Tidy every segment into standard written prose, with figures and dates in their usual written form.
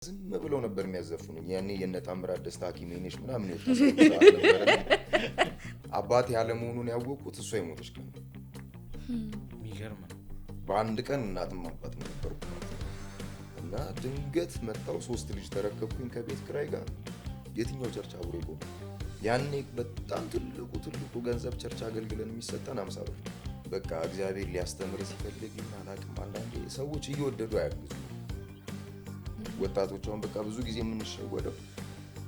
ዝም ብለው ነበር የሚያዘፍኑኝ። ያኔ የነ ታምራት ደስታ ሐኪሜ ነሽ ምናምን የወጣ ሰዓት ነበረ። አባቴ ያለመሆኑን ያወቅኩት እሷ የሞተች ቀን ነው። የሚገርም ነው። በአንድ ቀን እናትም አባትም ነበርኩ ማለት ነው። እና ድንገት መጣው 3 ልጅ ተረከብኩኝ ከቤት ኪራይ ጋር። የትኛው church አብሮ ይቆም? ያኔ በጣም ትልቁ ገንዘብ church አገልግለን የሚሰጠን 50 ብር። በቃ እግዚአብሔር ሊያስተምር ሲፈልግ አላውቅም፣ አንዳንዴ ሰዎች እየወደዱ አያግዙም። ወጣቶች አሁን በቃ ብዙ ጊዜ የምንሸወደው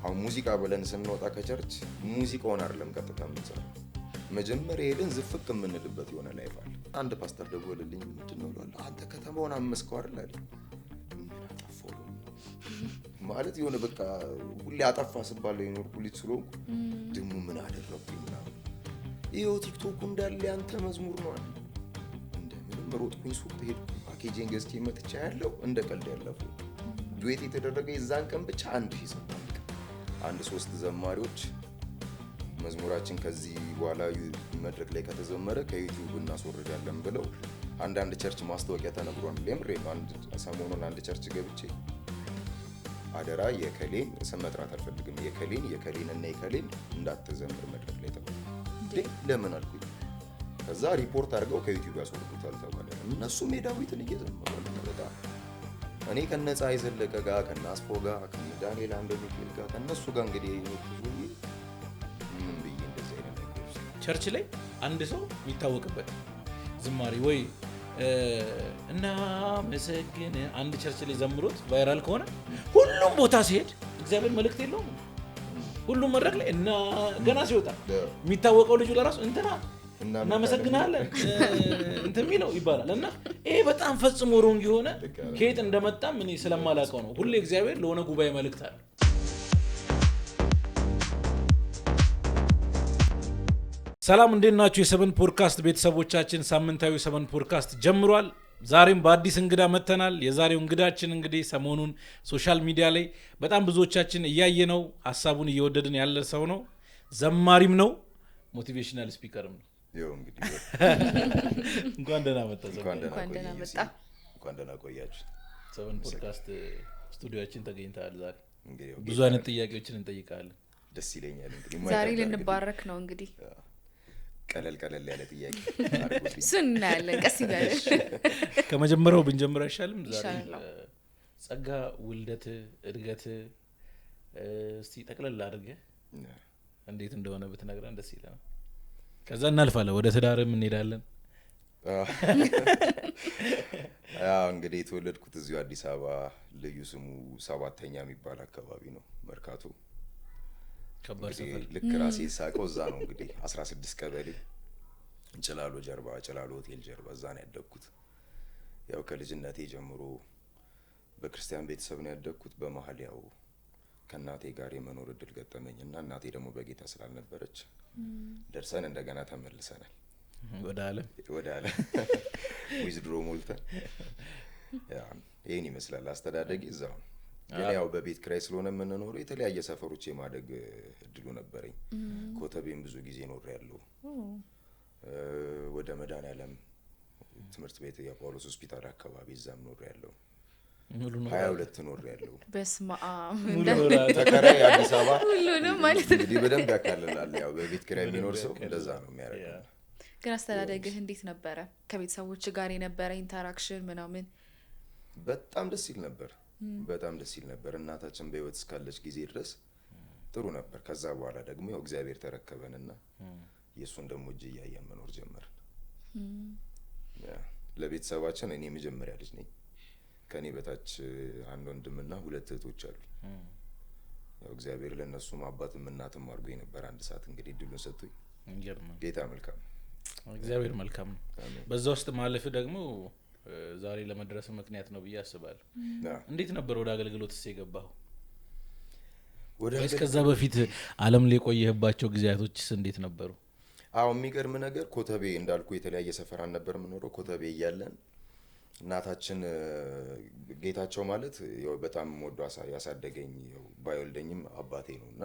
አሁን ሙዚቃ ብለን ስንወጣ ከ church ሙዚቃውን አይደለም ቀጥታ የምንሰራው። መጀመሪያ ሄደን ዝፍቅ የምንልበት የሆነ life አለ። አንድ ፓስተር ደወለልኝ። ምንድነው እለዋለሁ። አንተ ከተማውን አመስከው አይደል አለኝ። ምን አጠፋሁ ማለት የሆነ በቃ ሁሌ አጠፋ ስባል የኖርኩ ልጅ ስለሆንኩ ደግሞ ምን አደረኩኝ ምናምን። ይኸው ቲክቶኩ እንዳለ ያንተ መዝሙር ነው አለ። እንደምንም ሮጥኩኝ ሱቅ ሄድኩ። ፓኬጄን ገዝቼ መጥቻ ያለው እንደ ቀልድ ያለፈው duet የተደረገ የዛን ቀን ብቻ 1000 ሰው አንድ 3 ዘማሪዎች መዝሙራችን ከዚህ በኋላ መድረክ ላይ ከተዘመረ ከዩቲዩብ እናስወርዳለን ብለው አንዳንድ church ማስታወቂያ ተነግሯል። የምሬን ነው። አንድ ሰሞኑን አንድ church ገብቼ አደራ የከሌን ስም መጥራት አልፈልግም፣ የከሌን የከሌን እና የከሌን እንዳትዘምር መድረክ ላይ ተባለ። እንዴ ለምን አልኩኝ። ከዛ ሪፖርት አድርገው ከዩቲዩብ ያስወርዱታል ተባለ። እነሱም የዳዊትን እየዘመሩ ነው። በጣም እኔ ከነ ፀሐይ ዘለቀ ጋር ከነ አስፎ ጋር ከነ ዳንኤል አንደ ሚካኤል ጋር ከነሱ ጋር እንግዲህ የኖርኩ ሰውዬ ምን ብዬ እንደዚህ አይነት ነገር ውስጥ church ላይ አንድ ሰው የሚታወቅበት ዝማሬ ወይ እና መሰግን አንድ church ላይ ዘምሮት viral ከሆነ ሁሉም ቦታ ሲሄድ እግዚአብሔር መልእክት የለውም። ሁሉም መድረክ ላይ እና ገና ሲወጣ የሚታወቀው ልጁ ለራሱ እንትና እናመሰግናለን እንትን የሚለው ይባላል። እና ይሄ በጣም ፈጽሞ wrong የሆነ ከየት እንደመጣም እኔ ስለማላውቀው ነው። ሁሌ እግዚአብሔር ለሆነ ጉባኤ መልእክት አለው። ሰላም እንዴት ናችሁ? የሰቨን ፖድካስት ቤተሰቦቻችን ሳምንታዊ ሰቨን ፖድካስት ጀምሯል። ዛሬም በአዲስ እንግዳ መጥተናል። የዛሬው እንግዳችን እንግዲህ ሰሞኑን social media ላይ በጣም ብዙዎቻችን እያየነው ሐሳቡን እየወደድን ያለ ሰው ነው። ዘማሪም ነው፣ motivational speaker ም ነው። ይኸው እንግዲህ እንኳን ደህና መጣህ። እንኳን ደህና እንኳን ደህና ቆየህ። መጣህ። እንኳን ደህና ቆያችሁ። ሰቨን ፖድካስት ስቱዲዮአችን ተገኝተሃል ዛሬ። እንግዲህ ያው ብዙ አይነት ጥያቄዎችን እንጠይቃለን። ደስ ይለኛል። እንግዲህ ዛሬ የማይቀር ልንባረክ ነው እንግዲህ። ቀለል ቀለል ያለ ጥያቄ አድርጉልኝ። እሱን እናያለን ቀስ እያለን። ከመጀመሪያው ብንጀምር አይሻልም? ዛሬ ይሻላል። ጸጋ፣ ውልደት፣ እድገት እስቲ ጠቅለል አድርገህ እንዴት እንደሆነ ብትነግረን ደስ ይለናል። ከዛ እናልፋለን ወደ ትዳርም እንሄዳለን። ያው እንግዲህ የተወለድኩት እዚሁ አዲስ አበባ ልዩ ስሙ 7ኛ የሚባል አካባቢ ነው፣ መርካቶ። ከባድ እንግዲህ ሰፈር። ልክ ራሴ ሳቀው እዛ ነው እንግዲህ 16 ቀበሌ ጭላሎ ጀርባ፣ ጭላሎ ሆቴል ጀርባ እዛ ነው ያደግኩት። ያው ከልጅነቴ ጀምሮ በክርስቲያን ቤተሰብ ነው ያደግኩት። በመሃል ያው ከእናቴ ጋር የመኖር እድል ገጠመኝና እናቴ ደግሞ በጌታ ስላልነበረች ደርሰን እንደገና ተመልሰናል ወደ ዓለም። ወደ ዓለም withdraw ሞልተን። ያ ይሄን ይመስላል አስተዳደጌ እዛው ነው። ግን ያው በቤት ኪራይ ስለሆነ የምንኖረው የተለያየ ሰፈሮች የማደግ እድሉ ነበረኝ። ኮተቤም ብዙ ጊዜ ኖሬያለሁ። ወደ መድኃኔዓለም ትምህርት ቤት የጳውሎስ ሆስፒታል አካባቢ እዛም ኖሬያለሁ። ሙሉ ነው። 22 ኖሬያለሁ። በስመ አብ። ሙሉ ነው። ተከራይ አዲስ አበባ ሁሉንም ማለት ነው። እንግዲህ በደንብ ያካልላል። ያው በቤት ኪራይ የሚኖር ሰው እንደዛ ነው የሚያደርገው። ግን አስተዳደግህ እንዴት ነበረ? ከቤተሰቦች ጋር የነበረ interaction ምናምን? በጣም ደስ ይል ነበር። በጣም ደስ ይል ነበር። እናታችን በህይወት እስካለች ጊዜ ድረስ ጥሩ ነበር። ከዛ በኋላ ደግሞ ያው እግዚአብሔር ተረከበንና የሱን ደግሞ እጅ እያየን መኖር ጀመርን። ያ ለቤተሰባችን እኔ የመጀመሪያ ልጅ ነኝ። ከኔ በታች አንድ ወንድምና 2 እህቶች አሉ። ያው እግዚአብሔር ለነሱም አባትም እናትም አድርጎኝ ነበር። አንድ ሰዓት እንግዲህ እድሉን ሰጥቶኝ። ይገርማል። ጌታ መልካም ነው። እግዚአብሔር መልካም ነው። አሜን። በዛ ውስጥ ማለፍ ደግሞ ዛሬ ለመድረስ ምክንያት ነው ብዬ አስባለሁ። እንዴት ነበር ወደ አገልግሎትስ የገባኸው? ወደ ወይስ ከዛ በፊት ዓለም ላይ የቆየህባቸው ጊዜያቶችስ እንዴት ነበሩ? አዎ የሚገርም ነገር ኮተቤ እንዳልኩ የተለያየ ሰፈር አልነበር የምኖረው። ኮተቤ እያለን እናታችን ጌታቸው ማለት ያው በጣም ወዶ ያሳደገኝ ያው ባይወልደኝም አባቴ ነውና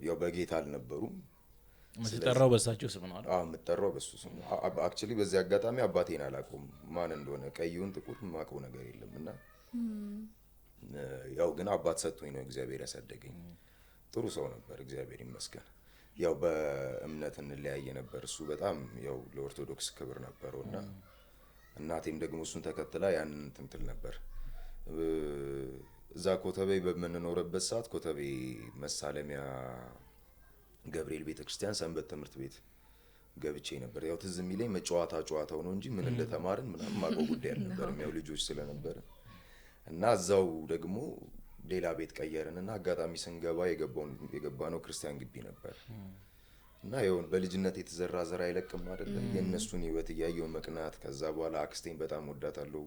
ያው በጌታ አልነበሩም። የምትጠራው በእሳቸው ስም ነው አይደል? አዎ የምጠራው በሱ ስም ነው። actually በዚህ አጋጣሚ አባቴን አላውቀውም ማን እንደሆነ፣ ቀይውን ጥቁር የማውቀው ነገር የለም። እና ያው ግን አባት ሰጥቶኝ ነው እግዚአብሔር ያሳደገኝ። ጥሩ ሰው ነበር፣ እግዚአብሔር ይመስገን። ያው በእምነት እንለያየ ነበር። እሱ በጣም ያው ለኦርቶዶክስ ክብር ነበረው እና እናቴም ደግሞ እሱን ተከትላ ያንን እንትን ትል ነበር። እዛ ኮተቤ በምንኖርበት ሰዓት ኮተቤ መሳለሚያ ገብርኤል ቤተክርስቲያን ሰንበት ትምህርት ቤት ገብቼ ነበር። ያው ትዝ የሚለኝ መጫወታ ጨዋታው ነው እንጂ ምን እንደተማርን ምናምን ማውቀው ጉዳይ አልነበረም። ያው ልጆች ስለነበርን እና እዛው ደግሞ ሌላ ቤት ቀየርን እና አጋጣሚ ስንገባ የገባነው ክርስቲያን ግቢ ነበር። እና ያው በልጅነት የተዘራ ዘር አይለቅም አይደለ? የእነሱን ህይወት እያየሁ መቅናት። ከዛ በኋላ አክስቴን በጣም ወዳታለሁ።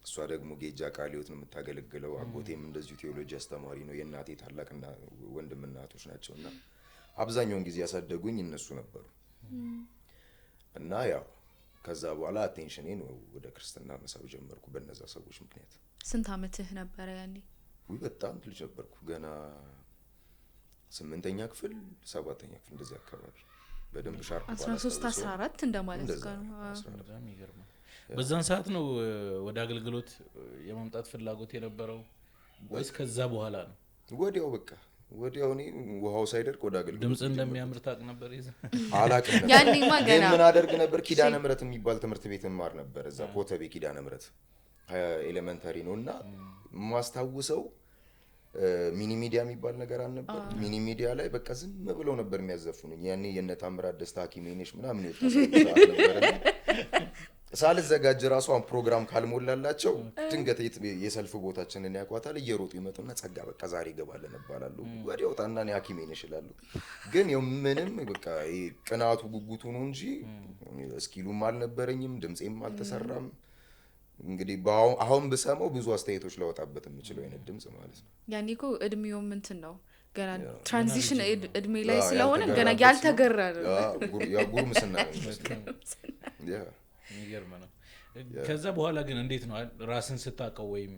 እሷ ደግሞ ጌጃ ቃለ ሕይወት ነው የምታገለግለው። አጎቴም እንደዚሁ ቴዎሎጂ አስተማሪ ነው። የእናቴ ታላቅና ወንድምና እህቶች ናቸው እና አብዛኛውን ጊዜ ያሳደጉኝ እነሱ ነበሩ። እና ያው ከዛ በኋላ attention ኤን ወደ ክርስትና መሳብ ጀመርኩ በእነዛ ሰዎች ምክንያት። ስንት አመትህ ነበረ ያኔ? ውይ በጣም ልጅ ነበርኩ። ገና 8ኛ ክፍል 7ኛ ክፍል እንደዚህ አካባቢ በደንብ sharp 13 14 እንደማለት ነው። በጣም ይገርማል። በዛን ሰዓት ነው ወደ አገልግሎት የማምጣት ፍላጎት የነበረው ወይስ ከዛ በኋላ ነው? ወዲያው በቃ ወዲያው እኔ ውሃው ሳይደርቅ ወደ አገልግሎት። ድምጽ እንደሚያምር ታውቅ ነበር? ይዘ አላውቅም ነበር። ያኔማ ገና ምን አደርግ ነበር? ኪዳነ ምህረት የሚባል ትምህርት ቤት እማር ነበር እዛ ኮተቤ ኪዳነ ምህረት elementary ነውና ማስታውሰው mini media የሚባል ነገር አልነበር። mini media ላይ በቃ ዝም ብለው ነበር የሚያዘፍኑኝ። ያኔ የነ ታምራት ደስታ ሐኪሜ ነሽ ምናምን ይወጣ ነበር። ሳልዘጋጅ ራሱ አሁን ፕሮግራም ካልሞላላቸው ድንገት የሰልፍ ቦታችንን ያቋታል እየሮጡ ይመጡና ጸጋ በቃ ዛሬ ይገባለን እባላለሁ። ወዲያው ወጣና እኔ ሐኪሜ ነሽ እላለሁ። ግን ያው ምንም በቃ ቅናቱ ጉጉቱ ነው እንጂ skill ኡም አልነበረኝም፣ ድምጼም አልተሰራም። እንግዲህ አሁን ብሰማው ብዙ አስተያየቶች ላወጣበት የምችለው አይነት ድምጽ ማለት ነው። ያኔ እኮ እድሜውም እንትን ነው ገና transition እድሜ ላይ ስለሆነ ገና ያልተገራ ነው። ያው ጉርምስና ነው የሚመስለው። ያ የሚገርም ነው። ከዛ በኋላ ግን እንዴት ነው ራስን ስታውቀው ወይም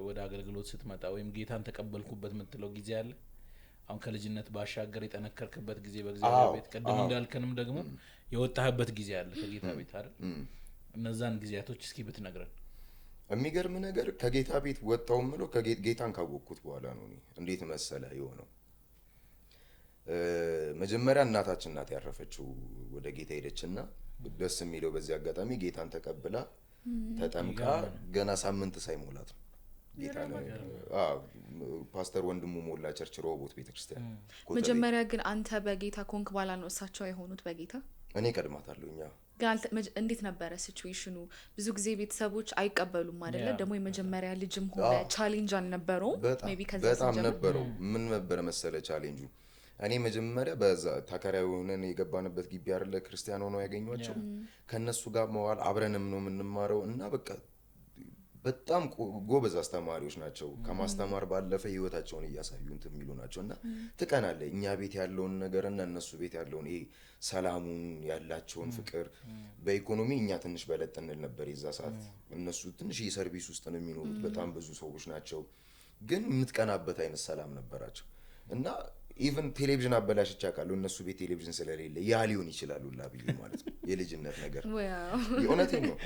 ወደ አገልግሎት ስትመጣ ወይም ጌታን ተቀበልኩበት የምትለው ጊዜ አለ? አሁን ከልጅነት ባሻገር የጠነከርክበት ጊዜ በእግዚአብሔር ቤት ቀደም እንዳልከንም ደግሞ የወጣህበት ጊዜ አለ ከጌታ ቤት አይደል? እነዛን ጊዜያቶች እስኪ ብትነግረን። የሚገርም ነገር ከጌታ ቤት ወጣው ምለው ከጌታን ካወቅኩት በኋላ ነው። እኔ እንዴት መሰለ የሆነው፣ መጀመሪያ እናታችን ናት ያረፈችው፣ ወደ ጌታ ሄደችና ደስ የሚለው በዚህ አጋጣሚ ጌታን ተቀብላ ተጠምቃ ገና ሳምንት ሳይሞላት ነው ጌታን ፓስተር ወንድሙ ሞላ church ሮቦት ቤተክርስቲያን። መጀመሪያ ግን አንተ በጌታ ኮንክ በኋላ ነው እሳቸው የሆኑት በጌታ? እኔ ቀድማታለሁ። እኛ ግን እንዴት ነበረ situation ኡ? ብዙ ጊዜ ቤተሰቦች አይቀበሉም አይደለ? ደግሞ የመጀመሪያ ልጅም ሆነ challenge አልነበረውም? maybe ከዛ በጣም ነበረው። ምን ነበረ መሰለ ቻሌንጁ፣ እኔ መጀመሪያ በዛ ተከራይ ሆነን የገባንበት ግቢ አይደለ ክርስቲያን ሆነው ያገኟቸው ከነሱ ጋር መዋል አብረንም ነው የምንማረው እና በቃ በጣም ጎበዝ አስተማሪዎች ናቸው። ከማስተማር ባለፈ ህይወታቸውን እያሳዩ እንትን የሚሉ ናቸው እና ትቀናለህ። እኛ ቤት ያለውን ነገር እና እነሱ ቤት ያለውን ይሄ ሰላሙን ያላቸውን ፍቅር፣ በኢኮኖሚ እኛ ትንሽ በለጥ እንል ነበር የዛ ሰዓት። እነሱ ትንሽ የ service ውስጥ ነው የሚኖሩት፣ በጣም ብዙ ሰዎች ናቸው፣ ግን የምትቀናበት አይነት ሰላም ነበራቸው እና even ቴሌቪዥን አበላሽቼ አውቃለሁ እነሱ ቤት ቴሌቪዥን ስለሌለ ያ ሊሆን ይችላል ሁላ ብዬ ማለት ነው። የልጅነት ነገር የእውነቴን ነው።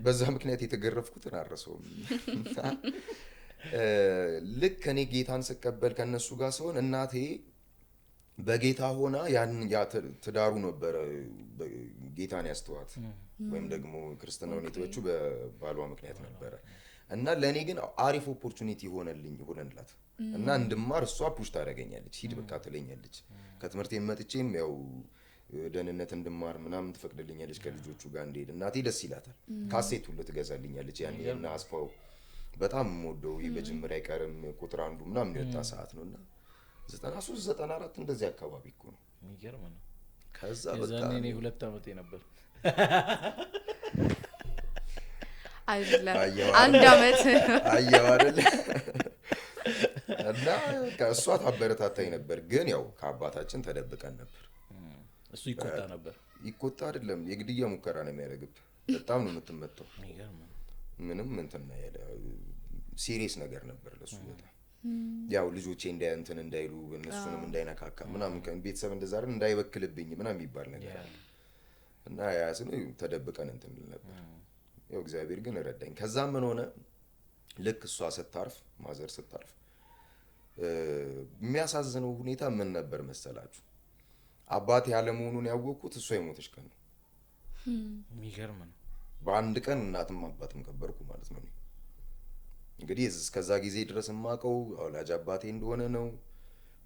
በዛ ምክንያት የተገረፍኩትን አልረሳውም። ልክ እኔ ጌታን ስቀበል ከእነሱ ጋር ሲሆን እናቴ በጌታ ሆና ያን ትዳሩ ነበረ ጌታን ያስተዋት ወይም ደግሞ ክርስትናውን የተወችው በባሏ ምክንያት ነበረ እና ለእኔ ግን አሪፍ opportunity ሆነልኝ ሆነላት እና እንድማር እሷ push ታደርገኛለች። ሂድ በቃ ትለኛለች። ከትምህርት መጥቼም ያው ደህንነት እንድማር ምናምን ትፈቅድልኛለች። ከልጆቹ ጋር እንድሄድ እናቴ ደስ ይላታል። ካሴት ሁሉ ትገዛልኛለች። ያኔ እና አስፋው በጣም የምወደው በጅምር አይቀርም ቁጥር አንዱ ምናምን የወጣ ሰዓት ነው እና 93 94 እንደዚህ አካባቢ እኮ ነው። የሚገርም ነው። ከዛ በቃ የዛኔ እኔ 2 ዓመቴ ነበር። አይደለም አንድ ዓመት አየው አይደል? እና እሷ ታበረታታኝ ነበር፣ ግን ያው ከአባታችን ተደብቀን ነበር። እሱ ይቆጣ ነበር። ይቆጣ አይደለም የግድያ ሙከራ ነው የሚያደርግብህ። በጣም ነው የምትመታው። ምንም እንትን ያለ serious ነገር ነበር ለሱ በጣም ያው ልጆቼ እንትን እንዳይሉ እነሱንም እንዳይነካካ ምናምን ቤተሰብ እንደዛ አይደል እንዳይበክልብኝ ምናምን የሚባል ነገር አለ እና ያ ስለ ተደብቀን እንትን ነበር። ያው እግዚአብሔር ግን ረዳኝ። ከዛ ምን ሆነ፣ ልክ እሷ ስታርፍ mother ስታርፍ የሚያሳዝነው ሁኔታ ምን ነበር መሰላችሁ? አባቴ ያለመሆኑን ያወቅኩት እሷ የሞተች ቀን ነው። የሚገርም ነው። በአንድ ቀን እናትም አባትም ቀበርኩ ማለት ነው። እንግዲህ እስከዛ ጊዜ ድረስ የማውቀው ወላጅ አባቴ እንደሆነ ነው።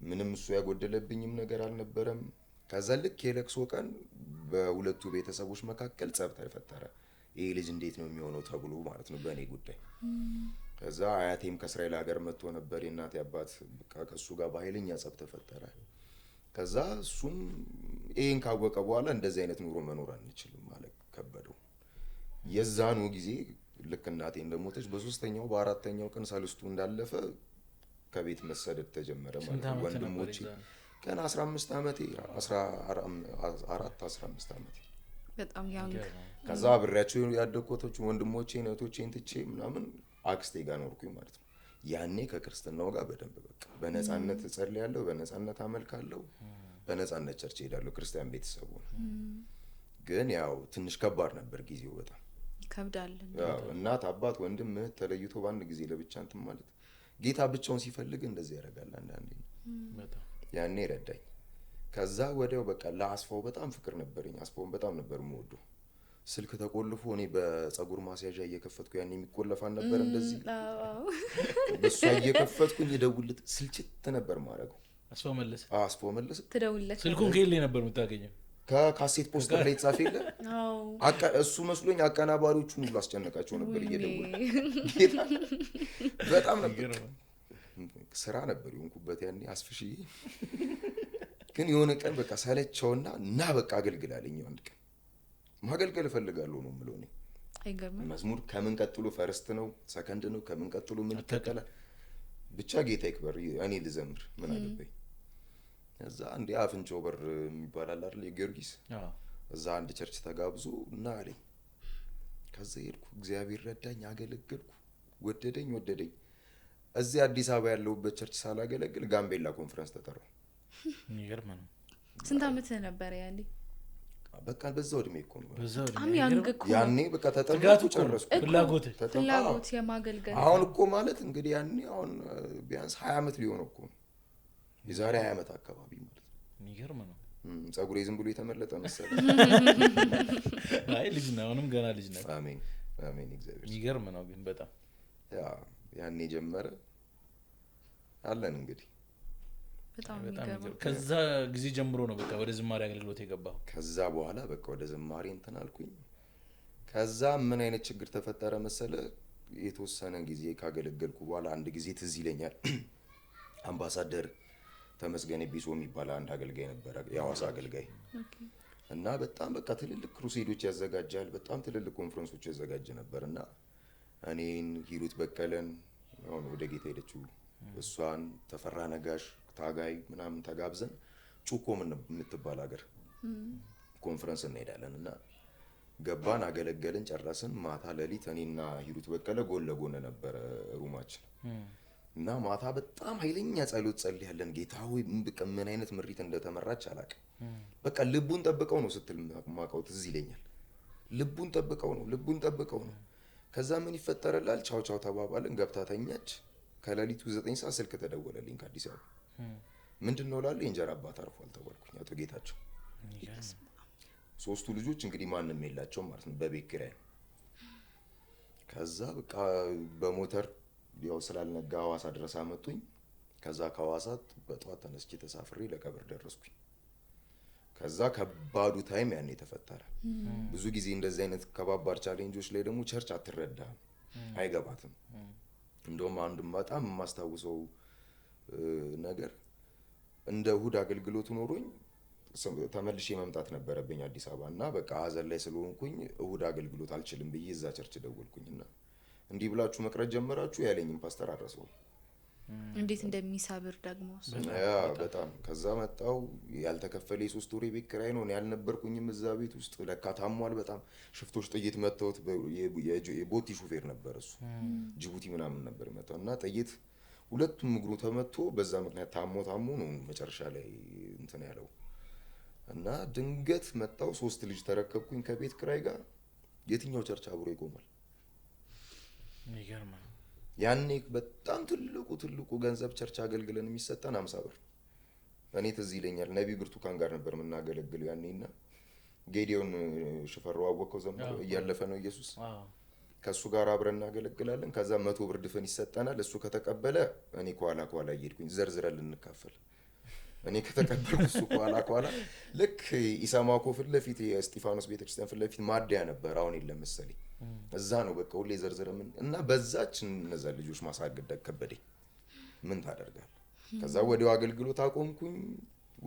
ምንም እሱ ያጎደለብኝም ነገር አልነበረም። ከዛ ልክ የለቅሶ ቀን በሁለቱ ቤተሰቦች መካከል ጸብ ተፈጠረ። ይሄ ልጅ እንዴት ነው የሚሆነው ተብሎ ማለት ነው በእኔ ጉዳይ። ከዛ አያቴም ከእስራኤል ሀገር መጥቶ ነበር፣ የእናቴ አባት። በቃ ከእሱ ጋር በኃይለኛ ጸብ ተፈጠረ። ከዛ እሱም ይሄን ካወቀ በኋላ እንደዚህ አይነት ኑሮ መኖር አንችልም ማለት ከበደው። የዛኑ ጊዜ ልክ እናቴ እንደሞተች በሶስተኛው በአራተኛው ቀን ሰልስቱ እንዳለፈ ከቤት መሰደድ ተጀመረ ማለት ነው። ወንድሞቼ ገና 15 ዓመቴ 14 15 ዓመቴ በጣም young። ከዛ አብሬያቸው ያደግኩት ወንድሞቼን እህቶቼን ትቼ ምናምን አክስቴ ጋር ኖርኩኝ ማለት ነው። ያኔ ከክርስትናው ጋር በደንብ በቃ በነፃነት እጸልያለሁ፣ በነፃነት አመልካለሁ፣ በነፃነት church እሄዳለሁ። ክርስቲያን ቤተሰቡ ነው። ግን ያው ትንሽ ከባድ ነበር ጊዜው፣ በጣም ይከብዳል። ያው እናት አባት ወንድም እህት ተለይቶ በአንድ ጊዜ ለብቻ እንትን ማለት ጌታ ብቻውን ሲፈልግ እንደዚህ ያደርጋል አንዳንዴ። በጣም ያኔ ረዳኝ። ከዛ ወዲያው በቃ ለአስፋው በጣም ፍቅር ነበረኝ። አስፋውን በጣም ነበር የምወደው። ስልክ ተቆልፎ እኔ በፀጉር ማስያዣ እየከፈትኩ ያኔ የሚቆለፍ አልነበር እንደዚህ በሷ እየከፈትኩኝ እደውልለት ስልችት ነበር ማድረገው። አስፋው መለሰ። አስፋው መለሰ ትደውልለት። ስልኩን ከየት ላይ ነበር የምታገኘው? ከካሴት ፖስተር ላይ የተጻፈ የለ አዎ እሱ መስሎኝ አቀናባሪዎቹን ሁሉ አስጨነቃቸው ነበር እየደወለ። በጣም ነበር ስራ ነበር የሆንኩበት ያኔ አስፍሽዬ። ግን የሆነ ቀን በቃ ሰለቸውና ና በቃ አገልግል አለኝ። አንድ ቀን ማገልገል እፈልጋለሁ ነው የምለው እኔ። አይገርምም? መዝሙር ከምን ቀጥሎ first ነው ሰከንድ ነው ከምን ቀጥሎ ምን ይከተላል፣ ብቻ ጌታ ይክበር እኔ ልዘምር ምን አገባኝ። እዛ አንድ አፍንጮ በር የሚባል አለ አይደል የጊዮርጊስ፣ እዛ አንድ church ተጋብዞ እና አለኝ። ከዛ ሄድኩ፣ እግዚአብሔር ረዳኝ፣ አገለገልኩ። ወደደኝ ወደደኝ። እዚህ አዲስ አበባ ያለሁበት church ሳላገለግል ጋምቤላ ኮንፈረንስ ተጠራሁ። የሚገርም ነው። ስንት ዓመትህ ነበር ያኔ? በቃ በዛው እድሜ እኮ ነው። በጣም young እኮ ያኔ በቃ ተጠምኩ ጨረስኩ። ፍላጎት የማገልገል አሁን እኮ ማለት እንግዲህ ያኔ አሁን ቢያንስ 20 ዓመት ሊሆን እኮ ነው። የዛሬ 20 ዓመት አካባቢ ማለት ነው። የሚገርም ነው። ፀጉሬ ዝም ብሎ የተመለጠ መሰለኝ። አይ ልጅ ነው፣ አሁንም ገና ልጅ ነው። አሜን አሜን፣ እግዚአብሔር የሚገርም ነው ግን በጣም ያ ያኔ ጀመረ አለን እንግዲህ በጣም የሚገርም። ከዛ ጊዜ ጀምሮ ነው በቃ ወደ ዝማሬ አገልግሎት የገባው? ከዛ በኋላ በቃ ወደ ዝማሬ እንትን አልኩኝ። ከዛ ምን አይነት ችግር ተፈጠረ መሰለ፣ የተወሰነ ጊዜ ካገለገልኩ በኋላ አንድ ጊዜ ትዝ ይለኛል አምባሳደር ተመስገን ቢሶ የሚባል አንድ አገልጋይ ነበር፣ የሐዋሳ አገልጋይ እና በጣም በቃ ትልልቅ crusade ኦች ያዘጋጃል፣ በጣም ትልልቅ ኮንፈረንሶች ያዘጋጅ ነበር። እና እኔን ሂሩት በቀለን አሁን ወደ ጌታ ሄደችው እሷን፣ ተፈራ ነጋሽ ታጋይ ምናምን ተጋብዘን ጩኮ የምትባል ሀገር ኮንፈረንስ እንሄዳለን። እና ገባን፣ አገለገልን፣ ጨረስን። ማታ ሌሊት እኔና ሂሩት በቀለ ጎን ለጎን ነበረ room ኣችን እና ማታ በጣም ኃይለኛ ጸሎት ጸልያለን። ጌታ ሆይ በቃ ምን አይነት ምሪት እንደተመራች አላውቅም። በቃ ልቡን ጠብቀው ነው ስትል ማውቀው ትዝ ይለኛል። ልቡን ጠብቀው ነው፣ ልቡን ጠብቀው ነው። ከዛ ምን ይፈጠርላል? ቻው ቻው ተባባልን። ገብታ ተኛች። ከሌሊቱ 9 ሰዓት ስልክ ተደወለልኝ ከአዲስ አበባ። ምንድነው እላለሁ፣ የእንጀራ አባት አርፏል ተባልኩኝ። አቶ ጌታቸው። ሶስቱ ልጆች እንግዲህ ማንም የላቸውም ማለት ነው፣ በቤት ኪራይ ነው። ከዛ በቃ በሞተር ያው ስላልነጋ ሐዋሳ ድረስ አመጡኝ። ከዛ ከሐዋሳ በጠዋት ተነስቼ ተሳፍሬ ለቀብር ደረስኩኝ። ከዛ ከባዱ time ያኔ ተፈጠረ። ብዙ ጊዜ እንደዚህ አይነት ከባባድ challenge ኦች ላይ ደግሞ church አትረዳም፣ አይገባትም። እንደውም አንድ በጣም የማስታውሰው ነገር እንደ እሁድ አገልግሎት ኖሮኝ ተመልሼ መምጣት ነበረብኝ አዲስ አበባ እና በቃ ሀዘን ላይ ስለሆንኩኝ እሁድ አገልግሎት አልችልም ብዬ እዛ church ደወልኩኝና እንዲህ ብላችሁ መቅረት ጀመራችሁ ያለኝም ፓስተር አረሰው። እንዴት እንደሚሰብር ደግሞ ያ በጣም። ከዛ መጣው ያልተከፈለ የሶስት ወር የቤት ኪራይ ነው። እኔ ያልነበርኩኝም እዛ ቤት ውስጥ ለካ ታሟል በጣም። ሽፍቶች ጥይት መተውት፣ የቦቲ ሹፌር ነበር እሱ፣ ጅቡቲ ምናምን ነበር መጣው እና ጥይት ሁለቱም እግሩ ተመቶ በዛ ምክንያት ታሞ ነው መጨረሻ ላይ እንትን ያለው። እና ድንገት መጣው ሶስት ልጅ ተረከብኩኝ ከቤት ኪራይ ጋር። የትኛው church አብሮ ይቆማል? ይገርማል። ያኔ በጣም ትልቁ ትልቁ ገንዘብ church አገልግለን የሚሰጠን 50 ብር። እኔ ትዝ ይለኛል ነቢ ብርቱካን ጋር ነበር የምናገለግለው ያኔና ጌዲዮን ሽፈራው አወቀው ዘመረ እያለፈ ነው ኢየሱስ ከሱ ጋር አብረን እናገለግላለን። ከዛ 100 ብር ድፍን ይሰጠናል። እሱ ከተቀበለ እኔ ኳላ ኳላ እየሄድኩኝ ዘርዝረን ልንካፈል እኔ ከተቀበልኩ እሱ ኳላ ኳላ ልክ ኢሰማኮ ፊት ለፊት የእስጢፋኖስ ቤተክርስቲያን ፊት ለፊት ማደያ ነበር፣ አሁን የለም መሰለኝ። እዛ ነው በቃ ሁሌ ዘርዝረን ምን እና በዛች እነዛ ልጆች ማሳደግ ከበደኝ። ምን ታደርጋለህ? ከዛ ወዲያው አገልግሎት አቆምኩኝ፣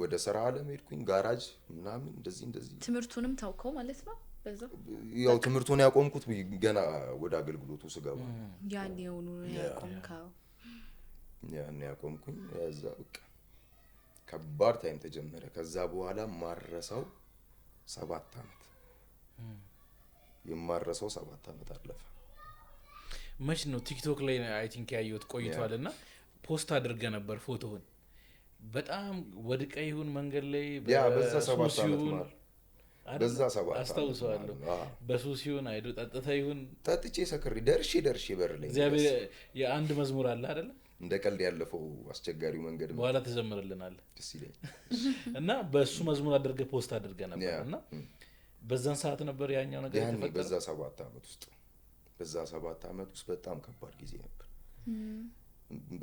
ወደ ስራ አለም ሄድኩኝ፣ ጋራጅ ምናምን እንደዚህ እንደዚህ። ትምህርቱንም ታውከው ማለት ነው በዛው? ያው ትምህርቱን ያቆምኩት ገና ወደ አገልግሎቱ ስገባ ያኔውኑ ያቆምከው? ያኔ ያቆምኩኝ። እዛ በቃ ከባድ time ተጀመረ። ከዛ በኋላ ማረሰው 7 አመት የማረሰው 7 አመት አለፈ። መች ነው ቲክቶክ ላይ I think ያየሁት ቆይቷልና post አድርገህ ነበር ፎቶውን። በጣም ወድቀህ ይሁን መንገድ ላይ ያ በዛ 7 አመት ማለት በዛ 7 አስታውሰዋለሁ። በሱስ ይሁን አይዶ ጠጥተህ ይሁን ጠጥቼ ሰክሬ ደርሼ በር ላይ እግዚአብሔር የአንድ መዝሙር አለ አይደል? እንደ ቀልድ ያለፈው አስቸጋሪው መንገድ በኋላ ተዘምርልናል ደስ ይለኛል። እና በሱ መዝሙር አድርገህ post አድርገህ ነበር እና በዛን ሰዓት ነበር ያኛው ነገር የተፈጠረው። በዛ 7 አመት ውስጥ በዛ 7 አመት ውስጥ በጣም ከባድ ጊዜ ነበር።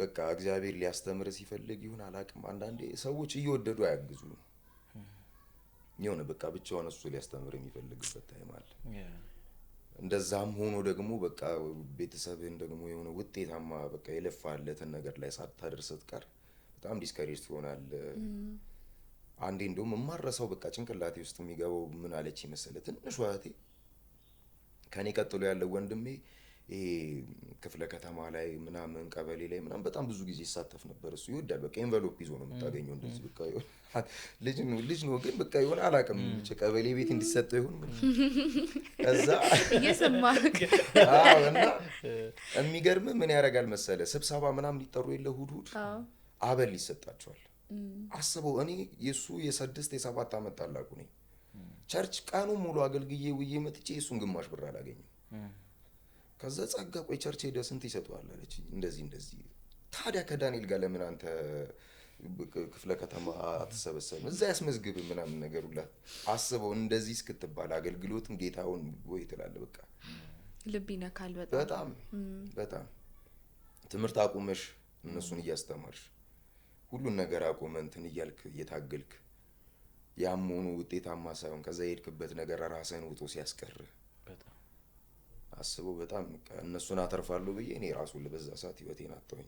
በቃ እግዚአብሔር ሊያስተምር ሲፈልግ ይሁን አላውቅም፣ አንዳንዴ ሰዎች እየወደዱ አያግዙ የሆነ በቃ ብቻውን እሱ ሊያስተምር የሚፈልግበት time አለ። እንደዛም ሆኖ ደግሞ በቃ ቤተሰብህን ደግሞ የሆነ ውጤታማ በቃ የለፋለትን ነገር ላይ ሳታደርስ ስትቀር በጣም discourage ትሆናለህ። አንዴ እንደውም የማረሳው በቃ ጭንቅላቴ ውስጥ የሚገባው ምን አለች መሰለህ፣ ትንሿ እህቴ ከኔ ቀጥሎ ያለው ወንድሜ ይሄ ክፍለ ከተማ ላይ ምናምን ቀበሌ ላይ ምናምን በጣም ብዙ ጊዜ ይሳተፍ ነበር። እሱ ይወዳል በቃ envelope ይዞ ነው የምታገኘው እንደዚህ በቃ ልጅ ነው ግን በቃ የሆነ አላውቅም ቀበሌ ቤት እንዲሰጠው ይሁን ምን ከዛ እየሰማህ አዎ። እና የሚገርም ምን ያደርጋል መሰለህ ስብሰባ ምናምን ሊጠሩ የለ እሑድ እሑድ አበል ይሰጣቸዋል። አስበው እኔ የሱ የ6 የ7 አመት ታላቁ ነኝ። church ቀኑን ሙሉ አገልግዬ ውዬ መጥቼ የሱን ግማሽ ብር አላገኝም። ከዛ ጸጋ ቆይ church ሄደህ ስንት ይሰጡሃል አለች። እንደዚህ እንደዚህ። ታዲያ ከዳንኤል ጋር ለምን አንተ ክፍለ ከተማ አትሰበሰብም? እዛ ያስመዝግብ ምናምን ነገር ሁላ አስበው እንደዚህ እስክትባል አገልግሎትም ጌታውን ወይ ትላለህ። በቃ ልብ ይነካል በጣም በጣም በጣም። ትምህርት አቁመሽ እነሱን እያስተማርሽ ሁሉን ነገር አቁመህ እንትን እያልክ እየታገልክ ያም ሆኖ ውጤታማ ሳይሆን ከዛ የሄድክበት ነገር ራስህን ውጦ ሲያስቀርህ በጣም አስበው በጣም እነሱን አተርፋለሁ ብዬ እኔ ራሱ ለበዛ ሰዓት ህይወቴን አጣሁኝ።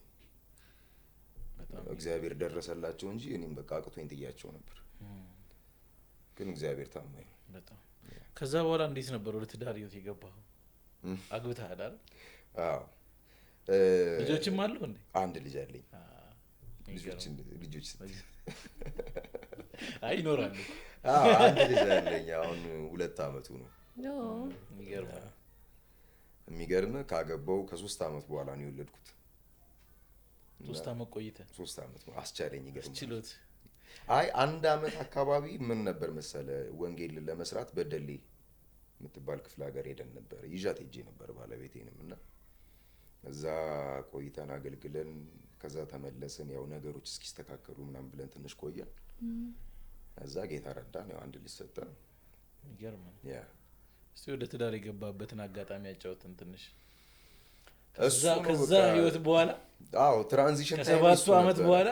እግዚአብሔር ደረሰላቸው እንጂ እኔም በቃ አቅቶኝ ጥያቸው ነበር። ግን እግዚአብሔር ታማኝ ነው። በጣም። ከዛ በኋላ እንዴት ነበር ወደ ትዳር ህይወት የገባኸው? አግብተሃል አይደል? አዎ። ልጆችም አሉ እንዴ? አንድ ልጅ አለኝ። ልጆች አይ ይኖራሉ። አዎ አንድ ልጅ አለኝ። አሁን 2 አመቱ ነው። የሚገርም የሚገርም ካገባው ከ3 አመት በኋላ ነው የወለድኩት። 3 አመት ቆይተህ? 3 አመት አስቻለኝ። ይገርማል። ችሎት አይ 1 አመት አካባቢ ምን ነበር መሰለ ወንጌል ለመስራት በደሌ የምትባል ክፍለ ሀገር ሄደን ነበር። ይዣት ሄጄ ነበር ባለቤቴንም እና እዛ ቆይተን አገልግለን ከዛ ተመለስን። ያው ነገሮች እስኪስተካከሉ ምናምን ብለን ትንሽ ቆየን። እዛ ጌታ ረዳን። ያው አንድ ልጅ ሰጠን። ይገርማል። ያ እስቲ ወደ ትዳር የገባበትን አጋጣሚ ያጫውተን ትንሽ። ከዛ ህይወት በኋላ አዎ transition time ከ7 አመት በኋላ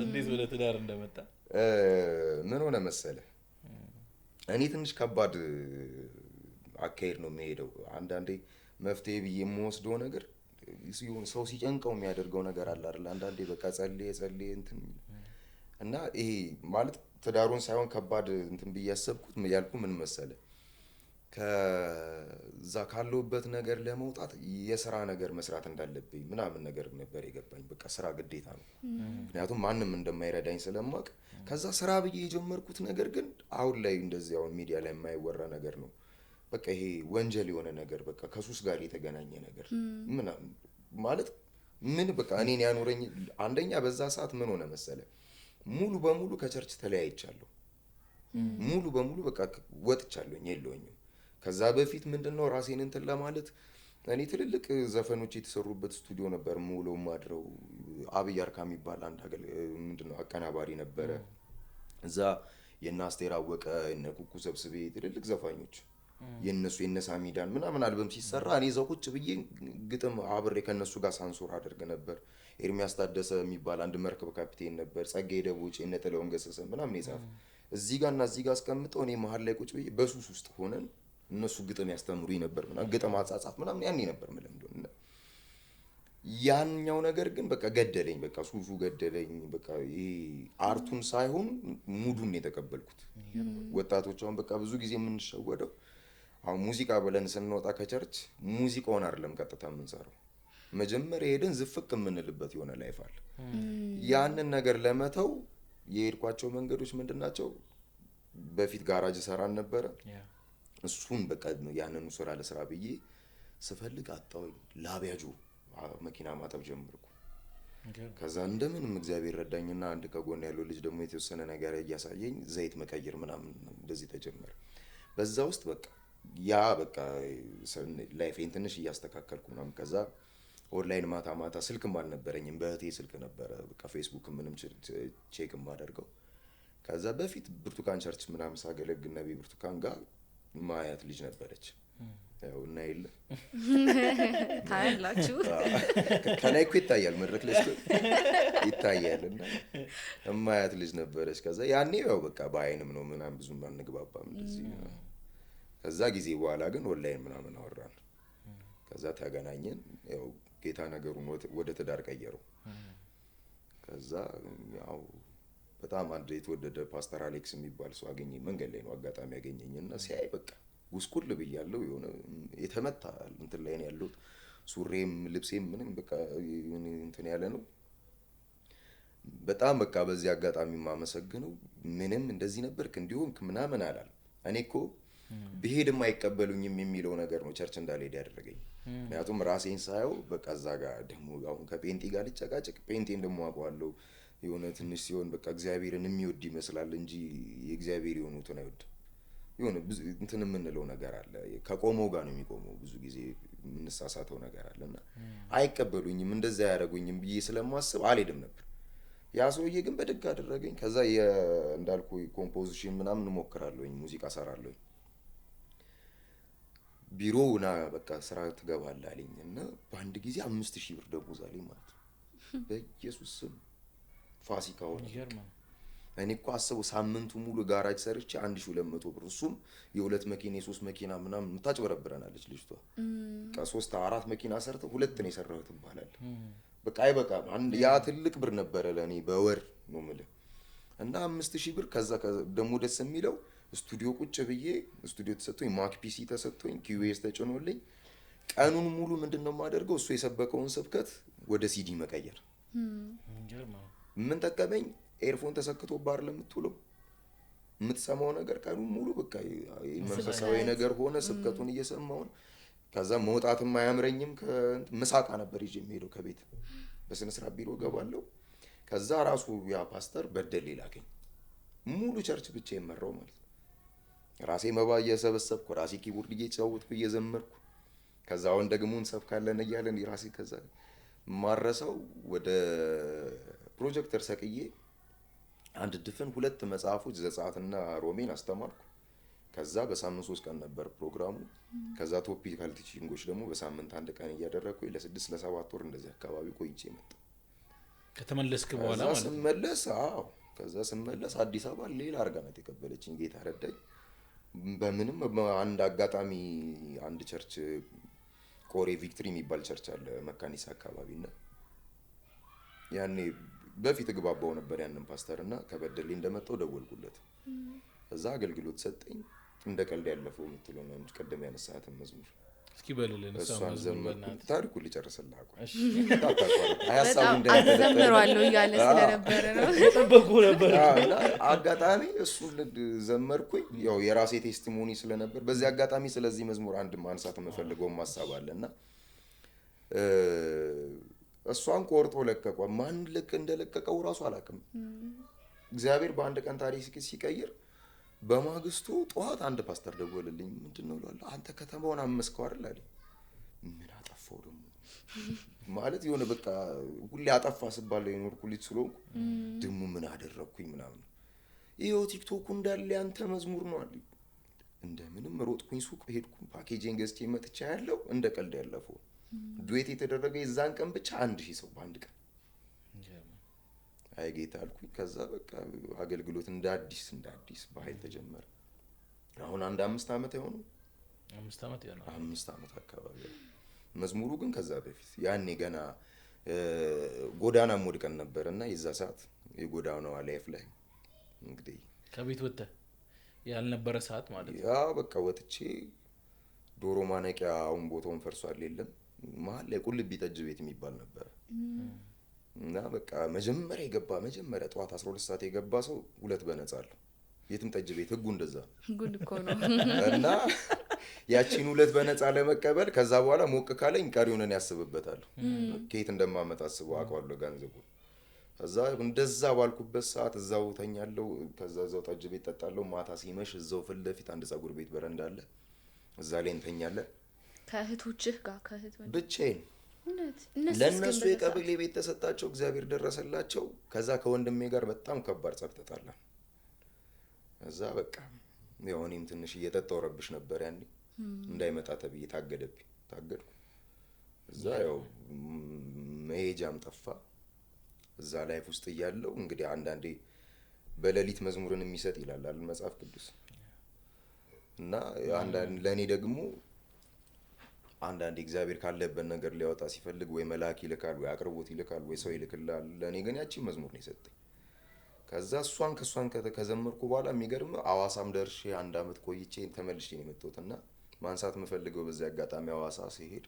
እንዴት ወደ ትዳር እንደመጣ ምን ሆነ መሰለ፣ እኔ ትንሽ ከባድ አካሄድ ነው የምሄደው። አንዳንዴ መፍትሄ ብዬ የምወስደው ነገር ሲሆን ሰው ሲጨንቀው የሚያደርገው ነገር አለ አይደል? አንዳንዴ በቃ ጸልዬ እንትን እና ይሄ ማለት ትዳሩን ሳይሆን ከባድ እንትን ብዬ ያሰብኩት ያልኩ ምን መሰለ፣ ከዛ ካለውበት ነገር ለመውጣት የስራ ነገር መስራት እንዳለብኝ ምናምን ነገር ነበር የገባኝ። በቃ ስራ ግዴታ ነው፣ ምክንያቱም ማንም እንደማይረዳኝ ስለማውቅ። ከዛ ስራ ብዬ የጀመርኩት ነገር ግን አሁን ላይ እንደዚህ አሁን ሚዲያ ላይ የማይወራ ነገር ነው። በቃ ይሄ ወንጀል የሆነ ነገር በቃ ከሱስ ጋር የተገናኘ ነገር ምናምን ማለት ምን በቃ እኔን ያኖረኝ አንደኛ በዛ ሰዓት ምን ሆነ መሰለ፣ ሙሉ በሙሉ ከ church ተለያይቻለሁ። ሙሉ በሙሉ በቃ ወጥቻለሁኝ፣ የለሁኝም። ከዛ በፊት ምንድነው ራሴን እንትን ለማለት እኔ ትልልቅ ዘፈኖች የተሰሩበት ስቱዲዮ ነበር የምውለው ማድረው። አብይ አርካ የሚባል አንድ ምንድነው አቀናባሪ ነበረ። እዛ የነ አስቴር አወቀ፣ የነ ኩኩ ሰብስቤ ትልልቅ ዘፋኞች የነሱ የነ ሳሚዳን ምናምን አልበም ሲሰራ እኔ እዛው ቁጭ ብዬ ግጥም አብሬ ከነሱ ጋር ሳንሱር አደርግ ነበር። ኤርሚያስ ታደሰ የሚባል አንድ መርከብ ካፒቴን ነበር። ጸጋዬ ደቦጭ፣ የነ ጥላሁን ገሰሰ ምናምን የጻፈ እዚህ ጋር እና እዚህ ጋር አስቀምጠው እኔ መሀል ላይ ቁጭ ብዬ በሱስ ውስጥ ሆነን እነሱ ግጥም ያስተምሩኝ ነበር ምናምን፣ ግጥም አጻጻፍ ምናምን ያኔ ነበር የምለምደው። እና ያኛው ነገር ግን በቃ ገደለኝ፣ በቃ ሱሱ ገደለኝ። በቃ ይሄ art ኡን ሳይሆን mood ኡን ነው የተቀበልኩት። ወጣቶች አሁን በቃ ብዙ ጊዜ የምንሸወደው አሁን ሙዚቃ ብለን ስንወጣ ከ church ሙዚቃውን አይደለም ቀጥታ የምንሰራው። መጀመሪያ ሄደን ዝፍቅ የምንልበት የሆነ life አለ። ያንን ነገር ለመተው የሄድኳቸው መንገዶች ምንድን ናቸው? በፊት ጋራጅ ሰራን ነበረ። እሱን በቃ ያንኑ ስራ ለስራ ብዬ ስፈልግ አጣሁኝ። ላቢያጆ መኪና ማጠብ ጀመርኩ። ከዛ እንደምንም እግዚአብሔር ረዳኝና አንድ ከጎን ያለው ልጅ ደግሞ የተወሰነ ነገር እያሳየኝ ዘይት መቀየር ምናምን እንደዚህ ተጀመረ። በዛ ውስጥ በቃ ያ በቃ life ኤን ትንሽ እያስተካከልኩ ምናምን። ከዛ ኦንላይን ማታ ማታ ስልክም አልነበረኝም፣ በእህቴ ስልክ ነበረ በቃ ፌስቡክ ምንም check የማደርገው። ከዛ በፊት ብርቱካን church ምናምን ሳገለግል ነቢይ ብርቱካን ጋር ማያት ልጅ ነበረች። ያው እና የለ ታያላችሁ፣ ከላይ እኮ ይታያል፣ መድረክ ላይ ይታያል። እና እማያት ልጅ ነበረች። ከዛ ያኔ ያው በቃ በአይንም ነው ምናምን ብዙም አንግባባም እንደዚህ። ከዛ ጊዜ በኋላ ግን ኦንላይን ምናምን አወራን። ከዛ ተገናኘን። ያው ጌታ ነገሩን ወደ ትዳር ቀየረው። ከዛ ያው በጣም አንድ የተወደደ ፓስተር አሌክስ የሚባል ሰው አገኘኝ። መንገድ ላይ ነው አጋጣሚ ያገኘኝ እና ሲያይ በቃ ጉስቁል ብያለሁ። የሆነ የተመታ እንትን ላይ ነው ያለሁት። ሱሬም ልብሴም ምንም በቃ እንትን ያለ ነው። በጣም በቃ በዚህ አጋጣሚ የማመሰግነው ምንም እንደዚህ ነበርክ እንዲሆንክ ምናምን አላለም። እኔ እኮ ብሄድም አይቀበሉኝም የሚለው ነገር ነው church እንዳልሄድ ያደረገኝ። ምክንያቱም ራሴን ሳየው በቃ እዛ ጋር ደግሞ አሁን ከጴንጤ ጋር ልጨቃጨቅ፣ ጴንጤን ደግሞ አውቀዋለሁ የሆነ ትንሽ ሲሆን በቃ እግዚአብሔርን የሚወድ ይመስላል እንጂ የእግዚአብሔር የሆኑትን አይወድም። የሆነ ብዙ እንትን የምንለው ነገር አለ። ከቆመው ጋር ነው የሚቆመው። ብዙ ጊዜ የምንሳሳተው ነገር አለ እና አይቀበሉኝም፣ እንደዛ አያደርጉኝም ብዬ ስለማስብ አልሄድም ነበር። ያ ሰውዬ ግን በደግ አደረገኝ። ከዛ እንዳልኩ composition ምናምን እሞክራለሁኝ፣ ሙዚቃ ሰራለሁኝ። ቢሮው ና በቃ ስራ ትገባለህ አለኝ እና በአንድ ጊዜ 5000 ብር ደሞዝ አለኝ ማለት ነው። በኢየሱስ ስም ፋሲካ ሆነ። እኔ እኮ አስበው ሳምንቱ ሙሉ ጋራጅ ሰርቼ 1200 ብር፣ እሱም የሁለት መኪና የሶስት መኪና ምናምን ታጭበረብረናለች ልጅቷ። በቃ 3-4 መኪና ሰርተው ሁለት ነው የሰራሁት ትባላለህ። በቃ አይበቃም። አንድ ያ ትልቅ ብር ነበረ ለኔ በወር ነው የምልህ። እና 5000 ብር። ከዛ ደግሞ ደስ የሚለው ስቱዲዮ ቁጭ ብዬ ስቱዲዮ ተሰጥቶኝ Mac PC ተሰጥቶኝ Cubase ተጭኖልኝ ቀኑን ሙሉ ምንድነው የማደርገው እሱ የሰበከውን ስብከት ወደ ሲዲ መቀየር። ምን ጠቀመኝ? earphone ተሰክቶ ባር ለምትውለው የምትሰማው ነገር ቀኑን ሙሉ በቃ መንፈሳዊ ነገር ሆነ፣ ስብከቱን እየሰማውን። ከዛ መውጣትም አያምረኝም። ምሳቃ ነበር ይዤ የምሄደው ከቤት በስነ ስርዓት ቢሮ እገባለሁ። ከዛ ራሱ ያ ፓስተር በደል ላከኝ። ሙሉ church ብቻ የመራው ማለት ነው። ራሴ መባ እየሰበሰብኩ ራሴ keyboard እየተጫወትኩ እየዘመርኩ፣ ከዛ አሁን ደግሞ እንሰብካለን እያለን ራሴ ከዛ ማረሰው ወደ ፕሮጀክተር ሰቅዬ አንድ ድፍን 2 መጽሐፎች ዘጸአትና ሮሜን አስተማርኩ። ከዛ በሳምንት 3 ቀን ነበር ፕሮግራሙ። ከዛ topical teaching ኦች ደግሞ በሳምንት 1 ቀን እያደረኩኝ ለ6 ለ7 ወር እንደዚህ አካባቢ ቆይቼ መጣሁ። ከተመለስክ በኋላ ማለት ነው? ስመለስ አዎ፣ ከዛ ስመለስ አዲስ አበባ ሌላ አርጋ ናት የቀበለችኝ። ጌታ ረዳኝ። በምንም አንድ አጋጣሚ አንድ church ቆሬ ቪክትሪ የሚባል church አለ መካኒሳ አካባቢና ያኔ በፊት እግባባው ነበር ያንን ፓስተርና ከበደሌ እንደመጣው ደወልኩለት። እዛ አገልግሎት ሰጠኝ። እንደ ቀልድ ያለፈው የምትለው ነው ቀደም ያነሳትን መዝሙር እስኪ በልልን። እሷን ዘመርኩ። ታሪኩን ልጨርስልህ አቆይ። እሺ ሀሳቡ ዘምሯለሁ እያለ ስለነበረ ነው የጠበቅኩ ነበር። አጋጣሚ እሱን ዘመርኩኝ። ያው የራሴ testimony ስለነበር በዚህ አጋጣሚ ስለዚህ መዝሙር አንድ ማንሳት የምፈልገው ሀሳብ አለና እሷን ቆርጦ ለቀቋ። ማን ልክ እንደለቀቀው ራሱ አላውቅም። እግዚአብሔር በአንድ ቀን ታሪክ ሲቀይር በማግስቱ ጠዋት አንድ ፓስተር ደወለልኝ። ምንድነው እለዋለሁ። አንተ ከተማውን አመስከው አይደል አለኝ። ምን አጠፋው ደግሞ ማለት የሆነ በቃ ሁሌ አጠፋ ስባል የኖርኩ ልጅ ስለሆንኩ ደግሞ ምን አደረግኩኝ ምናምን። ይኸው ቲክቶኩ እንዳለ ያንተ መዝሙር ነው አለኝ። እንደምንም ሮጥኩኝ፣ ሱቅ ሄድኩ፣ ፓኬጄን ገዝቼ መጥቻ ያለው እንደ ቀልድ ያለፈው duet የተደረገ የዛን ቀን ብቻ 1000 ሰው በአንድ ቀን። አይ ጌታ አልኩኝ። ከዛ በቃ አገልግሎት እንደ አዲስ እንደ አዲስ በኃይል ተጀመረ። አሁን አንድ 5 ዓመት አይሆንም? 5 ዓመት ይሆናል። 5 ዓመት አካባቢ። መዝሙሩ ግን ከዛ በፊት ያኔ ገና ጎዳናም ወድቀን ነበርና የዛ ሰዓት የጎዳናዋ life ላይ እንግዲህ ከቤት ወጥተህ ያልነበረ ሰዓት ማለት ነው። ያ በቃ ወጥቼ ዶሮ ማነቂያ አሁን ቦታውን ፈርሷል የለም መሀል ላይ ቁልቢ ጠጅ ቤት የሚባል ነበር። እና በቃ መጀመሪያ ጠዋት 12 ሰዓት የገባ ሰው 2 በነፃ አለው። የትም ጠጅ ቤት ህጉ እንደዛ ነው። ጉድ እኮ ነው። እና ያቺን 2 በነፃ ለመቀበል ከዛ በኋላ ሞቅ ካለኝ ቀሪውን እኔ አስብበታለሁ። ከየት እንደማመጣ አስበው አውቀዋለሁ ገንዘቡን። ከዛ እንደዛ ባልኩበት ሰዓት እዛው ተኛለሁ። ከዛ እዛው ጠጅ ቤት ጠጣለሁ። ማታ ሲመሽ እዛው ፊት ለፊት አንድ ፀጉር ቤት በረንዳ አለ፣ እዛ ላይ እንተኛለን። ከእህቶችህ ጋር? ከእህት ወንድ? ብቻዬን። እውነት? እነሱስ ግን ለእነሱ በዛ የቀበሌ ቤት ተሰጣቸው፣ እግዚአብሔር ደረሰላቸው። ከዛ ከወንድሜ ጋር በጣም ከባድ ጸብ ተጣላን። እዛ በቃ ያው እኔም ትንሽ እየጠጣሁ ረብሽ ነበር ያኔ፣ እንዳይመጣ ተብዬ ታገደብኝ፣ ታገድኩ። እዛ ያው መሄጃም ጠፋ። እዛ life ውስጥ እያለሁ እንግዲህ አንዳንዴ በሌሊት መዝሙርን የሚሰጥ ይላል አይደል መጽሐፍ ቅዱስ። እና አንዳንድ ለኔ ደግሞ አንዳንዴ እግዚአብሔር ካለበት ነገር ሊያወጣ ሲፈልግ ወይ መልአክ ይልካል ወይ አቅርቦት ይልካል ወይ ሰው ይልክልሃል። ለኔ ግን ያቺ መዝሙር ነው የሰጠኝ። ከዛ እሷን ከሷን ከዘመርኩ በኋላ የሚገርም ሐዋሳም ደርሼ 1 ዓመት ቆይቼ ተመልሼ ነው የመጣሁት። እና ማንሳት የምፈልገው በዚህ አጋጣሚ ሐዋሳ ሲሄድ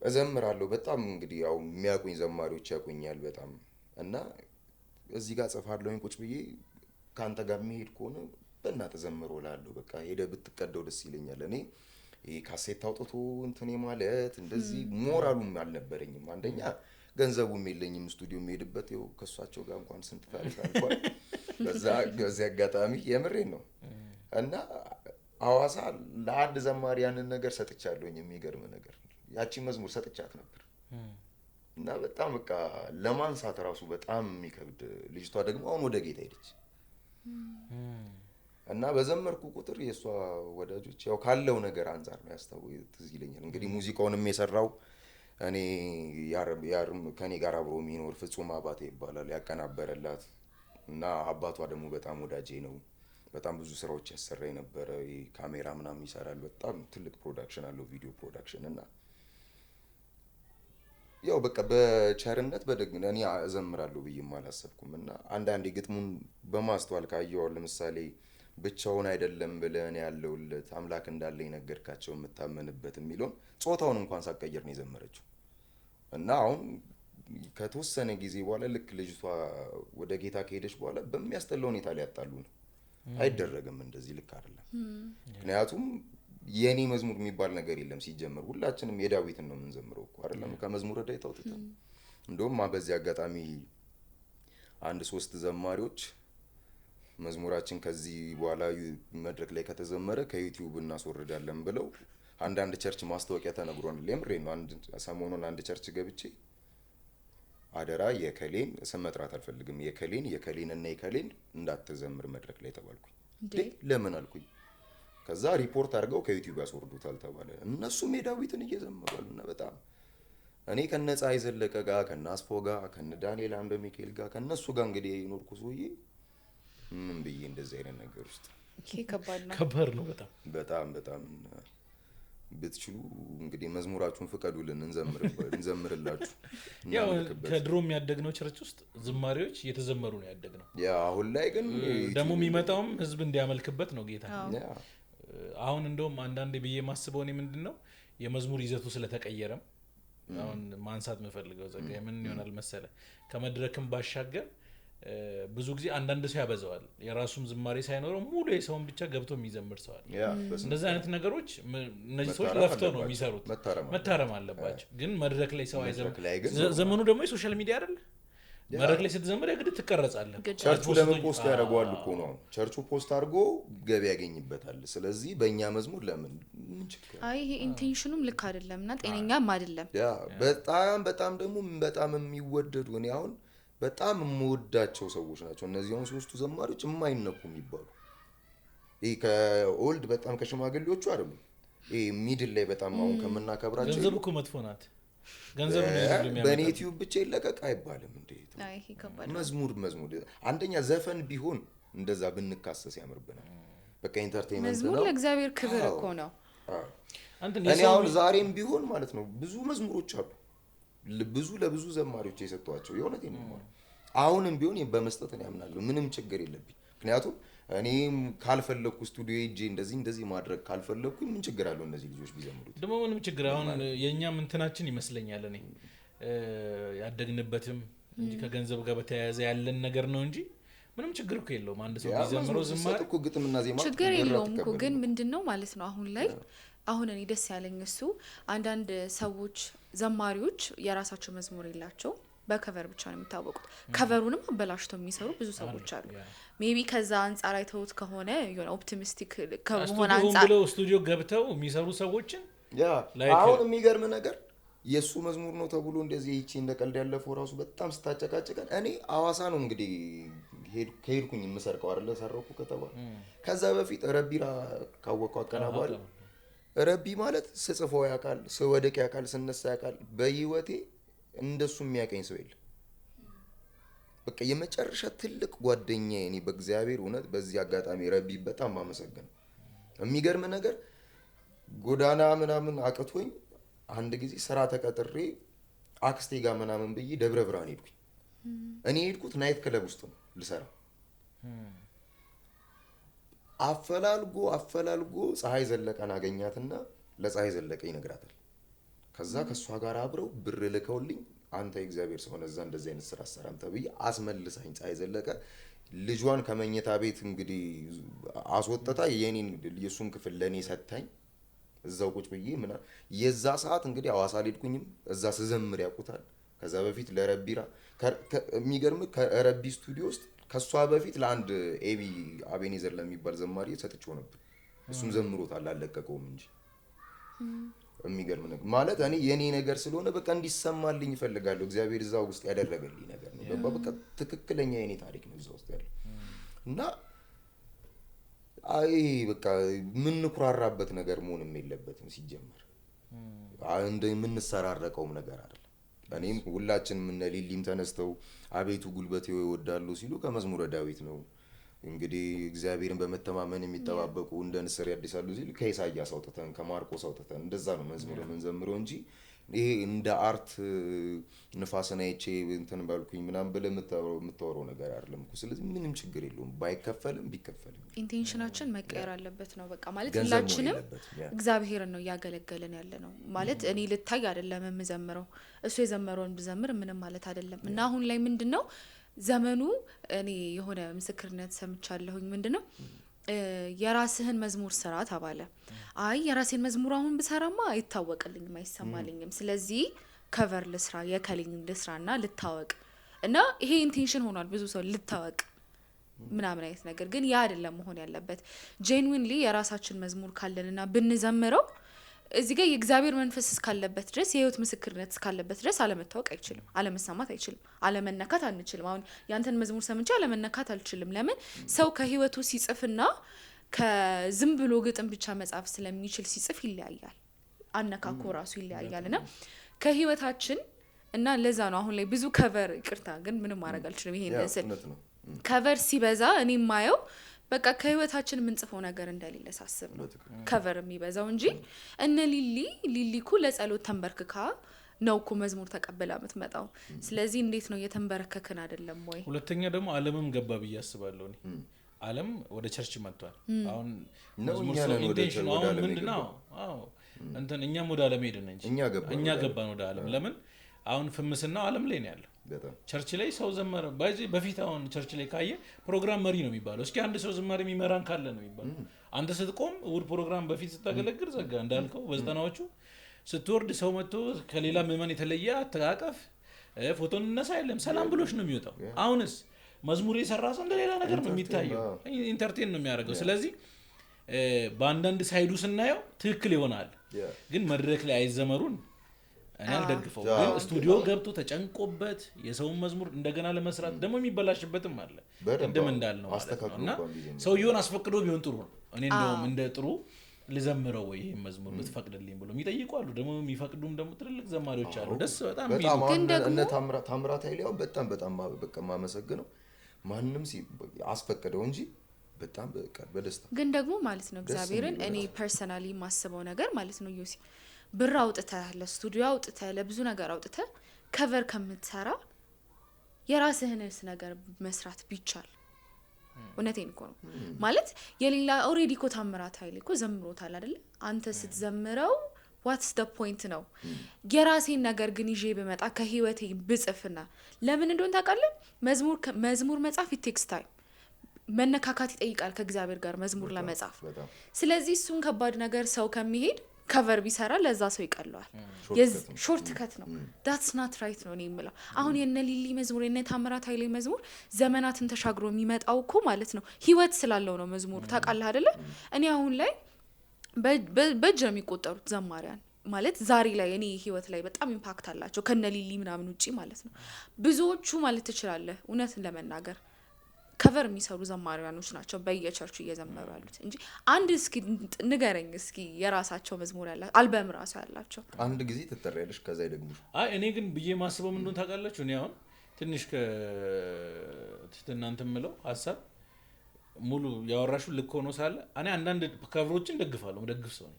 እዘምራለሁ በጣም እንግዲህ ያው የሚያውቁኝ ዘማሪዎች ያውቁኛል በጣም። እና እዚህ ጋር ጽፋለሁኝ ቁጭ ብዬ ካንተ ጋር የሚሄድ ከሆነ በእናትህ ዘምሮ እላለሁ። በቃ ሄደህ ብትቀደው ደስ ይለኛል። እኔ ይሄ ካሴት አውጥቶ እንትን ማለት እንደዚህ ሞራሉም አልነበረኝም። አንደኛ ገንዘቡም የለኝም ስቱዲዮ የምሄድበት፣ ይኸው ከእሳቸው ጋር እንኳን ስንት ታሪክ አልፏል። በዚህ አጋጣሚ የምሬን ነው። እና ሐዋሳ ለአንድ ዘማሪ ያንን ነገር ሰጥቻለሁኝ። የሚገርም ነገር ያቺ መዝሙር ሰጥቻት ነበር። እና በጣም በቃ ለማንሳት ራሱ በጣም የሚከብድ ልጅቷ ደግሞ አሁን ወደ ጌታ ሄደች። እና በዘመርኩ ቁጥር የሷ ወዳጆች ያው ካለው ነገር አንፃር ነው ትዝ ይለኛል። እንግዲህ ሙዚቃውንም የሰራው እኔ ያርም ከኔ ጋር አብሮ የሚኖር ፍጹም አባቴ ይባላል ያቀናበረላት። እና አባቷ ደግሞ በጣም ወዳጄ ነው። በጣም ብዙ ስራዎች ያሰራ የነበረ ካሜራ ምናምን ይሰራል። በጣም ትልቅ production አለው፣ ቪዲዮ production። እና ያው በቃ በቸርነት በደግ እኔ እዘምራለሁ ብዬም አላሰብኩም። እና አንዳንዴ ግጥሙን በማስተዋል ካየው ለምሳሌ ብቻውን አይደለም ብለህ ያለውለት አምላክ እንዳለ የነገርካቸው የምታመንበት የሚለውን ጾታውን እንኳን ሳትቀይር ነው የዘመረችው። እና አሁን ከተወሰነ ጊዜ በኋላ ልክ ልጅቷ ወደ ጌታ ከሄደች በኋላ በሚያስጠላ ሁኔታ ሊያጣሉ ነው። አይደረግም እንደዚህ፣ ልክ አይደለም። ምክንያቱም የኔ መዝሙር የሚባል ነገር የለም ሲጀመር። ሁላችንም የዳዊትን ነው የምንዘምረው እኮ አይደለም ከመዝሙረ ዳዊት አውጥተን። እንደውም በዚህ አጋጣሚ አንድ 3 ዘማሪዎች መዝሙራችን ከዚህ በኋላ መድረክ ላይ ከተዘመረ ከዩቲዩብ እናስወርዳለን ብለው አንዳንድ church ማስታወቂያ ተነግሯል። የምሬን ነው። አንድ ሰሞኑን አንድ church ገብቼ አደራ የከሌን ስም መጥራት አልፈልግም፣ የከሌን የከሌን እና የከሌን እንዳትዘምር መድረክ ላይ ተባልኩኝ። እንዴ? ለምን አልኩኝ። ከዛ ሪፖርት አድርገው ከዩቲዩብ ያስወርዱታል ተባለ። እነሱም የዳዊትን እየዘመሩ አሉና በጣም እኔ ከነ ፀሐይ ዘለቀ ጋር ከነ አስፎ ጋር ከነ ዳንኤል አምደ ሚካኤል ጋር ከነሱ ጋር እንግዲህ የኖርኩ ሰውዬ ምን ብዬ እንደዚህ አይነት ነገር ውስጥ ይሄ ከባድ ነው። ከባድ ነው በጣም። በጣም በጣም። ብትችሉ እንግዲህ መዝሙራችሁን ፍቀዱልን እንዘምርላችሁ። ያው እናመልክበት። ከድሮም ያደግነው church ውስጥ ዝማሬዎች እየተዘመሩ ነው ያደግነው። ያ አሁን ላይ ግን ደግሞ የሚመጣውም ህዝብ እንዲያመልክበት ነው ጌታ። ያ አሁን እንደውም አንዳንዴ ብዬ የማስበው እኔ ምንድነው የመዝሙር ይዘቱ ስለተቀየረም አሁን ማንሳት የምፈልገው ጸጋዬ ምን ይሆናል መሰለ፣ ከመድረክም ባሻገር ብዙ ጊዜ አንዳንድ ሰው ያበዛዋል። የራሱም ዝማሬ ሳይኖረው ሙሉ የሰውን ብቻ ገብቶ የሚዘምር ሰው አለ። ያ በስመ እንደዚህ አይነት ነገሮች እነዚህ ሰዎች መታረም ለፍተው ነው አለባቸው። የሚሰሩት። መታረም መታረም አለባቸው። ግን መድረክ ላይ ሰው መድረክ አይዘምርም። ላይ ግን ዘመኑ ደግሞ የ social media አይደል? መድረክ ላይ ስትዘምር የግድ ትቀረጻለህ። ቸርቹ ለምን post ያደርገዋል እኮ ነው። church ኡ post አድርጎ ገቢ ያገኝበታል። ስለዚህ በእኛ መዝሙር ለምን ምን ችግር? አይ ይሄ intention ኑም ልክ አይደለም እና ጤነኛም አይደለም። Yeah በጣም በጣም ደግሞ በጣም የሚወደዱ እኔ አሁን በጣም የምወዳቸው ሰዎች ናቸው እነዚህ አሁን ሶስቱ ዘማሪዎች የማይነኩ የሚባሉ ይሄ ከ old በጣም ከሽማግሌዎቹ አይደሉም። ይሄ middle ላይ በጣም አሁን ከምናከብራቸው ገንዘብ እኮ መጥፎ ናት። ገንዘብ ነው የሚያመጣው። በእኔ ዩቲዩብ ብቻ ይለቀቅ አይባልም እንዴ? አይ ይሄ ከባድ ነው። መዝሙር አንደኛ ዘፈን ቢሆን እንደዛ ብንካሰስ ያምርብናል። በቃ entertainment ነው። መዝሙር ለእግዚአብሔር ክብር እኮ ነው። እኔ አሁን ዛሬም ቢሆን ማለት ነው ብዙ መዝሙሮች አሉ ብዙ ለብዙ ዘማሪዎች የሰጠኋቸው የእውነቴን ነው። አሁንም ቢሆን በመስጠት እኔ አምናለሁ። ምንም ችግር የለብኝ። ምክንያቱም እኔም ካልፈለኩ ስቱዲዮ ሄጄ እንደዚህ እንደዚህ ማድረግ ካልፈለኩኝ ምን ችግር አለው እነዚህ ልጆች ቢዘምሩት? ደግሞ ምንም ችግር አሁን የኛም እንትናችን ይመስለኛል እኔ ያደግንበትም እንጂ ከገንዘብ ጋር በተያያዘ ያለን ነገር ነው እንጂ ምንም ችግር እኮ የለውም። አንድ ሰው ቢዘምረው ዝማሬ እኮ ግጥምና ዜማ ችግር የለውም እኮ። ግን ምንድነው ማለት ነው አሁን ላይ አሁን እኔ ደስ ያለኝ እሱ አንዳንድ ሰዎች ዘማሪዎች የራሳቸው መዝሙር የላቸው በ cover ብቻ ነው የሚታወቁት። cover ኡንም አበላሽተው የሚሰሩ ብዙ ሰዎች አሉ። Maybe ከዛ አንጻር አይተውት ከሆነ የሆነ optimistic ከመሆን አንጻር ብለው ስቱዲዮ ገብተው የሚሰሩ ሰዎችን Yeah አሁን የሚገርም ነገር የሱ መዝሙር ነው ተብሎ እንደዚህ ይቺ እንደ ቀልድ ያለፈው ራሱ በጣም ስታጨቃጨቀን እኔ አዋሳ ነው እንግዲህ ከሄድኩኝ የምሰርቀው አይደለ ሰረኩ ከተባለ ከዛ በፊት ረቢራ ካወቀው አቀናባሪ ረቢ ማለት ስጽፈው ያውቃል፣ ስወደቅ ያውቃል፣ ስነሳ ያውቃል። በህይወቴ እንደሱ የሚያቀኝ ሰው የለም። በቃ የመጨረሻ ትልቅ ጓደኛዬ እኔ በእግዚአብሔር እውነት በዚህ አጋጣሚ ረቢ በጣም አመሰግናለሁ። የሚገርም ነገር ጎዳና ምናምን አቅቶኝ አንድ ጊዜ ስራ ተቀጥሬ አክስቴ ጋር ምናምን ብዬ ደብረ ብርሃን ሄድኩኝ። እኔ ሄድኩት night club ውስጥ ነው ልሰራ። አፈላልጎ ፀሐይ ዘለቀን አገኛትና ለፀሐይ ዘለቀ ይነግራታል። ከዛ ከሷ ጋር አብረው ብር ልከውልኝ አንተ የእግዚአብሔር ሰው ነህ እዛ እንደዚህ አይነት ስራ አሰራም ተብዬ አስመልሳኝ ፀሐይ ዘለቀ ልጇን ከመኝታ ቤት እንግዲህ አስወጥታ የኔን የሱን ክፍል ለኔ ሰጥታኝ እዛው ቁጭ ብዬ ምናምን የዛ ሰዓት እንግዲህ አዋሳ አልሄድኩኝም። እዛ ስዘምር ያውቁታል። ከዛ በፊት ለረቢራ የሚገርም ከረቢ ስቱዲዮ ውስጥ ከሷ በፊት ለአንድ ኤቢ አቤኔዘር ለሚባል ዘማሪ ሰጥቼው ነበር። እሱም ዘምሮታል አልለቀቀውም እንጂ። የሚገርም ነገር ማለት እኔ የኔ ነገር ስለሆነ በቃ እንዲሰማልኝ እፈልጋለሁ። እግዚአብሔር እዛ ውስጥ ያደረገልኝ ነገር ነው። ገባ በቃ ትክክለኛ የኔ ታሪክ ነው እዛ ውስጥ ያለው እና አይ በቃ የምንኩራራበት ነገር መሆንም የለበትም ሲጀመር እንደ የምንሰራረቀውም ነገር አይደለም። እኔም ሁላችንም እነ ሊሊም ተነስተው አቤቱ ጉልበቴ ይወዳሉ ሲሉ ከመዝሙረ ዳዊት ነው እንግዲህ እግዚአብሔርን በመተማመን የሚጠባበቁ እንደ ንስር ያድሳሉ ሲሉ ከኢሳይያስ አውጥተን ከማርቆስ አውጥተን እንደዛ ነው መዝሙር የምንዘምረው እንጂ ይሄ እንደ art ንፋስን አይቼ እንትን ባልኩኝ ምናምን ብለህ የምታወራው ነገር አይደለም እኮ። ስለዚህ ምንም ችግር የለውም ባይከፈልም ቢከፈልም intention ኣችን መቀየር አለበት ነው በቃ። ማለት ሁላችንም እግዚአብሔርን ነው እያገለገልን ያለ ነው ማለት። እኔ ልታይ አይደለም የምዘምረው እሱ የዘመረውን ብዘምር ምንም ማለት አይደለም። እና አሁን ላይ ምንድነው ዘመኑ እኔ የሆነ ምስክርነት ሰምቻለሁኝ። ምንድነው የራስህን መዝሙር ስራ ተባለ። አይ የራሴን መዝሙር አሁን ብሰራማ አይታወቅልኝም አይሰማልኝም፣ ስለዚህ cover ልስራ የከሊን ልስራና ልታወቅ እና ይሄ intention ሆኗል ብዙ ሰው ልታወቅ ምናምን አይነት ነገር። ግን ያ አይደለም መሆን ያለበት። Genuinely የራሳችን መዝሙር ካለንና ብንዘምረው እዚህ ጋር የእግዚአብሔር መንፈስ እስካለበት ድረስ የህይወት ምስክርነት እስካለበት ድረስ አለመታወቅ አይችልም፣ አለመሰማት አይችልም፣ አለመነካት አንችልም። አሁን ያንተን መዝሙር ሰምቼ አለመነካት አልችልም። ለምን ሰው ከህይወቱ ሲጽፍና ከዝም ብሎ ግጥም ብቻ መጻፍ ስለሚችል ሲጽፍ ይለያያል፣ አነካኩ ራሱ ይለያያልና ከህይወታችን እና ለዛ ነው አሁን ላይ ብዙ cover ይቅርታ ግን ምንም ማድረግ አልችልም ይሄን ስል cover ሲበዛ እኔ የማየው በቃ ከህይወታችን የምንጽፈው ነገር እንደሌለ ሳስብ ነው cover የሚበዛው እንጂ እነ ሊሊ እኮ ለጸሎት ተንበርክካ ነው እኮ መዝሙር ተቀበላ የምትመጣው። ስለዚህ እንዴት ነው እየተንበረከክን አይደለም ወይ? ሁለተኛ ደግሞ ዓለምም ገባ ብዬ አስባለሁ እኔ። ዓለም ወደ church መጥቷል። አሁን መዝሙር ሰው intention ኡ አሁን ምንድነው? አዎ እንትን እኛም ወደ ዓለም ሄድን እንጂ እኛ ገባን ወደ ዓለም። ለምን አሁን ፍምስናው ዓለም ላይ ነው ያለው። Church ላይ ሰው ዘመረ ባይዚ በፊት አሁን church ላይ ካየ ፕሮግራም መሪ ነው የሚባለው። እስኪ አንድ ሰው ዝማሬ የሚመራን ካለ ነው የሚባለው። አንተ ስትቆም እሑድ ፕሮግራም በፊት ስታገለግል ዘጋ እንዳልከው በዘጠናዎቹ ስትወርድ ሰው መጥቶ ከሌላ ምዕመን የተለየ አተቃቀፍ ፎቶ እንነሳ የለም፣ ሰላም ብሎሽ ነው የሚወጣው። አሁንስ መዝሙር የሰራ ሰው እንደሌላ ነገር ነው የሚታየው፣ entertain ነው የሚያደርገው። ስለዚህ በአንዳንድ side ኡ ስናየው ትክክል ይሆናል፣ ግን መድረክ ላይ አይዘመሩን እኔ አልደግፈው። ግን ስቱዲዮ ገብቶ ተጨንቆበት የሰውን መዝሙር እንደገና ለመስራት ደግሞ የሚበላሽበትም አለ፣ ቅድም እንዳልነው ማለት ነው። እና ሰውየውን አስፈቅዶ ቢሆን ጥሩ ነው። እኔ እንደውም እንደ ጥሩ ልዘምረው ወይ ይሄን መዝሙር ብትፈቅድልኝ ብሎ የሚጠይቁ አሉ። ደግሞ የሚፈቅዱም ደግሞ ትልልቅ ዘማሪዎች አሉ። ደስ በጣም በጣም እነ ታምራት ኃይሌ በጣም በጣም በቃ ማመሰግነው ማንም አስፈቅደው እንጂ በጣም በቃ በደስታ። ግን ደግሞ ማለት ነው እግዚአብሔርን እኔ personally ማስበው ነገር ማለት ነው ዮሲ፣ ብር አውጥተህ ለስቱዲዮ አውጥተህ ለብዙ ነገር አውጥተህ cover ከምትሰራ የራስህንስ ነገር መስራት ቢቻል። እውነቴን እኮ ነው ማለት የሌላ already እኮ ታምራት ኃይሌ እኮ ዘምሮታል አይደለ? አንተ ስትዘምረው what's the point ነው። የራሴን ነገር ግን ይዤ ብመጣ ከህይወቴ ብጽፍና ለምን እንደሆነ ታውቃለህ? መዝሙር መጻፍ it takes time፣ መነካካት ይጠይቃል ከእግዚአብሔር ጋር መዝሙር ለመጻፍ። ስለዚህ እሱን ከባድ ነገር ሰው ከሚሄድ cover ቢሰራ ለዛ ሰው ይቀለዋል። Short cut ነው። That's not right ነው እኔ የምለው። አሁን የነ ሊሊ መዝሙር፣ የነ ታምራት ኃይሌ መዝሙር ዘመናትን ተሻግሮ የሚመጣው እኮ ማለት ነው ህይወት ስላለው ነው መዝሙሩ። ታውቃለህ አይደለ? እኔ አሁን ላይ በእጅ ነው የሚቆጠሩት ዘማሪያን ማለት ዛሬ ላይ እኔ ህይወት ላይ በጣም impact አላቸው ከነ ሊሊ ምናምን ውጪ ማለት ነው። ብዙዎቹ ማለት ትችላለህ እውነትን ለመናገር cover የሚሰሩ ዘማሪያኖች ናቸው በየቸርቹ እየዘመሩ ያሉት እንጂ አንድ እስኪ ንገረኝ እስኪ የራሳቸው መዝሙር ያላቸው፣ አልበም ራሱ ያላቸው። አንድ ጊዜ ትጠሪያለሽ ከዛ ይደግሙሽ። አይ እኔ ግን ብዬ ማስበው ምን እንደሆነ ታውቃላችሁ? እኔ አሁን ትንሽ ከትህትና እንትን የምለው ሀሳብ ሙሉ ያወራሹ ልክ ሆኖ ሳለ እኔ አንዳንድ cover ኦችን ደግፋለሁ። ደግፍ ሰው ነኝ።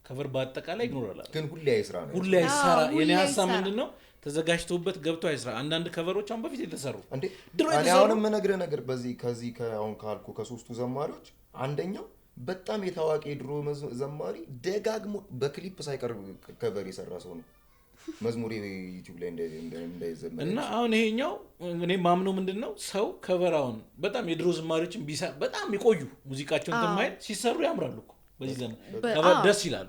Cover በአጠቃላይ ignore አላደርግም። ግን ሁሌ አይስራ ነው። ሁሌ አይሰራ። የኔ ሀሳብ ምንድነው ተዘጋጅቶበት ገብቶ አይስራ። አንዳንድ cover ኦች አሁን በፊት የተሰሩ እንዴ እኔ አሁንም የምነግርህ ነገር በዚህ ከዚህ አሁን ካልኩ ከሶስቱ ዘማሪዎች አንደኛው በጣም የታዋቂ የድሮ ዘማሪ ደጋግሞ በክሊፕ ሳይቀር cover የሰራ ሰው ነው። መዝሙር ዩቲዩብ ላይ እንዳይዘመር። እና አሁን ይሄኛው እኔ ማምነው ምንድነው ሰው cover አሁን በጣም የድሮ ዘማሪዎችን በጣም ይቆዩ ሙዚቃቸውን ተማይል ሲሰሩ ያምራሉ እኮ በዚህ ዘመን cover ደስ ይላሉ።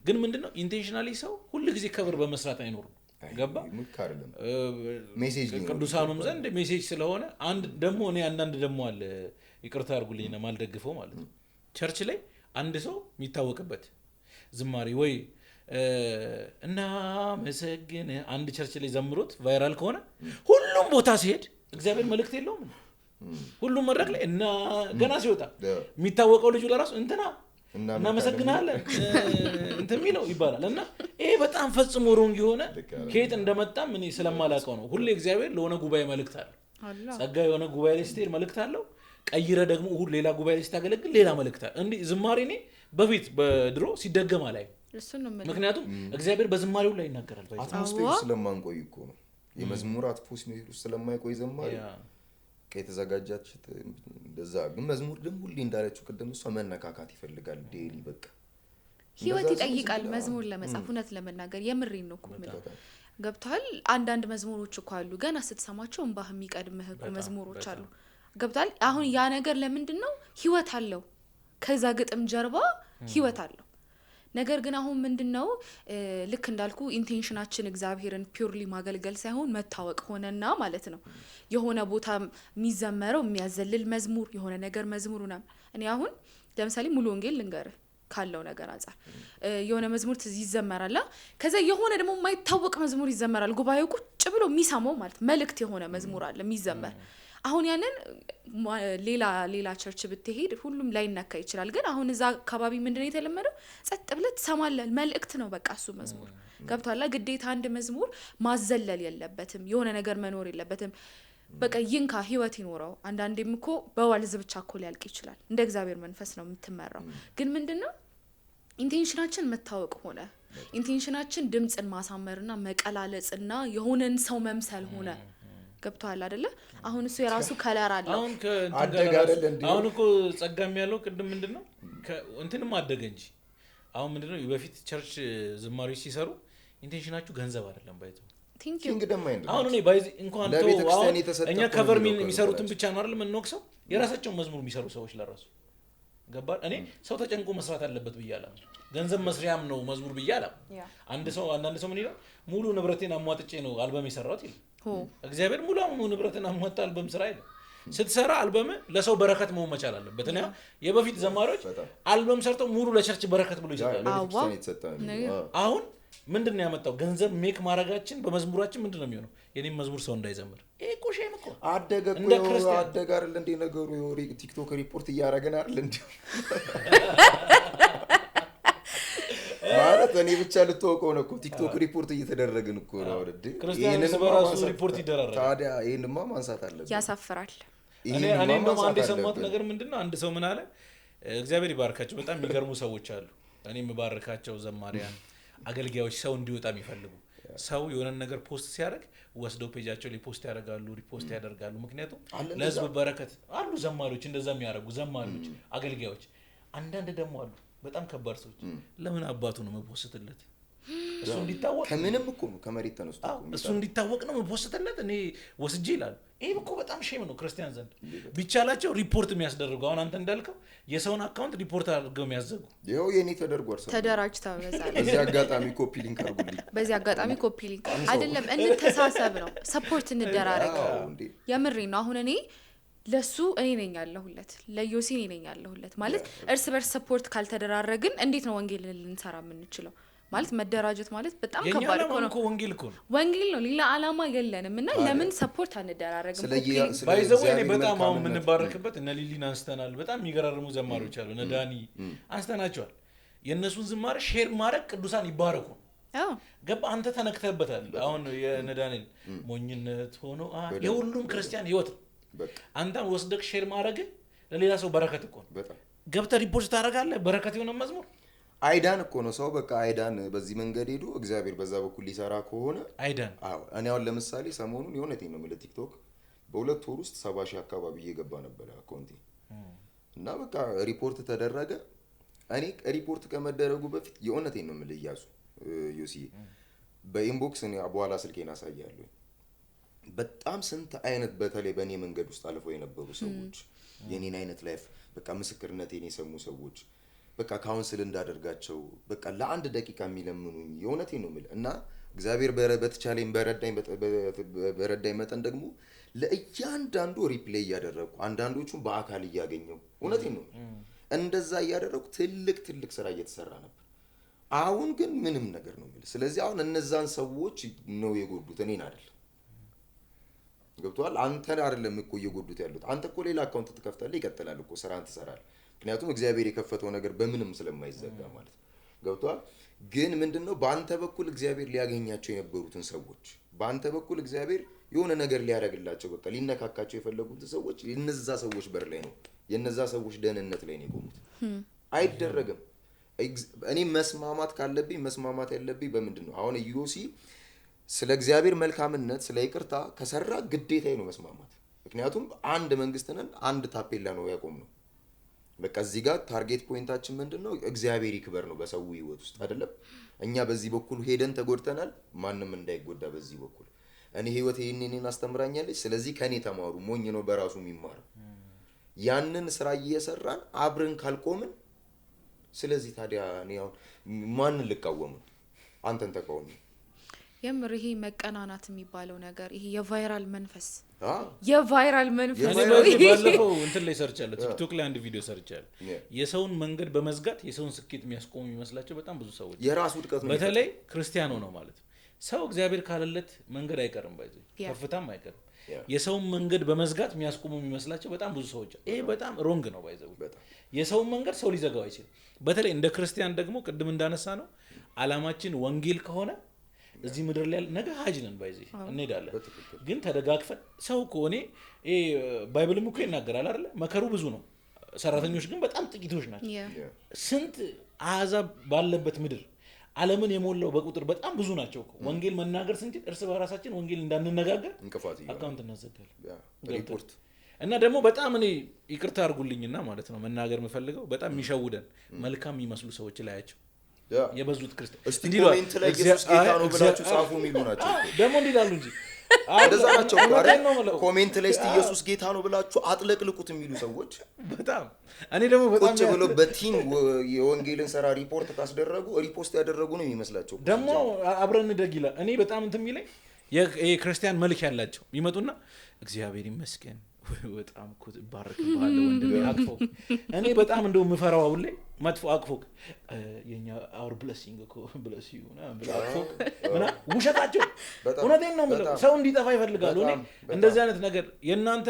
ግን ምንድነው intentionally ሰው ሁሉ ጊዜ cover በመስራት አይኖርም። ገባ? Message ቅዱሳኑም ዘንድ message ስለሆነ አንድ ደግሞ እኔ አንዳንድ ደግሞ አለ ይቅርታ አድርጉልኝና ማልደግፈው ማለት ነው። Church ላይ አንድ ሰው የሚታወቅበት ዝማሬ ወይ እና መሰግን አንድ church ላይ ዘምሮት viral ከሆነ ሁሉም ቦታ ሲሄድ እግዚአብሔር መልእክት የለውም። ሁሉም መድረክ ላይ እና ገና ሲወጣ የሚታወቀው ልጁ ለራሱ እንትና እናመሰግናለን እንትን የሚለው ይባላል። እና ይሄ በጣም ፈጽሞ wrong የሆነ ከየት እንደመጣም እኔ ስለማላውቀው ነው። ሁሌ እግዚአብሔር ለሆነ ጉባኤ መልእክት አለው። ጸጋ የሆነ ጉባኤ ላይ ስትሄድ መልእክት አለው። ቀይረ ደግሞ እሁድ ሌላ ጉባኤ ላይ ስታገለግል ሌላ መልእክት አለው። እንዲህ ዝማሬ እኔ በፊት በድሮ ሲደገም አላይም። ምክንያቱም እግዚአብሔር በዝማሬው ላይ ይናገራል። Atmosphere ስለማንቆይ እኮ ነው። የመዝሙር atmosphere ስለማይቆይ ዘማሪ ከተዘጋጃች እንደዛ። ግን መዝሙር ደግሞ ሁሌ እንዳለችው ቅድም እሷ መነካካት ይፈልጋል። Daily በቃ ህይወት ይጠይቃል መዝሙር ለመጻፍ። እውነት ለመናገር የምሬን ነው እኮ የምልህ። ገብቶሃል? አንዳንድ መዝሙሮች እኮ አሉ ገና ስትሰማቸው እንባህ የሚቀድምህ እኮ መዝሙሮች አሉ። ገብቶሃል? አሁን ያ ነገር ለምንድን ነው ህይወት አለው። ከዛ ግጥም ጀርባ ህይወት አለው። ነገር ግን አሁን ምንድነው ልክ እንዳልኩ intention ኣችን እግዚአብሔርን purely ማገልገል ሳይሆን መታወቅ ሆነና ማለት ነው። የሆነ ቦታ የሚዘመረው የሚያዘልል መዝሙር የሆነ ነገር መዝሙሩ ነው። እኔ አሁን ለምሳሌ ሙሉ ወንጌል ልንገርህ ካለው ነገር አንፃር የሆነ መዝሙር ይዘመራል። ከዛ የሆነ ደግሞ የማይታወቅ መዝሙር ይዘመራል። ጉባኤው ቁጭ ብሎ የሚሰማው ማለት መልእክት የሆነ መዝሙር አለ የሚዘመር። አሁን ያንን ሌላ ሌላ church ብትሄድ ሁሉም ላይነካ ይችላል። ግን አሁን እዛ አካባቢ ምንድነው የተለመደው? ጸጥ ብለህ ትሰማለህ። መልእክት ነው በቃ እሱ መዝሙር። ገብቶሃል? ግዴታ አንድ መዝሙር ማዘለል የለበትም። የሆነ ነገር መኖር የለበትም። በቃ ይንካ ህይወት ይኖረው። አንዳንዴም እኮ በዋልዝ ብቻ እኮ ሊያልቅ ይችላል። እንደ እግዚአብሔር መንፈስ ነው የምትመራው። ግን ምንድነው intention ኣችን መታወቅ ሆነ። Intention ኣችን ድምጽን ማሳመርና መቀላለጽና የሆነን ሰው መምሰል ሆነ። ገብቶሃል አይደለ? አሁን እሱ የራሱ color አለው። አሁን አሁን እኮ ጸጋም ያለው ቅድም ምንድነው እንትንም አደገ እንጂ አሁን ምንድነው በፊት church ዝማሬዎች ሲሰሩ intention ኣችሁ ገንዘብ አይደለም ባይተው አሁን እኔ ባይዚ እንኳን ተው እኛ cover የሚሰሩትን ብቻ ነው አይደል የምንወቅሰው። የራሳቸውን መዝሙር የሚሰሩ ሰዎች ለራሱ ገባህ? እኔ ሰው ተጨንቆ መስራት አለበት ብዬ አላምንም። ገንዘብ መስሪያም ነው መዝሙር ብዬ አላምንም። አንዳንድ ሰው ምን ይላል? ሙሉ ንብረቴን አሟጥጬ ነው አልበም የሰራሁት ይላል። እግዚአብሔር ሙሉ ንብረትን አሟጣ አልበም ስራ ይላል። ስትሰራ አልበም ለሰው በረከት መሆን መቻል አለበት። እና የበፊት ዘማሪዎች አልበም ሰርተው ሙሉ ለ church በረከት ብሎ ይሰጣሉ። አሁን ምንድነው ያመጣው? ገንዘብ make ማድረጋችን በመዝሙራችን ምንድነው የሚሆነው? የኔም መዝሙር ሰው እንዳይዘምር። ይሄ እኮ shame እኮ አደገ እኮ አደገ አይደል እንዴ ነገሩ? ቲክቶክ ሪፖርት እያደረገን አይደል እንዴ? ማለት እኔ ብቻ ልትወቀው ነው እኮ ቲክቶክ ሪፖርት እየተደረግን እኮ ነው አይደል? ክርስቲያን በራሱ ሪፖርት ይደራረጋል። ታዲያ ይሄንማ ማንሳት አለብን። ያሳፍራል። እኔ እንደውም አንድ የሰማሁት ነገር ምንድነው፣ አንድ ሰው ምን አለ፣ እግዚአብሔር ይባርካቸው፣ በጣም የሚገርሙ ሰዎች አሉ። እኔ የምባርካቸው ዘማሪያን፣ አገልጋዮች፣ ሰው እንዲወጣ የሚፈልጉ ሰው የሆነ ነገር post ሲያደርግ ወስደው page ኣቸው ላይ post ያደርጋሉ፣ repost ያደርጋሉ። ምክንያቱም ለህዝብ በረከት አሉ። ዘማሪዎች እንደዛ የሚያደርጉ ዘማሪዎች፣ አገልጋዮች። አንዳንድ ደግሞ አሉ በጣም ከባድ ሰዎች። ለምን አባቱ ነው የም post ለት? እሱ እንዲታወቅ ከምንም እኮ ነው ከመሬት ተነስቶ እሱ እንዲታወቅ ነው የም post ለት እኔ ወስጄ ይላሉ። ይሄ እኮ በጣም shame ነው ክርስቲያን ዘንድ። ቢቻላቸው ሪፖርት የሚያስደርጉ አሁን አንተ እንዳልከው የሰውን account ሪፖርት አድርገው የሚያዘጉ ይኸው የኔ ተደርጓል። ተደራጅተው በዛ በዚህ አጋጣሚ copy link አድርጉልኝ። በዚህ አጋጣሚ copy link አይደለም እንተሳሰብ ነው፣ support እንደራረግ። የምሬ ነው። አሁን እኔ ለሱ እኔ ነኝ ያለሁለት፣ ለዮሲ እኔ ነኝ ያለሁለት። ማለት እርስ በርስ support ካልተደራረግን እንዴት ነው ወንጌልን ልንሰራ የምንችለው? ማለት መደራጀት ማለት በጣም ከባድ እኮ ነው። ወንጌል እኮ ነው፣ ወንጌል ነው፣ ሌላ አላማ የለንም። እና ለምን support አንደራረግም? by the way እኔ በጣም አሁን የምንባረክበት እነ ሊሊን አንስተናል። በጣም የሚገራርሙ ዘማሪዎች አሉ፣ እነ ዳኒ አንስተናቸዋል። የእነሱን ዝማሬ share ማድረግ ቅዱሳን ይባረኩ። ገባ? አንተ ተነክተህበታል። አሁን የእነ ዳንኤል ሞኝነት ሆኖ የሁሉም ክርስቲያን ህይወት ነው። አንተም ወስደህ share ማድረግ ለሌላ ሰው በረከት እኮ ነው። ገብተህ ሪፖርት ታደርጋለህ፣ በረከት የሆነ መዝሙር አይዳን እኮ ነው ሰው። በቃ አይዳን በዚህ መንገድ ሄዶ እግዚአብሔር በዛ በኩል ሊሰራ ከሆነ አይዳን። አዎ እኔ አሁን ለምሳሌ ሰሞኑን የእውነቴን ነው የምልህ ቲክቶክ በ2 ወር ውስጥ 70,000 አካባቢ እየገባ ነበር account ኤ እና በቃ ሪፖርት ተደረገ። እኔ ሪፖርት ከመደረጉ በፊት የእውነቴን ነው የምልህ እያሱ ዮሲ በ inbox እኔ በኋላ ስልኬን አሳያለሁ። በጣም ስንት አይነት በተለይ በእኔ መንገድ ውስጥ አልፈው የነበሩ ሰዎች የኔን አይነት life በቃ ምስክርነቴን የሰሙ ሰዎች በቃ counsel እንዳደርጋቸው በቃ ለአንድ ደቂቃ የሚለምኑኝ የእውነቴን ነው የምልህ። እና እግዚአብሔር በተቻለኝ በረዳኝ መጠን ደግሞ ለእያንዳንዱ reply እያደረግኩ አንዳንዶቹን በአካል እያገኘው እውነቴን ነው እንደዛ እያደረግኩ ትልቅ ትልቅ ስራ እየተሰራ ነበር። አሁን ግን ምንም ነገር ነው የምልህ። ስለዚህ አሁን እነዛን ሰዎች ነው የጎዱት፣ እኔን አይደለም። ገብቶሃል? አንተን አይደለም እኮ እየጎዱት ያሉት። አንተ እኮ ሌላ account ትከፍታለህ፣ ይቀጥላል እኮ ስራን ትሰራለህ። ምክንያቱም እግዚአብሔር የከፈተው ነገር በምንም ስለማይዘጋ ማለት ነው። ገብቶሃል? ግን ምንድነው በአንተ በኩል እግዚአብሔር ሊያገኛቸው የነበሩትን ሰዎች በአንተ በኩል እግዚአብሔር የሆነ ነገር ሊያደርግላቸው በቃ ሊነካካቸው የፈለጉትን ሰዎች የነዛ ሰዎች በር ላይ ነው የነዛ ሰዎች ደህንነት ላይ ነው የቆሙት። አይደረግም። እኔ መስማማት ካለብኝ መስማማት ያለብኝ በምንድን ነው? አሁን ዮሲ ስለ እግዚአብሔር መልካምነት ስለ ይቅርታ ከሰራ ግዴታዬ ነው መስማማት። ምክንያቱም አንድ መንግስት ነን፣ አንድ ታፔላ ነው ያቆምነው። በቃ እዚህ ጋር target point ኣችን ምንድነው? እግዚአብሔር ይክበር ነው በሰው ህይወት ውስጥ አይደለም። እኛ በዚህ በኩል ሄደን ተጎድተናል፣ ማንም እንዳይጎዳ በዚህ በኩል እኔ ህይወት ይሄንን አስተምራኛለች፣ ስለዚህ ከኔ ተማሩ። ሞኝ ነው በራሱ የሚማረው። ያንን ስራ እየሰራን አብረን ካልቆምን፣ ስለዚህ ታዲያ እኔ አሁን ማንን ልቃወም ነው? አንተን ተቃወም። የምር ይሄ መቀናናት የሚባለው ነገር ይሄ የ viral መንፈስ የ viral መንፈስ ነው። ባለፈው እንትን ላይ ሰርቻለሁ፣ ቲክቶክ ላይ አንድ ቪዲዮ ሰርቻለሁ። የሰውን መንገድ በመዝጋት የሰውን ስኬት የሚያስቆሙ የሚመስላቸው በጣም ብዙ ሰዎች የራሱ ውድቀት ነው። በተለይ ክርስቲያን ሆነው ማለት ነው። ሰው እግዚአብሔር ካለለት መንገድ አይቀርም፣ by the way ከፍታም አይቀርም። የሰውን መንገድ በመዝጋት የሚያስቆሙ የሚመስላቸው በጣም ብዙ ሰዎች፣ ይሄ በጣም wrong ነው። by the way የሰውን መንገድ ሰው ሊዘጋው አይችልም። በተለይ እንደ ክርስቲያን ደግሞ ቅድም እንዳነሳ ነው አላማችን ወንጌል ከሆነ እዚህ ምድር ላይ ነገ ሀጅ ነን by the way እንሄዳለን። ግን ተደጋግፈን ሰው እኮ እኔ Bible ም እኮ ይናገራል አይደለ? መከሩ ብዙ ነው፣ ሰራተኞች ግን በጣም ጥቂቶች ናቸው። ስንት አሕዛብ ባለበት ምድር ዓለምን የሞላው በቁጥር በጣም ብዙ ናቸው እኮ። ወንጌል መናገር ስንችል እርስ በራሳችን ወንጌል እንዳንነጋገር account እናዘጋለን ሪፖርት እና ደግሞ በጣም እኔ ይቅርታ አድርጉልኝና ማለት ነው መናገር የምፈልገው በጣም የሚሸውደን መልካም የሚመስሉ ሰዎች ላያቸው የበዙት ክርስቲያን እስቲ comment ላይ ኢየሱስ ጌታ ነው ብላችሁ ጻፉ የሚሉ ናቸው። ደግሞ እንዲህ ይላሉ እንጂ እንደዛ ናቸው እኮ አይደል? እውነቴን ነው የምለው። Comment ላይ እስቲ ኢየሱስ ጌታ ነው ብላችሁ አጥለቅልቁት የሚሉ ሰዎች በጣም እኔ ደግሞ በጣም ቁጭ ብሎ በ team የወንጌልን ስራ ሪፖርት ካስደረጉ repost ያደረጉ ነው የሚመስላቸው። ደግሞ አብረን እንደግ ይላል። እኔ በጣም እንትን የሚለኝ የክርስቲያን መልክ ያላቸው ይመጡና እግዚአብሔር ይመስገን በጣም እኮ እባረክብሃለሁ ወንድሜ አቅፎ። እኔ በጣም እንደው የምፈራው አሁን ላይ መጥፎ አቅፎ የኛ our blessing እኮ bless you ምናምን ብለው አቅፎ ምናምን ውሸታቸው። እውነቴን ነው የምለው፣ ሰው እንዲጠፋ ይፈልጋሉ። እኔ እንደዚህ አይነት ነገር የእናንተ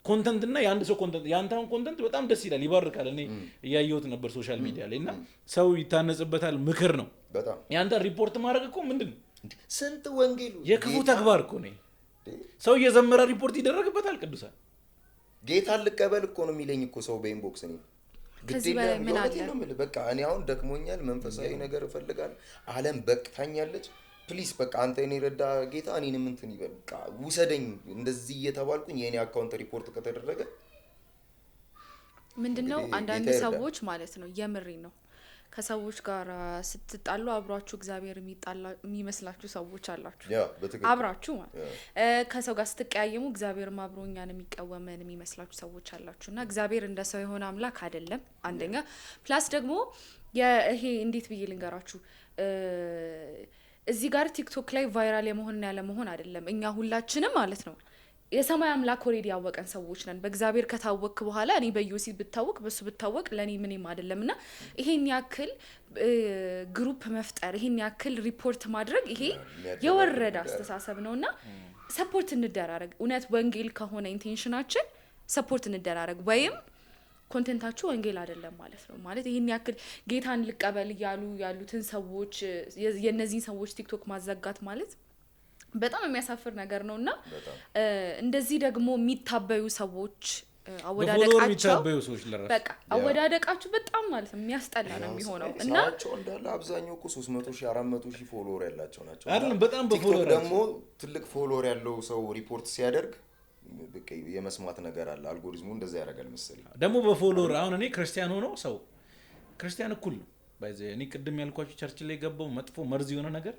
content እና የአንድ ሰው content፣ የአንተ አሁን content በጣም ደስ ይላል፣ ይባርካል። እኔ እያየሁት ነበር social media ላይ እና ሰው ይታነጽበታል፣ ምክር ነው። በጣም የአንተ ሪፖርት ማድረግ እኮ ምንድን ነው ስንት ወንጌል የክፉ ተግባር እኮ ነው። ሰው እየዘመረ ሪፖርት ይደረግበታል። ቅዱሳን ጌታን ልቀበል እኮ ነው የሚለኝ እኮ ሰው በ inbox። እኔ ከዚህ በላይ ምን አለ? ነው የምልህ። በቃ እኔ አሁን ደክሞኛል፣ መንፈሳዊ ነገር እፈልጋለሁ፣ ዓለም በቅታኛለች። Please በቃ አንተ እኔ ረዳ ጌታ እኔንም እንትን ይበል በቃ ውሰደኝ። እንደዚህ እየተባልኩኝ የእኔ account ሪፖርት ከተደረገ ምንድነው አንዳንድ ጌታ ይርዳን። ሰዎች ማለት ነው፣ የምሬ ነው፣ ከሰዎች ጋር ስትጣሉ አብሯችሁ እግዚአብሔር የሚጣላ የሚመስላችሁ ሰዎች አላችሁ። Yeah፣ በትክክል። አብራችሁ ማለት ከሰው ጋር ስትቀያየሙ እግዚአብሔርም አብሮ እኛን የሚቃወመን የሚመስላችሁ ሰዎች አላችሁ። እና እግዚአብሔር እንደ ሰው የሆነ አምላክ አይደለም። አንደኛ plus ደግሞ ይሄ እንዴት ብዬ ልንገራችሁ፣ እዚህ ጋር ቲክቶክ ላይ viral የመሆንና ያለመሆን አይደለም። እኛ ሁላችንም ማለት ነው የሰማይ አምላክ already ያወቀን ሰዎች ነን። በእግዚአብሔር ከታወቅክ በኋላ እኔ በዮሲ ብታወቅ በሱ ብታወቅ ለእኔ ምንም አይደለም። እና ይሄን ያክል group መፍጠር፣ ይሄን ያክል ሪፖርት ማድረግ ይሄ የሚያደናግር የወረደ ነገር። አስተሳሰብ ነው። እና support እንደራረግ። እውነት ወንጌል ከሆነ intention ኣችን support እንደራረግ ወይም content ኣችሁ ወንጌል አይደለም ማለት ነው። ማለት ይህን ያክል ጌታን ልቀበል እያሉ ያሉትን ሰዎች የእነዚህን ሰዎች ቲክቶክ ማዘጋት ማለት በጣም የሚያሳፍር ነገር ነው። እና በጣም። እንደዚህ ደግሞ የሚታበዩ ሰዎች በ follower አወዳደቃቸው የሚታበዩ ሰዎች ለራሱ በቃ አወዳደቃችሁ በጣም ማለት ነው የሚያስጠላ ነው የሚሆነው እና ሳያቸው እንዳለ አብዛኛው እኮ 300 ሺህ፣ 400 ሺህ follower ያላቸው ናቸው። አይደለም፣ በጣም ቲክቶክ በ follower ደግሞ ትልቅ follower ያለው ሰው ሪፖርት ሲያደርግ በቃ የመስማት ነገር አለ። አልጎሪዝሙ እንደዛ ያደርጋል መሰለኝ። ደግሞ በ follower አሁን እኔ ክርስቲያን ሆኖ ሰው ክርስቲያን እኩል ነው by the way። እኔ ቅድም ያልኳቸው church ላይ የገባው መጥፎ መርዝ የሆነ ነገር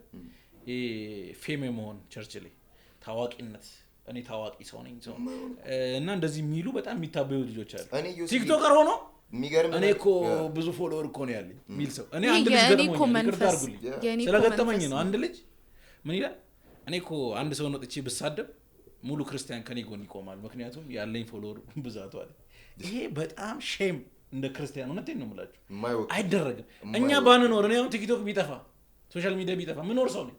fame የመሆን፣ church ላይ ታዋቂነት፣ እኔ ታዋቂ ሰው ነኝ ሰው እና እንደዚህ የሚሉ በጣም የሚታበዩ ልጆች አሉ። እኔ ዮሲ TikToker ሆኖ የሚገርም እኔ ነገር- እኮ ብዙ follower እኮ ነው ያለኝ የሚል ሰው እኔ ይሄ አንድ ልጅ የእኔ እኮ ገጥሞኛል። ይቅርታ መንፈስ አድርጉልኝ የእኔ እኮ ስለገጠመኝ መንፈስ ነው። አንድ ልጅ ምን ይላል? እኔ እኮ አንድ ሰው ወጥቼ ብሳደብ ሙሉ ክርስቲያን ከኔ ጎን ይቆማል፣ ምክንያቱም ያለኝ follower ብዛቱ አለ። ይሄ በጣም shame እንደ ክርስቲያን፣ እውነቴን ነው የምላችሁ፣ የማይወቅ አይደረግም። እኛ የማይወቅ። ባንኖር፣ እኔ አሁን ቲክቶክ ቢጠፋ social media ቢጠፋ ምኖር ሰው ነኝ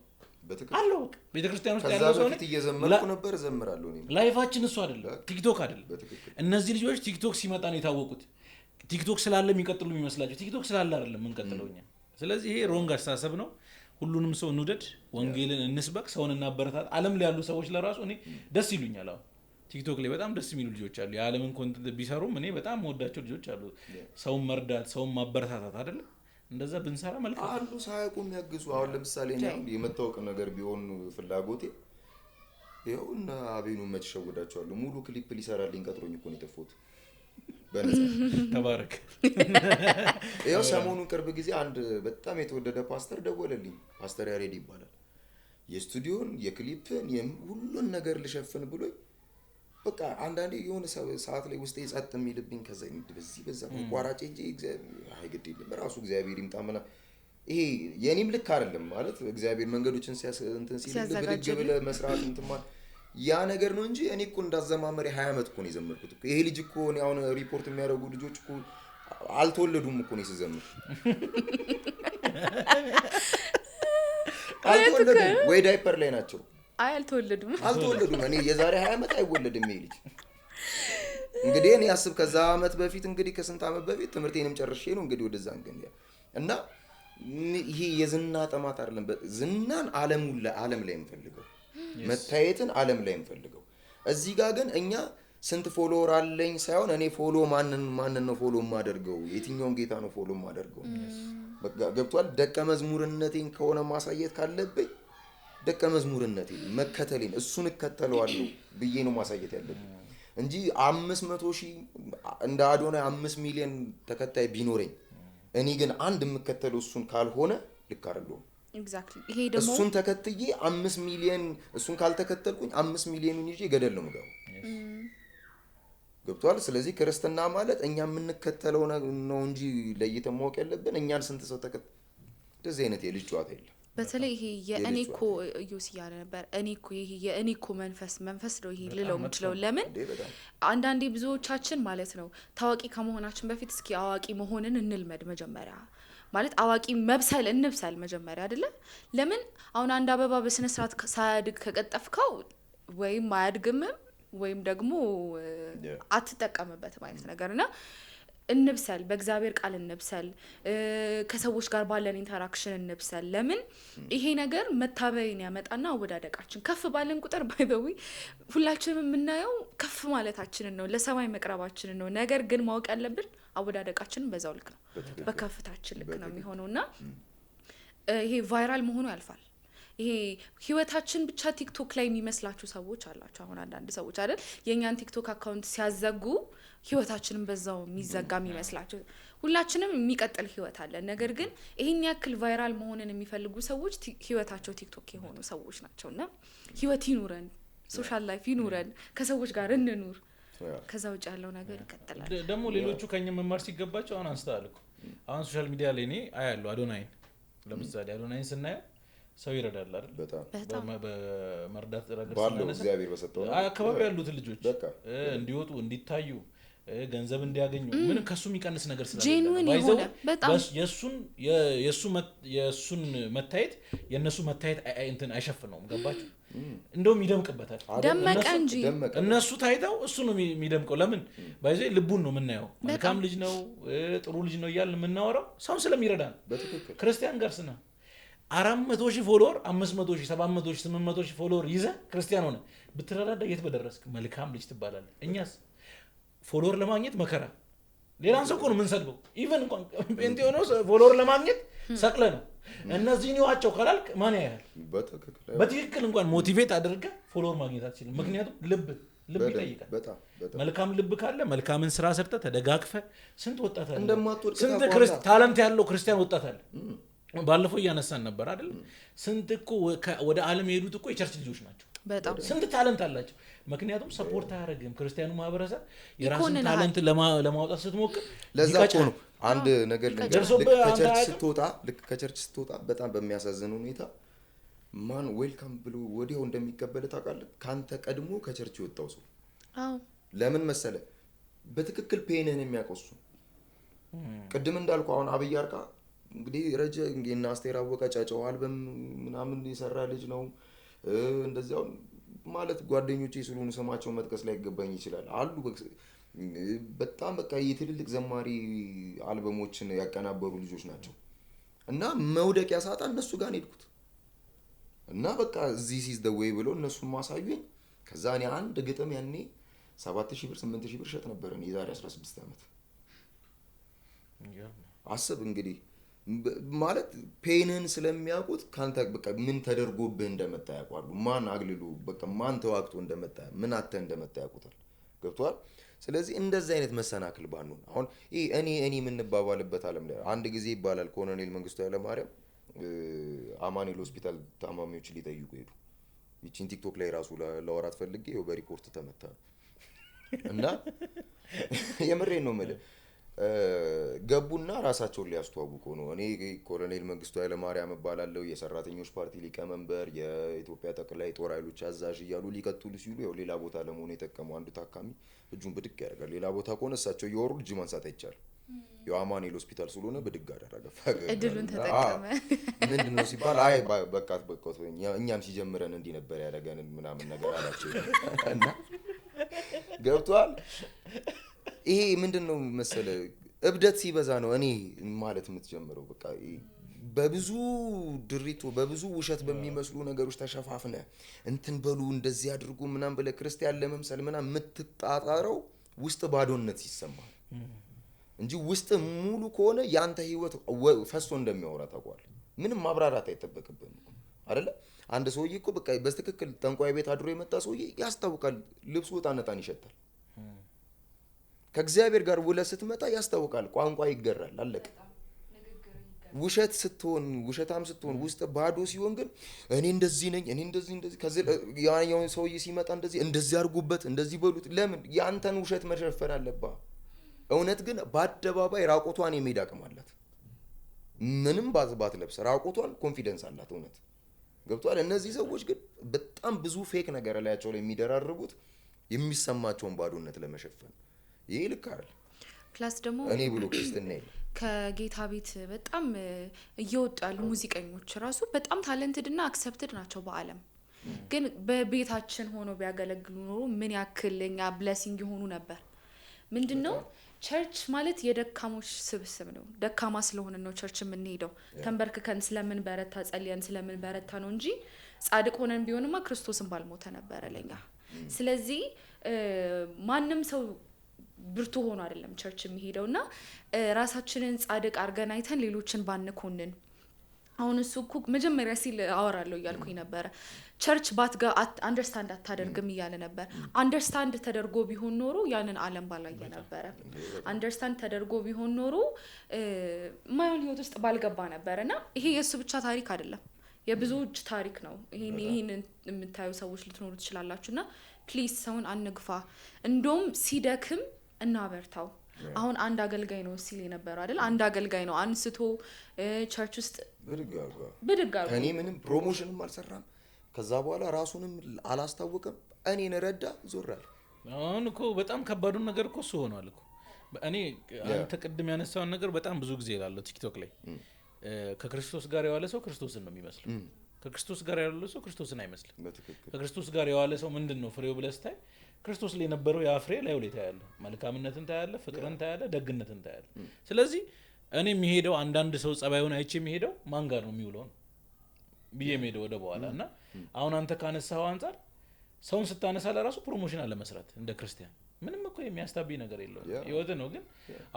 በትክክል አለው። በቃ ቤተክርስቲያን ውስጥ ከዛ ያለው ሰው በፊት ነኝ። እየዘመርኩ ነበር፣ እዘምራለሁ እኔም። Life ኣችን እሱ አይደለም፣ ቲክቶክ አይደለም። በትክክል። እነዚህ ልጆች ቲክቶክ ሲመጣ ነው የታወቁት። ቲክቶክ ስላለ የሚቀጥሉ የሚመስላቸው፣ ቲክቶክ ስላለ አይደለም የምንቀጥለው እኛ። ስለዚህ ይሄ wrong አስተሳሰብ ነው። ሁሉንም ሰው እንውደድ፣ ወንጌልን እንስበክ፣ ሰውን እናበረታት። ዓለም ላይ ያሉ ሰዎች ለራሱ እኔ ደስ ይሉኛል። አሁን ቲክቶክ ላይ በጣም ደስ የሚሉ ልጆች አሉ። የዓለምን content ቢሰሩም እኔ በጣም መወዳቸው ልጆች አሉ። ሰውን መርዳት፣ ሰውን ማበረታታት አይደለም፣ እንደዛ ብንሰራ መልካም። አሉ ሳያውቁ የሚያግዙ። አሁን ለምሳሌ እኔ አሁን የመታወቅ ነገር ቢሆን ፍላጎቴ ይኸው እነ አቤኑ መች እሸውዳቸዋለሁ። ሙሉ ክሊፕ ሊሰራልኝ ቀጥሮኝ እኮ ነው የጠፋሁት በነፃ። ተባረክ። ይኸው ሰሞኑን ቅርብ ጊዜ አንድ በጣም የተወደደ ፓስተር ደወለልኝ። ፓስተር ያሬድ ይባላል። የስቱዲዮን የክሊፕን ሁሉን ነገር ልሸፍን ብሎኝ በቃ አንዳንዴ የሆነ ሰዓት ላይ ውስጤ ጸጥ የሚልብኝ ከዛ በዚህ በዛ አቋራጭ እንጂ አይ ግድ የለም ራሱ እግዚአብሔር ይምጣ ምናምን። ይሄ የኔም ልክ አይደለም ማለት እግዚአብሔር መንገዶችን እንትን ሲል ብድግ ሲያዘጋጅልህ። ብለህ መስራት እንትን ማለት ያ ነገር ነው እንጂ እኔ እኮ እንዳዘማመር 20 ዓመት እኮ ነው የዘመርኩት እኮ። ይሄ ልጅ እኮ እኔ አሁን ሪፖርት የሚያደርጉ ልጆች እኮ አልተወለዱም እኮ ነው ስዘምር፣ አልተወለዱም ወይ ዳይፐር ላይ ናቸው። አይ አልተወለዱም። አልተወለዱም። እኔ የዛሬ 20 ዓመት አይወለድም ይሄ ልጅ። እንግዲህ እኔ አስብ ከዛ ዓመት በፊት እንግዲህ ከስንት ዓመት በፊት ትምህርቴንም ጨርሼ ነው እንግዲህ ወደዛ እንግዲህ እና ይሄ የዝና ጥማት አይደለም። ዝናን ዓለም ላይ የምፈልገው፣ መታየትን ዓለም ላይ የምፈልገው። እዚህ ጋር ግን እኛ ስንት follower አለኝ ሳይሆን እኔ follow ማንን ማንን ነው follow የማደርገው፣ የትኛውን ጌታ ነው follow የማደርገው። በቃ ገብቷል። ደቀ መዝሙርነቴን ከሆነ ማሳየት ካለብኝ ደቀ መዝሙርነቴን መከተሌን እሱን እከተለዋለሁ ብዬ ነው ማሳየት ያለብኝ እንጂ 500,000 እንደ አዶናይ 5 ሚሊዮን ተከታይ ቢኖረኝ እኔ ግን አንድ የምከተለው እሱን ካልሆነ ልክ አይደለሁም። Exactly ይሄ ደግሞ እሱን ተከትዬ 5 ሚሊዮን እሱን ካልተከተልኩኝ 5 ሚሊዮኑን ይዤ ገደል ነው የምገባው። ገብቷል። ስለዚህ ክርስትና ማለት እኛ የምንከተለው ነው እንጂ ለይተን ማወቅ ያለብን እኛን ስንት ሰው ተከተል እንደዚህ አይነት የልጅ ጨዋታ የለም። በተለይ ይሄ የእኔ እኮ ኢዮስ እያለ ነበር። እኔ እኮ ይሄ የእኔ እኮ መንፈስ ነው ይሄ ልለው የምችለው። ለምን አንዳንዴ ብዙዎቻችን ማለት ነው ታዋቂ ከመሆናችን በፊት እስኪ አዋቂ መሆንን እንልመድ መጀመሪያ። ማለት አዋቂ መብሰል እንብሰል መጀመሪያ አይደለ? ለምን አሁን አንድ አበባ በስነ ስርዓት ሳያድግ ከቀጠፍከው ወይም አያድግም ወይም ደግሞ አትጠቀምበትም አይነት ነገርና እንብሰል፣ በእግዚአብሔር ቃል እንብሰል፣ ከሰዎች ጋር ባለን interaction እንብሰል። ለምን ይሄ ነገር መታበይን ያመጣና አወዳደቃችን ከፍ ባለን ቁጥር by the way ሁላችንም የምናየው ከፍ ማለታችንን ነው፣ ለሰማይ መቅረባችንን ነው። ነገር ግን ማወቅ ያለብን አወዳደቃችንን በዛው ልክ ነው፣ በከፍታችን ልክ ነው የሚሆነውና ይሄ viral መሆኑ ያልፋል። ይሄ ህይወታችን ብቻ ቲክቶክ ላይ የሚመስላችሁ ሰዎች አላችሁ። አሁን አንዳንድ ሰዎች አይደል የኛን ቲክቶክ account ሲያዘጉ ህይወታችንን በዛው የሚዘጋ የሚመስላችሁ። ሁላችንም የሚቀጥል ህይወት አለ። ነገር ግን ይሄን ያክል viral መሆንን የሚፈልጉ ሰዎች ህይወታቸው ቲክቶክ የሆኑ ሰዎች ናቸውና ህይወት ይኑረን፣ social life ይኑረን፣ ከሰዎች ጋር እንኑር። ከዛ ውጭ ያለው ነገር ይቀጥላል። ደግሞ ሌሎቹ ከኛ መማር ሲገባቸው አሁን አንስተሃል እኮ። አሁን social media ላይ እኔ አያለሁ አዶናይን፣ ለምሳሌ አዶናይን ስናየው ሰው ይረዳል አይደል? በጣም በመርዳት ረገድ ባለው እግዚአብሔር በሰጠው አካባቢ ያሉት ልጆች እንዲወጡ እንዲታዩ ገንዘብ እንዲያገኙ ምንም ከሱ የሚቀንስ ነገር ስለሌለ በጣም የሱን መታየት የነሱ መታየት እንትን አይሸፍነውም። ገባችሁ? እንደውም ይደምቅበታል። ደመቀ እንጂ እነሱ ታይተው እሱ ነው የሚደምቀው። ለምን by the way ልቡን ነው የምናየው። መልካም ልጅ ነው ጥሩ ልጅ ነው እያልን የምናወራው ሰውን ስለሚረዳ ነው። ክርስቲያን ጋር ስና 400,000 follower 500,000 700,000 800,000 follower ይዘህ ክርስቲያን ሆነ ብትረዳዳ የት በደረስክ? መልካም ልጅ ትባላለህ። እኛስ follower ለማግኘት መከራ። ሌላን ሰው እኮ ነው የምንሰድበው። Even እንኳን ጴንጤ ሆኖ follower ለማግኘት ሰቅለ ነው። እነዚህን ይዋቸው ካላልክ ማን ያያል? በትክክል እንኳን motivate አድርገህ follower ማግኘት አትችልም። ምክንያቱም ልብ ይጠይቃል። መልካም ልብ ካለ መልካምን ስራ ሰርተህ ተደጋግፈህ ስንት ወጣት አለ፣ ስንት talent ያለው ክርስቲያን ወጣት አለ። ባለፈው እያነሳን ነበር አይደል? ስንት እኮ ወደ ዓለም የሄዱት እኮ የ church ልጆች ናቸው። በጣም ስንት talent አላቸው። ምክንያቱም support አያደርግም ክርስቲያኑ ማህበረሰብ። የራስን talent ለማውጣት ስትሞክር ለዛ እኮ ነው አንድ ነገር ልንገርህ፣ ልክ ከ church ስትወጣ በጣም በሚያሳዝን ሁኔታ ማን welcome ብሎ ወዲያው እንደሚቀበል ታውቃለህ? ካንተ ቀድሞ ከ church የወጣው ሰው። አዎ ለምን መሰለህ? በትክክል pain ህን የሚያውቀው እሱ። ቅድም እንዳልኩ አሁን አብይ አርቃ እንግዲህ ረጀ እና አስቴር አወቀ ጫጫው አልበም ምናምን የሰራ ልጅ ነው። እንደዚያው ማለት ጓደኞቼ ስለሆኑ ስማቸው መጥቀስ ላይ ይገባኝ ይችላል አሉ። በጣም በቃ የትልልቅ ዘማሪ አልበሞችን ያቀናበሩ ልጆች ናቸው። እና መውደቂያ ሳጣ እነሱ ጋር ነው የሄድኩት። እና በቃ this is the way ብሎ እነሱም ማሳዩኝ። ከዛ እኔ አንድ ግጥም ያኔ 7000 ብር 8000 ብር ሸጥ ነበር እኔ የዛሬ 16 ዓመት። አስብ እንግዲህ ማለት pain ን ስለሚያውቁት ካንተ በቃ ምን ተደርጎብህ እንደመጣ ያውቃሉ። ማን አግልሎ በቃ ማን ተዋግቶ እንደመጣ ምን አተ እንደመጣ ያውቁታል። ገብቷል። ስለዚህ እንደዚህ አይነት መሰናክል ባንሆን አሁን ይሄ እኔ የምንባባልበት ዓለም ላይ አንድ ጊዜ ይባላል ኮሎኔል መንግስቱ ኃይለማርያም አማኑኤል ሆስፒታል ታማሚዎች ሊጠይቁ ሄዱ። ይቺን ቲክቶክ ላይ ራሱ ለወራት ፈልጌ ይኸው በሪፖርት ተመታ እና የምሬን ነው የምልህ። ገቡና ራሳቸውን ሊያስተዋውቁ ነው። እኔ ኮሎኔል መንግስቱ ኃይለማርያም እባላለሁ፣ የሰራተኞች ፓርቲ ሊቀመንበር፣ የኢትዮጵያ ጠቅላይ ጦር ኃይሎች አዛዥ እያሉ ሊቀጥሉ ሲሉ ያው ሌላ ቦታ ለመሆኑ የጠቀመው አንዱ ታካሚ እጁን ብድግ ያደርጋል። ሌላ ቦታ ከሆነ እሳቸው እያወሩ እጅ ማንሳት አይቻልም። ያው አማኑኤል ሆስፒታል ስለሆነ ብድግ አደረገ፣ እድሉን ተጠቀመ። ምንድነው ሲባል አይ በቃ በቃ እኛም ሲጀምረን እንዲህ ነበር ያደረገን ምናምን ነገር አላቸው። እና ገብቷል። ይሄ ምንድነው መሰለ እብደት ሲበዛ ነው እኔ ማለት የምትጀምረው። በቃ በብዙ ድሪቶ በብዙ ውሸት በሚመስሉ ነገሮች ተሸፋፍነ እንትን በሉ እንደዚህ አድርጉ ምናምን ብለህ ክርስቲያን ለመምሰል ምናምን የምትጣጣረው ውስጥ ባዶነት ሲሰማ እንጂ ውስጥ ሙሉ ከሆነ ያንተ ህይወት ፈሶ እንደሚያወራ ታውቀዋለህ። ምንም ማብራራት አይጠበቅብህም እኮ አይደለ? አንድ ሰውዬ እኮ በቃ በትክክል ጠንቋይ ቤት አድሮ የመጣ ሰውዬ ያስታውቃል። ልብሱ ዕጣን ዕጣን ይሸታል። ከእግዚአብሔር ጋር ውለህ ስትመጣ ያስታውቃል። ቋንቋ ይገራል። አለቀ። ውሸት ስትሆን፣ ውሸታም ስትሆን፣ ውስጥ ባዶ ሲሆን ግን እኔ እንደዚህ ነኝ፣ እኔ እንደዚህ እንደዚህ፣ ከዚህ ያኛውን ሰውዬ ሲመጣ እንደዚህ እንደዚህ አድርጉበት፣ እንደዚህ በሉት። ለምን ያንተን ውሸት መሸፈን አለብህ? እውነት ግን በአደባባይ ራቁቷን የመሄድ አቅም አላት። ምንም ባትለብስ ራቁቷን confidence አላት። እውነት ገብቷል። እነዚህ ሰዎች ግን በጣም ብዙ fake ነገር ላያቸው ላይ የሚደራርቡት የሚሰማቸውን ባዶነት ለመሸፈን። ይሄ ልክ አይደል። Plus ደግሞ እኔ ብሎ ክርስትና የለም። ከጌታ ቤት በጣም እየወጡ ያሉ ሙዚቀኞች ራሱ በጣም talented እና accepted ናቸው በዓለም። ግን በቤታችን ሆኖ ቢያገለግሉ ኖሮ ምን ያክል ለኛ blessing የሆኑ ነበር። ምንድን ነው፣ church ማለት የደካሞች ስብስብ ነው። ደካማ ስለሆነ ነው church የምንሄደው። ተንበርክከን ስለምን በረታ፣ ጸልየን ስለምን በረታ ነው እንጂ ጻድቅ ሆነን ቢሆንማ ክርስቶስን ባልሞተ ነበረ ለኛ። ስለዚህ ማንም ሰው ብርቱ ሆኖ አይደለም church የሚሄደው። እና ራሳችንን ጻድቅ አድርገን አይተን ሌሎችን ባንኮንን። አሁን እሱ እኮ መጀመሪያ ሲል አወራለሁ እያልኩኝ ነበረ። Church ባትጋ understand አታደርግም እያለ ነበር። Understand ተደርጎ ቢሆን ኖሮ ያንን ዓለም ባላየ ነበረ። Understand ተደርጎ ቢሆን ኖሮ ማይሆን ህይወት ውስጥ ባልገባ ነበረ። እና ይሄ የእሱ ብቻ ታሪክ አይደለም፣ የብዙዎች ታሪክ ነው። ይሄንን የምታዩ ሰዎች ልትኖሩ ትችላላችሁ። እና please ሰውን አንግፋ። እንደውም ሲደክም እናበርታው። አሁን አንድ አገልጋይ ነው ሲል የነበረው አይደል? አንድ አገልጋይ ነው አንስቶ church ውስጥ ብድግ አድርጎ ብድግ አድርጎ። ከእኔ ምንም promotion ም አልሰራም። ከዛ በኋላ ራሱንም አላስታወቀም። እኔን ረዳ፣ ዞር አለ። አሁን እኮ በጣም ከባዱን ነገር እኮ እሱ ሆኗል እኮ። እኔ አንተ ቅድም ያነሳውን ነገር በጣም ብዙ ጊዜ እላለሁ ቲክቶክ ላይ። ከክርስቶስ ጋር የዋለ ሰው ክርስቶስን ነው የሚመስለው። ከክርስቶስ ጋር ያልዋለ ሰው ክርስቶስን አይመስልም። ከክርስቶስ ጋር የዋለ ሰው ምንድን ነው ፍሬው ብለህ ስታይ ክርስቶስ ላይ የነበረው ያ ፍሬ ላዩ ላይ ታያለህ። መልካምነትን ታያለህ፣ ፍቅርን ታያለህ፣ ደግነትን ታያለህ። ስለዚህ እኔ የሚሄደው አንዳንድ ሰው ጸባዩን አይቼ የሚሄደው ማን ጋር ነው የሚውለው ነው ብዬ የሚሄደው ወደ በኋላ። እና አሁን አንተ ካነሳኸው አንጻር ሰውን ስታነሳ ለራሱ promotion አለመስራት እንደ ክርስቲያን ምንም እኮ የሚያስታብይ ነገር የለውም። ህይወት ነው። ግን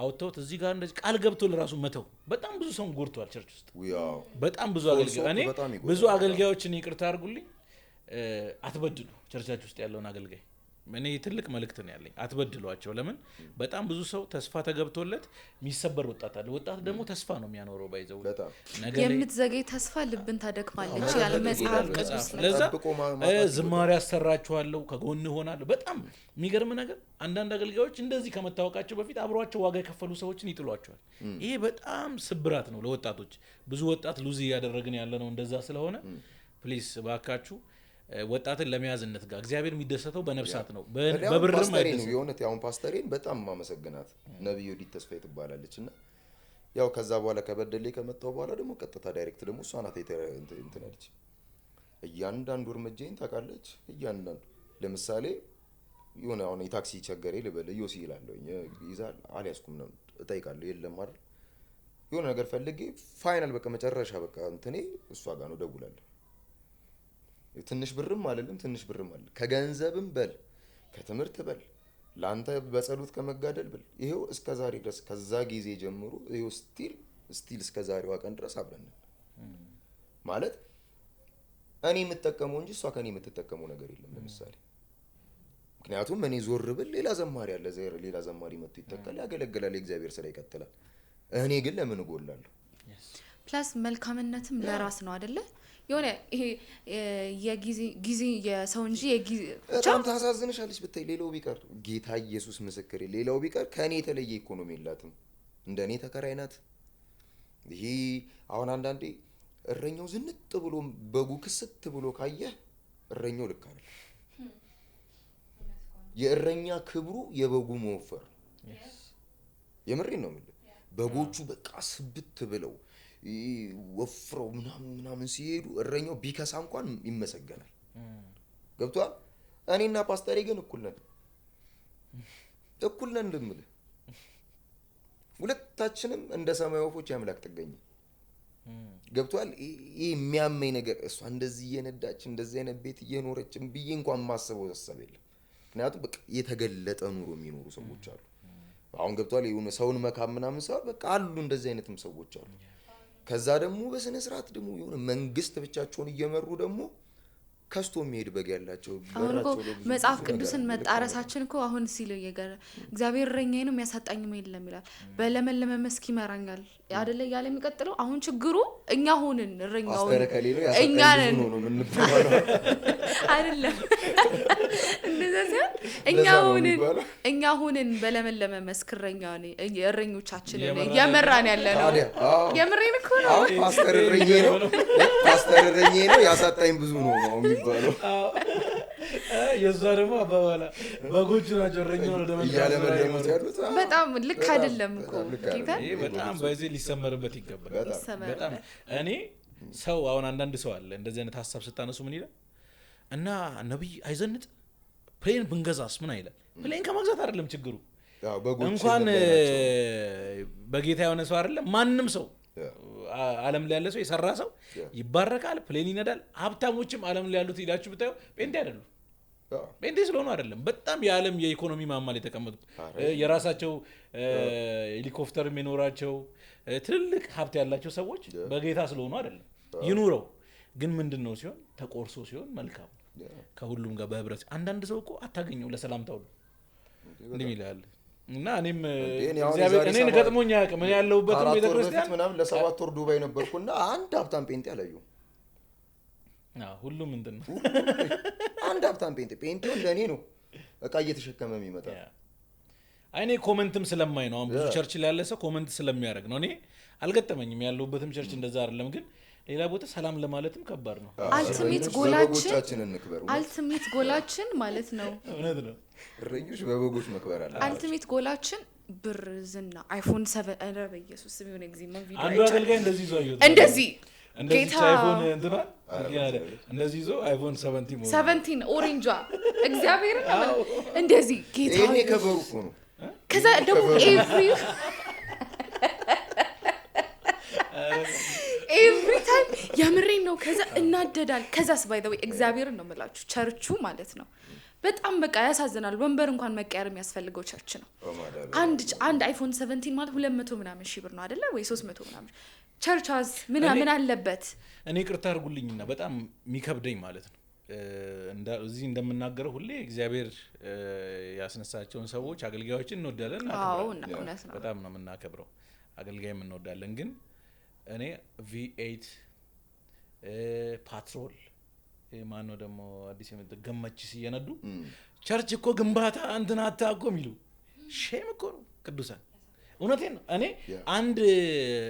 አውጥተውት እዚህ ጋር እንደዚህ ቃል ገብቶ ለራሱ መተው በጣም ብዙ ሰውን ጎድቷል church ውስጥ። ያው በጣም ብዙ false አገልጋይ hope እኔ በጣም ይጎዳል። ብዙ አገልጋዮችን ይቅርታ አድርጉልኝ፣ አትበድሉ church ኣችሁ ውስጥ ያለውን አገልጋይ። እኔ ትልቅ መልእክት ነው ያለኝ፣ አትበድሏቸው። ለምን በጣም ብዙ ሰው ተስፋ ተገብቶለት የሚሰበር ወጣት አለ። ወጣት ደግሞ ተስፋ ነው የሚያኖረው by the way በጣም ነገ ላይ የምትዘገይ ተስፋ ልብን ታደክማለች አዎ፣ ይላል መጠበቅ መጽሐፍ ይጎዳል። ቅዱስ መጽሐፍ ላይ። ለዛ ጠብቆ ማጣት ይጎዳል። ዝማሬ ያሰራችኋለሁ፣ ከጎን እሆናለሁ። በጣም የሚገርም ነገር አንዳንድ አገልጋዮች እንደዚህ ከመታወቃቸው በፊት አብሯቸው ዋጋ የከፈሉ ሰዎችን ይጥሏቸዋል። ይሄ በጣም ስብራት ነው ለወጣቶች። ብዙ ወጣት lose እያደረግን ያለ ነው እንደዛ ስለሆነ please እባካችሁ ወጣትን ለመያዝ እንትጋ። እግዚአብሔር የሚደሰተው በነፍሳት ነው፣ እኔ አሁን በብርም ፓስተሬ ነው አይደሰትም። የእውነት አሁን ፓስተሬን በጣም ማመሰግናት ነብዩ ዮዲት ተስፋዬ ትባላለች። እና ያው ከዛ በኋላ ከበደሌ ከመጣሁ በኋላ ደግሞ ቀጥታ direct ደግሞ እሷ ናት እንትን ያለች። እያንዳንዱ እርምጃዬን ታውቃለች። እያንዳንዱ ለምሳሌ የሆነ አሁን የታክሲ ቸገሬ ልበል፣ ዮሲ ይላለሁኝ፣ ይዛል አልያዝኩም ነው እጠይቃለሁ፣ የለም አይደል? የሆነ ነገር ፈልጌ final በቃ መጨረሻ በቃ እንትኔ እሷ ጋር ነው ደውላለሁ። ትንሽ ብርም አልልም፣ ትንሽ ብርም አልልም። ከገንዘብም በል፣ ከትምህርት በል፣ ለአንተ በጸሎት ከመጋደል በል፣ ይሄው እስከ ዛሬ ድረስ ከዛ ጊዜ ጀምሮ ይሄው still እስከ ዛሬዋ ቀን ድረስ አብረን ነን። ማለት እኔ የምጠቀመው እንጂ እሷ ከእኔ የምትጠቀመው ነገር የለም። ለምሳሌ ምክንያቱም እኔ ዞር ብል ሌላ ዘማሪ አለ፣ ሌላ ዘማሪ መጥቶ ይተካል፣ ያገለግላል፣ የእግዚአብሔር ስራ ይቀጥላል። እኔ ግን ለምን እጎላለሁ? Plus መልካምነትም ለራስ ነው አይደለ? የሆነ ይሄ የጊዜ ጊዜ የሰው እንጂ የጊዜ በጣም ታሳዝንሻለች ብታይ። ሌላው ቢቀር ጌታ ኢየሱስ ምስክሬ፣ ሌላው ቢቀር ከእኔ የተለየ ኢኮኖሚ የላትም። እንደ እኔ ተከራይ ናት። ይሄ አሁን አንዳንዴ እረኛው ዝንጥ ብሎ በጉ ክስት ብሎ ካየህ እረኛው ልክ አይደለም። የእረኛ ክብሩ የበጉ መወፈር ነው። የምሬን ነው የምልህ። በጎቹ በቃ ስብት ብለው ወፍረው ምናምን ምናምን ሲሄዱ እረኛው ቢከሳ እንኳን ይመሰገናል። ገብቶሃል? እኔና ፓስተሬ ግን እኩል ነን፣ እኩል ነን እንደምልህ ሁለታችንም እንደ ሰማይ ወፎች የአምላክ ጥገኛ። ገብቶሃል? ይህ የሚያመኝ ነገር እሷ እንደዚህ እየነዳች እንደዚህ አይነት ቤት እየኖረች ብዬ እንኳን ማስበው ሀሳብ የለም። ምክንያቱም በቃ የተገለጠ ኑሮ የሚኖሩ ሰዎች አሉ። አሁን ገብቶሃል? የሆነ ሰውን መካብ ምናምን ሳይሆን በቃ አሉ እንደዚህ አይነትም ሰዎች አሉ። ከዛ ደግሞ በስነ ስርዓት ደግሞ የሆነ መንግስት ብቻቸውን እየመሩ ደግሞ ከስቶ የሚሄድ በግ ያላቸው አሁን እኮ በራቸው ለብዙ መጽሐፍ ብዙ ነገር ቅዱስን አለ። ልክ ነው። መጣረሳችን እኮ አሁን ሲል እየገረ እግዚአብሔር እረኛዬ ነው የሚያሳጣኝም የለም ይላል። በለመለመ መስክ ይመራኛል አይደለ እያለ የሚቀጥለው። አሁን ችግሩ እኛ ሆንን እረኛውን ፓስተር ከሌ ነው ያሳጣኝ እኛ ብዙ ነን ነው ነው የምንባለው። አይደለም እንደዛ ሳይሆን እኛ እንደዛ ነው ሆንን የሚባለው። እኛ ሆንን በለመለመ መስክ እረኛውን እረኞቻችንን እየመራን እየመራን ያለ ነው። ታዲያ አዎ የምሬን እኮ ነው። አሁን ፓስተር እረኛዬ ነው ፓስተር እረኛዬ ነው ያሳጣኝ ብዙ ነው ነው የሚባለው። የእሷ ደግሞ አባባላ በጎቹ ናቸው እረኛውን ወደ መልካም ስራ እያለመለሙት የመሩት። ያሉት አዎ። በጣም ልክ በጣም አይደለም እኮ በጣም ልክ ጌታ አይደለም። ይሄ በጣም በዚህ ሊሰመርበት ይገባል። በጣም ይሰመርበት። በጣም እኔ ሰው አሁን አንዳንድ ሰው አለ እንደዚህ አይነት ሀሳብ ስታነሱ ምን ይላል እና ነቢይ አይዘንጥ plane ብንገዛስ ምን አይላል። Plane ከመግዛት አይደለም ችግሩ ያው በጎች እንኳን ምን ላይ ናቸው? በጌታ የሆነ ሰው አይደለም ማንም ሰው Yeah. ዓለም ላይ ያለ ሰው የሰራ ሰው Yeah. ይባረካል፣ plane ይነዳል። ሀብታሞችም ዓለም ላይ ያሉት ሄዳችሁ ብታዩ ጴንጤ አይደሉም። አዎ። ጴንጤ ስለሆኑ አይደለም። በጣም የዓለም የኢኮኖሚ ማማ ላይ የተቀመጡት የራሳቸው ሄሊኮፕተር የሚኖራቸው ትልልቅ ሀብት ያላቸው ሰዎች በጌታ ስለሆኑ አይደለም። ይኑረው ግን ምንድን ነው ሲሆን ተቆርሶ ሲሆን መልካም ነው። ከሁሉም ጋር በህብረት አንዳንድ ሰው እኮ አታገኘው ለሰላምታው ነው እንዲህ ይላል። እና እኔም እንዴ፣ እኔ አሁን እግዚአብሔር የዛሬ እኔን ገጥሞኝ አያውቅም። እኔ ያለሁበትም 4 ወር በፊት ቤተክርስቲያን ምናምን ለ7 ወር ዱባይ ነበርኩና አንድ ሀብታም ጴንጤ አላየሁም። አዎ፣ ሁሉም እንትን ነው። አንድ ሀብታም ጴንጤ ጴንጤው እንደኔ ነው እቃ እየተሸከመ የሚመጣ። አይ እኔ comment ም ስለማይ ነው። አሁን ብዙ church ላይ ያለ ሰው comment ስለሚያደርግ ነው። እኔ አልገጠመኝም። ያለሁበትም church እንደዛ አይደለም። ግን ሌላ ቦታ ሰላም ለማለትም ከባድ ነው። Ultimate እረኞች ጎላችን በበጎቻችን እንክበር። Ultimate goal ኣችን ማለት ነው። እውነት ነው። እረኞች በበጎች መክበር አለ። Ultimate goal ኣችን ብር፣ ዝና፣ iPhone 7 ኧረ በኢየሱስ ስም የሆነ ጊዜ ምን ቪዲዮ አንዱ አይቻለሁ። አገልጋይ እንደዚህ ይዞ አየሁት። እንደዚህ እንደዚህ ጌታ iPhone እንትና እንደዚህ ይዞ iPhone 17 መሆኑ። 17 orange ዋ እግዚአብሔርን ነው የምልህ። እንደዚህ ጌታ ይሄኔ ሆይ። ከበሩ እኮ ነው። ከዛ ደግሞ every time የምሬን ነው። ከዛ እናደዳል። ከዛስ by the way እግዚአብሔርን ነው የምላችሁ ቸርቹ ማለት ነው በጣም በቃ ያሳዝናል። ወንበር እንኳን መቀየር የሚያስፈልገው church ነው። አንድ iPhone 17 ማለት 200 ምናምን ሺህ ብር ነው አይደለ ወይ 300 ምናምን ቸርቻዝ ምን አለበት? እኔ ይቅርታ አድርጉልኝና በጣም የሚከብደኝ ማለት ነው እዚህ እንደምናገረው ሁሌ እግዚአብሔር ያስነሳቸውን ሰዎች አገልጋዮችን እንወዳለን፣ አዎ እናከብራለን። እውነት ነው። በጣም ነው የምናከብረው፣ አገልጋይም እንወዳለን። ግን እኔ V8 ፓትሮል ማነው ደግሞ አዲስ የመጣ ገመችስ እየነዱ church እኮ ግንባታ እንትን አታ እኮ የሚሉ shame እኮ ነው ቅዱሳን። እውነቴን ነው። እኔ አንድ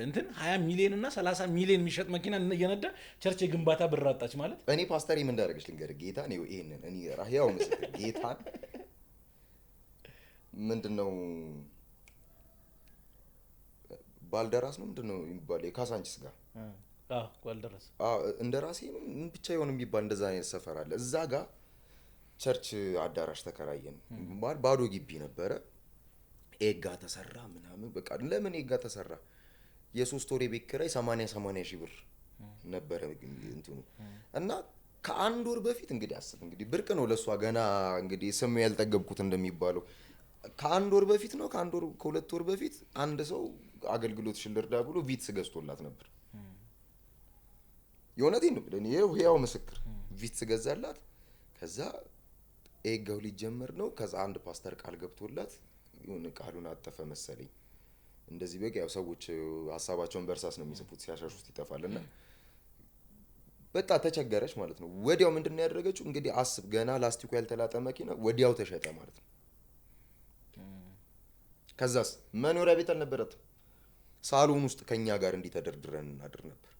እንትን 20 ሚሊዮን እና 30 ሚሊዮን የሚሸጥ መኪና እየነዳ church የግንባታ ብር አጣች ማለት እኔ ፓስተር ምን እንዳደረገች ልንገርህ። ጌታን ይኸው ይሄንን እኔ ራህያው ምስክር ጌታን ምንድነው ባልደራስ ነው ምንድነው የሚባለው የካሳንቺስ ጋር አዎ ባልደራስ አዎ እንደ ራሴ ነው ምን ብቻ የሆነ የሚባል እንደዛ አይነት ሰፈር አለ። እዛ ጋር church አዳራሽ ተከራየን። ባዶ ግቢ ነበረ። ኤጋ ተሰራ ምናምን በቃ ለምን ኤጋ ተሰራ? የ3 ወር የቤት ኪራይ 80 ሺህ ብር ነበረ እንትኑ እና ከአንድ ወር በፊት እንግዲህ አስብ እንግዲህ ብርቅ ነው ለሷ ገና እንግዲህ ስም ያልጠገብኩት እንደሚባለው ከአንድ ወር በፊት ነው ከአንድ ወር ከሁለት ወር በፊት አንድ ሰው አገልግሎት ሽልርዳ ብሎ ቪትስ ገዝቶላት ነበር። የእውነቴን ነው ብለን ይሄው ህያው ምስክር ቪትስ ገዛላት። ከዛ ኤጋው ሊጀመር ነው። ከዛ አንድ ፓስተር ቃል ገብቶላት የሆነ ቃሉን አጠፈ መሰለኝ። እንደዚህ በቃ ያው ሰዎች ሐሳባቸውን በእርሳስ ነው የሚጽፉት ሲያሻሹት ይጠፋልና በጣም ተቸገረች ማለት ነው። ወዲያው ምንድነው ያደረገችው? እንግዲህ አስብ ገና ላስቲኩ ያልተላጠ መኪና ወዲያው ተሸጠ ማለት ነው። ከዛስ መኖሪያ ቤት አልነበረትም። ሳሎን ውስጥ ከኛ ጋር እንዲህ ተደርድረን እናድር ነበር።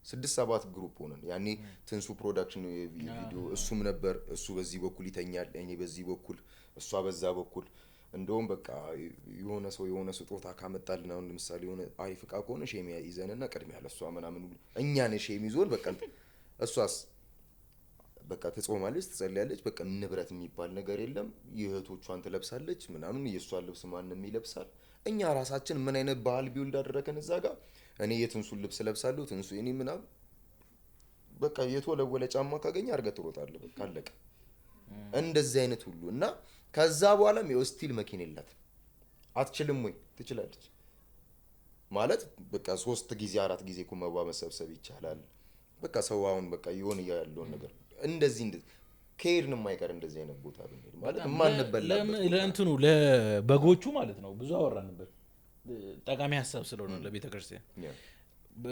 6-7 group ሆነን ያኔ ትንሱ production ቪዲዮ እሱም ነበር። እሱ በዚህ በኩል ይተኛል፣ እኔ በዚህ በኩል፣ እሷ በዛ በኩል። እንደውም በቃ የሆነ ሰው የሆነ ስጦታ ካመጣልን አሁን ለምሳሌ የሆነ አሪፍ እቃ ከሆነ shame ይዘንና ቅድሚያ ለእሷ ምናምን እኛን shame ይዞን በቃ እሷስ በቃ ትጾማለች፣ ትጸልያለች። በቃ ንብረት የሚባል ነገር የለም። የእህቶቿን ትለብሳለች ምናምን፣ የእሷን ልብስ ማንም ይለብሳል። እኛ ራሳችን ምን አይነት ባህል build አደረገን እዛ ጋር። እኔ የትንሱን ልብስ ለብሳለሁ፣ ትንሱ የኔ ምናምን በቃ የተወለወለ ጫማ ካገኘ አድርገህ ትሮጣለህ። በቃ አለቀ። እንደዚህ አይነት ሁሉ እና ከዛ በኋላም ያው still መኪና የላትም። አትችልም ወይ? ትችላለች ማለት በቃ 3 ጊዜ 4 ጊዜ እኮ መባ መሰብሰብ ይቻላል። በቃ ሰው አሁን በቃ የሆነ ያለውን ነገር እንደዚህ እንደዚህ ከሄድን የማይቀር እንደዚህ አይነት ቦታ ብንሄድ ማለት የማንበላበት ለእንትኑ ለበጎቹ ማለት ነው። ብዙ አወራንበት፣ ጠቃሚ ሀሳብ ስለሆነ ለቤተክርስቲያን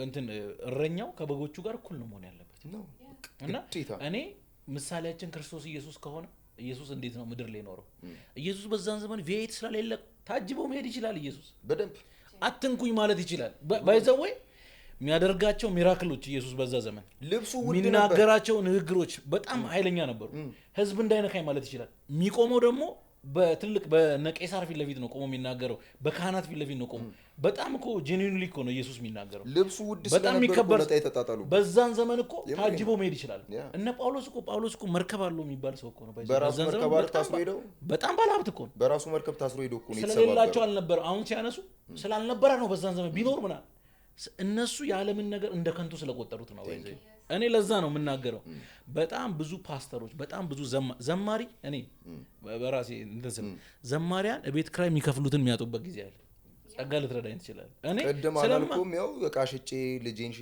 እንትን እረኛው ከበጎቹ ጋር እኩል ነው መሆን ያለበት እና እኔ ምሳሌያችን ክርስቶስ ኢየሱስ ከሆነ ኢየሱስ እንዴት ነው ምድር ላይ ኖረው? ኢየሱስ በዛን ዘመን V8 ስለሌለ ታጅቦ መሄድ ይችላል። ኢየሱስ በደንብ አትንኩኝ ማለት ይችላል። By the way የሚያደርጋቸው miracle ኦች ኢየሱስ በዛ ዘመን ልብሱ ውድ ነበር፣ የሚናገራቸው ንግግሮች በጣም ኃይለኛ ነበሩ። ህዝብ እንዳይነካኝ ማለት ይችላል። የሚቆመው ደግሞ በትልቅ በነቄሳር ፊት ለፊት ነው ቆሞ የሚናገረው፣ በካህናት ፊት ለፊት ነው ቆሞ። በጣም እኮ genuinely እኮ ነው ኢየሱስ የሚናገረው። ልብሱ ውድ በጣም የሚከበር የተጣጣሉ በዛን ዘመን እኮ ታጅቦ መሄድ ይችላል። እነ ጳውሎስ እኮ ጳውሎስ እኮ መርከብ አለው የሚባል ሰው እኮ ነው። በራሱ መርከብ ታስሮ ሄደው በጣም ባለሀብት እኮ ነው። በራሱ መርከብ ታስሮ ሄደው እኮ ነው ስለሌላቸው አልነበረ። አሁን ሲያነሱ ስላልነበረ ነው በዛን ዘመን ቢኖር ምናምን እነሱ የዓለምን ነገር እንደ ከንቱ ስለቆጠሩት ነው። እኔ ለዛ ነው የምናገረው። በጣም ብዙ ፓስተሮች፣ በጣም ብዙ ዘማሪ፣ እኔ በራሴ እንትን ስል ዘማሪያን እቤት ክራይ የሚከፍሉትን የሚያጡበት ጊዜ አለ። ጸጋ ልትረዳኝ ትችላለህ። እኔ ቅድም አላልኩም? ያው እቃ ሽጬ ልጄን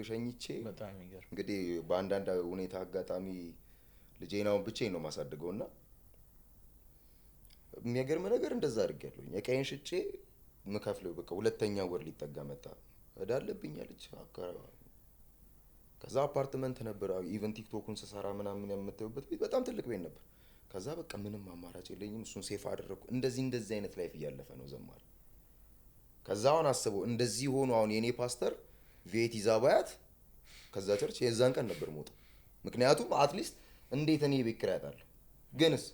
ሸኝቼ በጣም ይገርም። እንግዲህ በአንዳንድ ሁኔታ አጋጣሚ ልጄን አሁን ብቻዬን ነው የማሳድገው እና የሚገርም ነገር እንደዛ አድርጌያለሁኝ። እቃዬን ሽጬ የምከፍለው በቃ ሁለተኛ ወር ሊጠጋ መጣ። እዳ አለብኝ አለች። ከዛ አፓርትመንት ነበር፣ even ቲክቶኩን ስሰራ ምናምን የምታዩበት ቤት በጣም ትልቅ ቤት ነበር። ከዛ በቃ ምንም አማራጭ የለኝም፣ እሱን save አደረግኩ። እንደዚህ እንደዚህ አይነት life እያለፈ ነው ዘማሪ። ከዛ አሁን አስበው እንደዚህ ሆኖ አሁን የኔ ፓስተር V8 ይዛ ባያት ከዛ church የዛን ቀን ነበር ሞተው። ምክንያቱም at least እንዴት እኔ ቤት ኪራይ አጣለሁ? ግንስ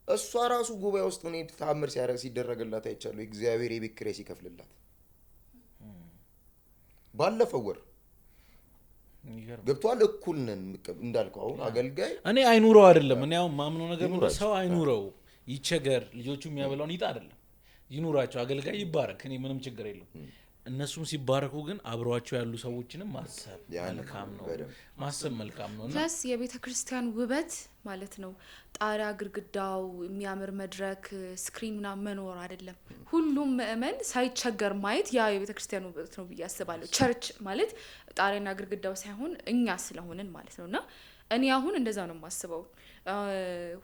እሷ ራሱ ጉባኤ ውስጥ እኔ ተአምር ሲያደርግ ሲደረግላት አይቻለሁ። እግዚአብሔር የቤት ኪራይ ሲከፍልላት ባለፈው ወር ገብቷል። እኩል ነን እንዳልከው አሁን አገልጋይ እኔ አይኑረው አይደለም። እኔ አሁን ማምነው ነገር ምንድነው፣ ሰው አይኑረው ይቸገር፣ ልጆቹ የሚያበላውን ይጣ አይደለም፣ ይኑራቸው፣ አገልጋይ ይባረክ። እኔ ምንም ችግር የለውም። እነሱም ሲባረኩ ግን አብረዋቸው ያሉ ሰዎችንም ማሰብ መልካም ነው። ማሰብ መልካም ነው። Plus የቤተ ክርስቲያን ውበት ማለት ነው ጣሪያ፣ ግድግዳው፣ የሚያምር መድረክ፣ screen ምናምን መኖር አይደለም። ሁሉም ምእመን ሳይቸገር ማየት ያ የቤተ ክርስቲያን ውበት ነው ብዬ አስባለሁ። Church ማለት ጣሪያና ግድግዳው ሳይሆን እኛ ስለሆንን ማለት ነውና እኔ አሁን እንደዛ ነው የማስበው።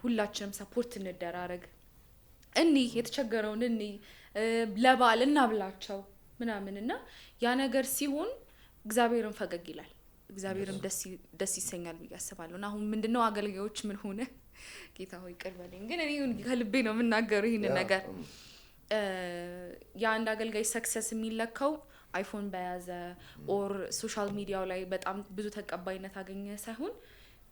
ሁላችንም support እንደራረግ፣ እኒ የተቸገረውን እኒ ለበዓል እናብላቸው ምናምን እና ያ ነገር ሲሆን እግዚአብሔርም ፈገግ ይላል፣ እግዚአብሔርም ደስ ይሰኛል ብዬ አስባለሁ። እና አሁን ምንድነው አገልጋዮች ምን ሆነ ጌታ ሆይ ይቅር በለኝ፣ ግን እኔ ከልቤ ነው የምናገረው ይሄንን ነገር። የአንድ አገልጋይ success የሚለካው iPhone በያዘ or social media ው ላይ በጣም ብዙ ተቀባይነት አገኘ ሳይሆን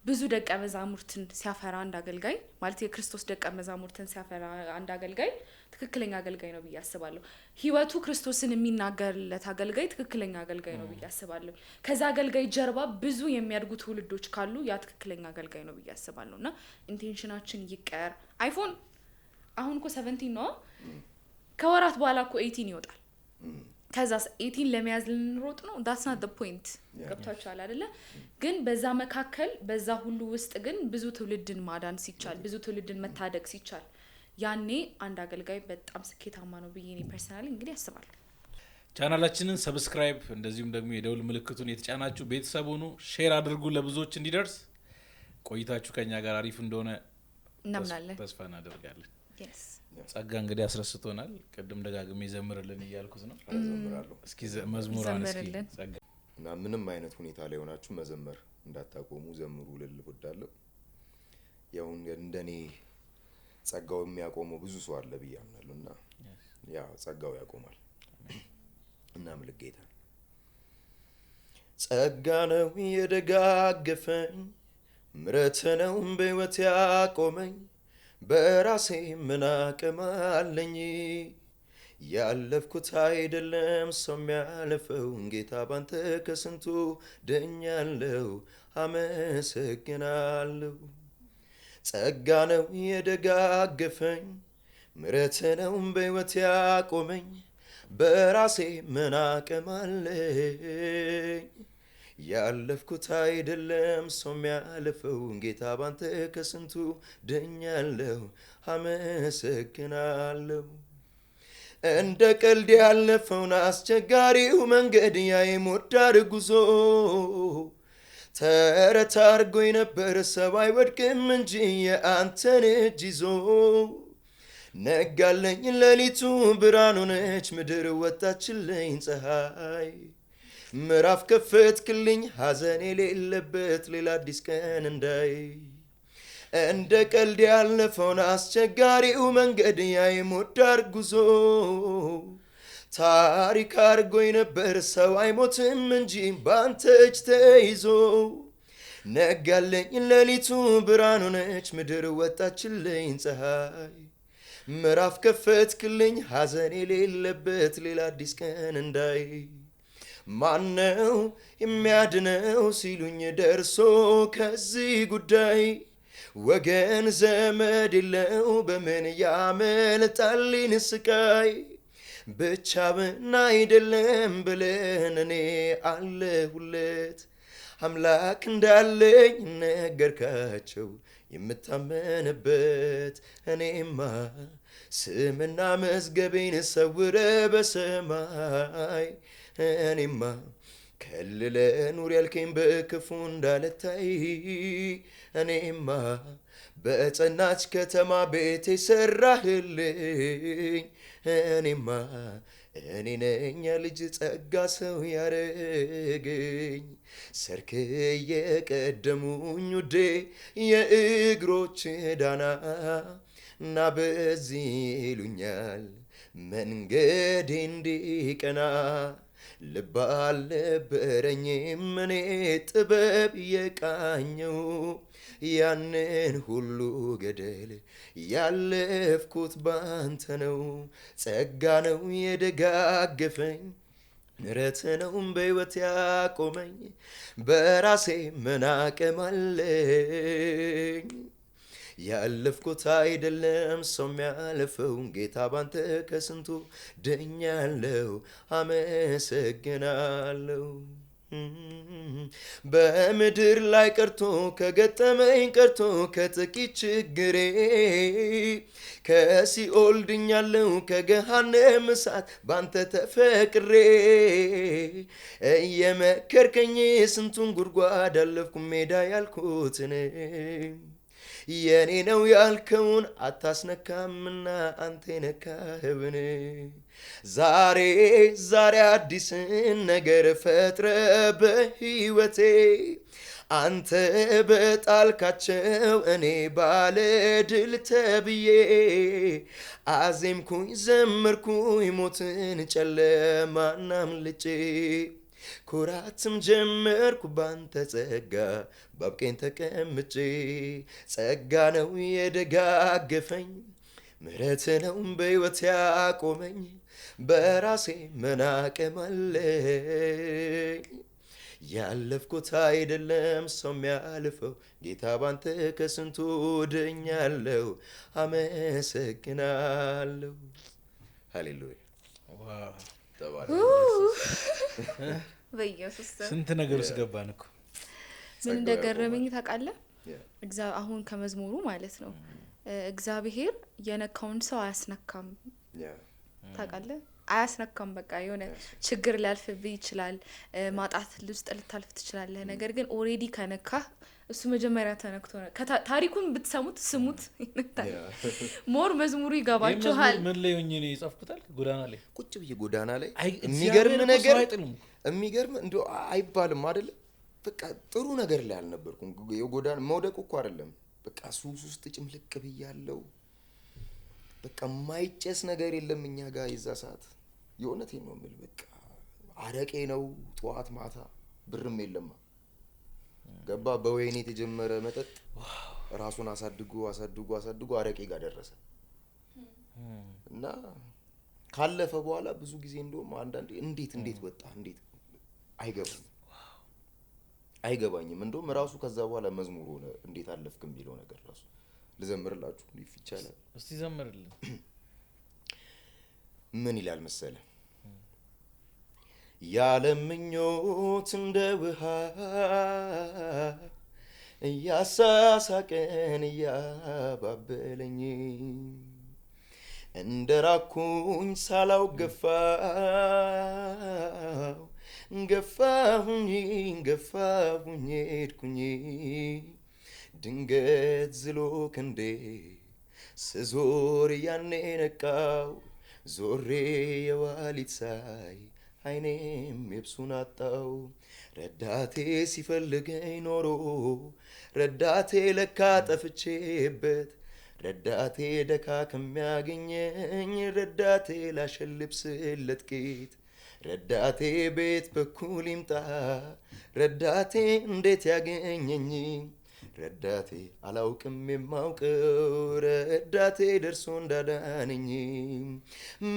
ብዙ ደቀ መዛሙርትን ሲያፈራ አንድ አገልጋይ ማለት የክርስቶስ ደቀ መዛሙርትን ሲያፈራ አንድ አገልጋይ ትክክለኛ አገልጋይ ነው ብዬ አስባለሁ። ህይወቱ ክርስቶስን የሚናገርለት አገልጋይ ትክክለኛ አገልጋይ ነው ብዬ አስባለሁ። ከዛ አገልጋይ ጀርባ ብዙ የሚያድጉ ትውልዶች ካሉ ያ ትክክለኛ አገልጋይ ነው ብዬ አስባለሁ። እና intention ኣችን ይቀር። iPhone አሁን እኮ 17 ነው፣ ከወራት በኋላ እኮ 18 ይወጣል። ከዛ 18 ለመያዝ ልንሮጥ ነው። That's not the point። ገብቷችኋል አይደለ? ግን በዛ መካከል በዛ ሁሉ ውስጥ ግን ብዙ ትውልድን ማዳን ሲቻል፣ ብዙ ትውልድን መታደግ ሲቻል ያኔ አንድ አገልጋይ በጣም ስኬታማ ነው ብዬ እኔ personally እንግዲህ አስባለሁ። ቻናላችንን subscribe እንደዚሁም ደግሞ የደውል ምልክቱን የተጫናችሁ ቤተሰብ ሁኑ። Share አድርጉ ለብዙዎች እንዲደርስ። ቆይታችሁ ከኛ ጋር አሪፍ እንደሆነ እናምናለን፣ ተስፋ እናደርጋለን። ጸጋ እንግዲህ አስረስቶናል። ቅድም ደጋግሜ ዘምርልን እያልኩት ነው። እስኪ መዝሙሯን እስኪ ጸጋ። እና ምንም አይነት ሁኔታ ላይ ሆናችሁ መዘመር እንዳታቆሙ ዘምሩ ልል እወዳለሁ። ያው እንደኔ ጸጋው የሚያቆመው ብዙ ሰው አለ ብዬ አምናለሁ። እና ያ ጸጋው ያቆማል። እናምልክ ጌታ። ጸጋ ነው የደጋገፈኝ፣ ምሕረት ነው በሕይወት ያቆመኝ፣ በራሴ ምን አቅም አለኝ? ያለፍኩት አይደለም ሰው የሚያልፈው፣ ጌታ ባንተ ከስንቱ ድኛለሁ፣ አመሰግናለሁ። ጸጋ ነው የደጋገፈኝ፣ ምሕረት ነው በሕይወት ያቆመኝ፣ በራሴ ምን አቅም አለኝ? ያለፍኩት አይደለም ሰው የሚያልፈው፣ ጌታ ባንተ ከስንቱ ድኛለሁ፣ አመሰግናለሁ። እንደ ቀልድ ያለፈውን አስቸጋሪው መንገድ ያ የሞት ዳር ጉዞ ተረት አድርጎኝ ነበር ሰው አይወድቅም እንጂ የአንተን እጅ ይዞ ነጋለኝ ሌሊቱ ብርሃን ሆነች ምድር ወጣችልኝ ፀሐይ ምዕራፍ ከፈትክልኝ ሐዘን የሌለበት ሌላ አዲስ ቀን እንዳይ እንደ ቀልድ ያለፈውን አስቸጋሪው መንገድ የሞት ዳር ጉዞ ታሪክ አድርጎኝ ነበር ሰው አይሞትም እንጂ ባንተ እጅ ተይዞ ነጋለኝ ሌሊቱ ብርሃን ሆነች ምድር ወጣችልኝ ፀሐይ ምዕራፍ ከፈትክልኝ ሐዘን የሌለበት ሌላ አዲስ ቀን እንዳይ ማነው የሚያድነው ሲሉኝ ደርሶ ከዚህ ጉዳይ ወገን ዘመድ የለው በምን ያመልጣልኝ ስቃይ ብቻውን አይደለም ብለን እኔ አለሁለት አምላክ እንዳለኝ ነገርካቸው የምታመንበት እኔማ ስምና መዝገቤን ሰውረ በሰማይ እኔማ ከልለ ኑር ያልከኝ በክፉ እንዳልታይ እኔማ በጸናች ከተማ ቤቴ ሰራህልኝ እኔማ እኔ ነኝ ልጅ ጸጋ ሰው ያረገኝ ሰርክ የቀደሙኝ ውዴ የእግሮች ዳና እና በዚህ ይሉኛል መንገዴ እንዲቀና ልብ አልነበረኝም እኔ ጥበብ የቃኘው ያንን ሁሉ ገደል ያለፍኩት ባንተ ነው ጸጋ ነው የደጋገፈኝ ምሕረት ነው በሕይወት ያቆመኝ በራሴ ምን አቅም አለኝ ያለፍኩት አይደለም ሰው የሚያልፈው ጌታ ባንተ ከስንቱ ድኛለሁ አመሰግናለሁ። በምድር ላይ ቀርቶ ከገጠመኝ ቀርቶ ከጥቂት ችግሬ ከሲኦል ድኛለሁ ከገሃነም እሳት ባንተ ተፈቅሬ እየመከርከኝ ስንቱን ጉድጓድ አለፍኩ ሜዳ ያልኩትን የኔ ነው ያልከውን አታስነካምና አንተ ነካህብን ዛሬ ዛሬ አዲስን ነገር ፈጥረ በሕይወቴ አንተ በጣልካቸው እኔ ባለ ድል ተብዬ አዜምኩኝ ዘመርኩኝ ሞትን ጨለማን አምልጬ ኩራትም ጀመርኩ ባንተ ጸጋ ባብቀኝ ተቀምጬ ጸጋ ነው የደጋገፈኝ ምሕረት ነው በሕይወት ያቆመኝ በራሴ ምን አቅም አለኝ ያለፍኩት አይደለም ሰው የሚያልፈው ጌታ ባንተ ከስንቱ ድኛለሁ አመሰግናለሁ። ሃሌሉያ። በኢየሱስ ስንት ነገር ውስጥ ገባን እኮ። ምን እንደገረመኝ ታውቃለህ? አሁን ከመዝሙሩ ማለት ነው እግዚአብሔር የነካውን ሰው አያስነካም። ታውቃለህ? አያስነካም። በቃ የሆነ ችግር ሊያልፍብህ ይችላል፣ ማጣት ውስጥ ልታልፍ ትችላለህ። ነገር ግን already ከነካ እሱ መጀመሪያ ተነክቶ ታሪኩን ብትሰሙት ስሙት more መዝሙሩ ይገባችኋል። ምን ላይ ሆኜ ነው የጻፍኩታል? ጎዳና ላይ ቁጭ ብዬ ጎዳና ላይ የሚገርም ነገር የሚገርም እንደው አይባልም አይደለ? በቃ ጥሩ ነገር ላይ አልነበርኩም። የጎዳና መውደቁ እኮ አይደለም፣ በቃ ሱስ ውስጥ ጭምልቅ ብያለሁ። በቃ የማይጨስ ነገር የለም እኛ ጋር የዛ ሰዓት። የእውነቴን ነው የምልህ። በቃ አረቄ ነው ጠዋት ማታ፣ ብርም የለማ ገባ። በወይኔ የተጀመረ መጠጥ ራሱን አሳድጎ አሳድጎ አሳድጎ አረቄ ጋር ደረሰ። እና ካለፈ በኋላ ብዙ ጊዜ እንደውም አንዳንዴ እንዴት እንዴት ወጣ እንዴት አይገባኝም አይገባኝም። እንደውም ራሱ ከዛ በኋላ መዝሙር ሆነ እንዴት አለፍክ የሚለው ነገር ራሱ ልዘምርላችሁ ይቻላል? እስቲ ዘምርልን። ምን ይላል መሰለ? ያለ ምኞት እንደ ውሃ እያሳሳቀን እያባበለኝ እንደራኩኝ ሳላው ገፋው ገፋሁኝ ገፋሁኝ ሄድኩኝ ድንገት ዝሎ ክንዴ ስዞር ያኔ ነቃው ዞሬ የዋሊት ሳይ አይኔም የብሱን አጣው። ረዳቴ ሲፈልገኝ ኖሮ ረዳቴ ለካ ጠፍቼበት ረዳቴ ደካ ከሚያገኘኝ ረዳቴ ላሸልብ ስል ለጥቂት ረዳቴ ቤት በኩል ይምጣ ረዳቴ እንዴት ያገኘኝ ረዳቴ አላውቅም የማውቀው ረዳቴ ደርሶ እንዳዳነኝ።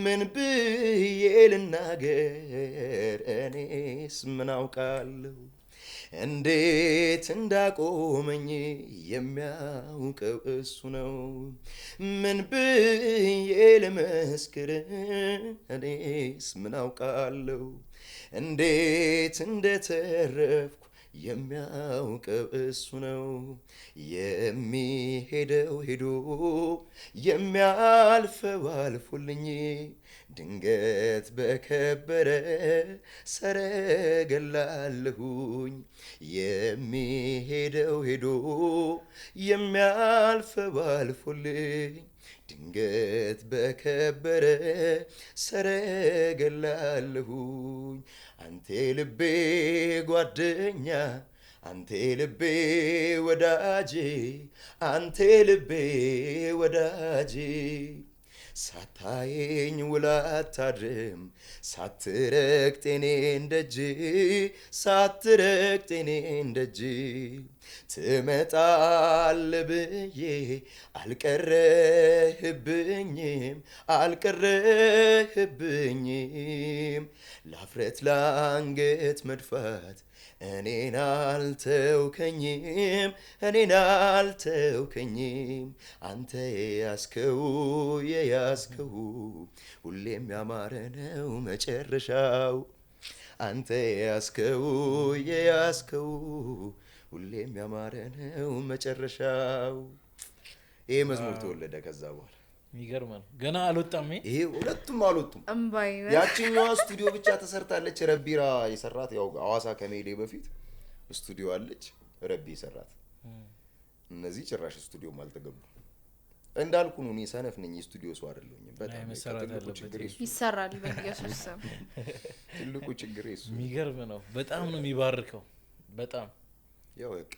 ምን ብዬ ልናገር እኔስ ምን አውቃለሁ እንዴት እንዳቆመኝ የሚያውቀው እሱ ነው። ምን ብዬ ልመስክር እኔስ ምን አውቃለሁ እንዴት እንደተረፍኩ የሚያውቀው እሱ ነው። የሚሄደው ሄዶ የሚያልፈው አልፎልኝ ድንገት በከበረ ሰረገላ አለሁኝ። የሚሄደው ሄዶ የሚያልፈው አልፎልኝ ድንገት በከበረ ሰረገላ አለሁኝ። አንተ ልቤ ጓደኛ አንተ ልቤ ወዳጄ አንተ ልቤ ወዳጄ ሳታየኝ ውላ አታድርም ሳትረግጥ እኔን ደጅ ሳትረግጥ እኔን ደጅ ትመጣለህ ብዬ አልቀረህብኝም አልቀረህብኝም ላፍረት ላንገት መድፋት እኔን አልተውከኝም እኔን አልተውከኝም። አንተ የያዝከው የያዝከው ሁሌም ያማረ ነው መጨረሻው። አንተ የያዝከው የያዝከው ሁሌም ያማረ ነው መጨረሻው። ይሄ መዝሙር ተወለደ ከዛ በኋላ። የሚገርም ነው። ገና አልወጣም ይሄ። ሁለቱም አልወጡም። ያችኛዋ ስቱዲዮ ብቻ ተሰርታለች። ረቢራ የሰራት ያው ሐዋሳ ከመሄዴ በፊት ስቱዲዮ አለች፣ ረቢ የሰራት። እነዚህ ጭራሽ ስቱዲዮም አልተገቡም። እንዳልኩ ነው፣ እኔ ሰነፍ ነኝ፣ የስቱዲዮ ሰው አይደለሁኝም። በጣም ትልቁ ችግሬ እሱ። ይሰራል በኢየሱስ ስም። ትልቁ ችግሬ እሱ። የሚገርም ነው። በጣም ነው የሚባርከው። በጣም ያው በቃ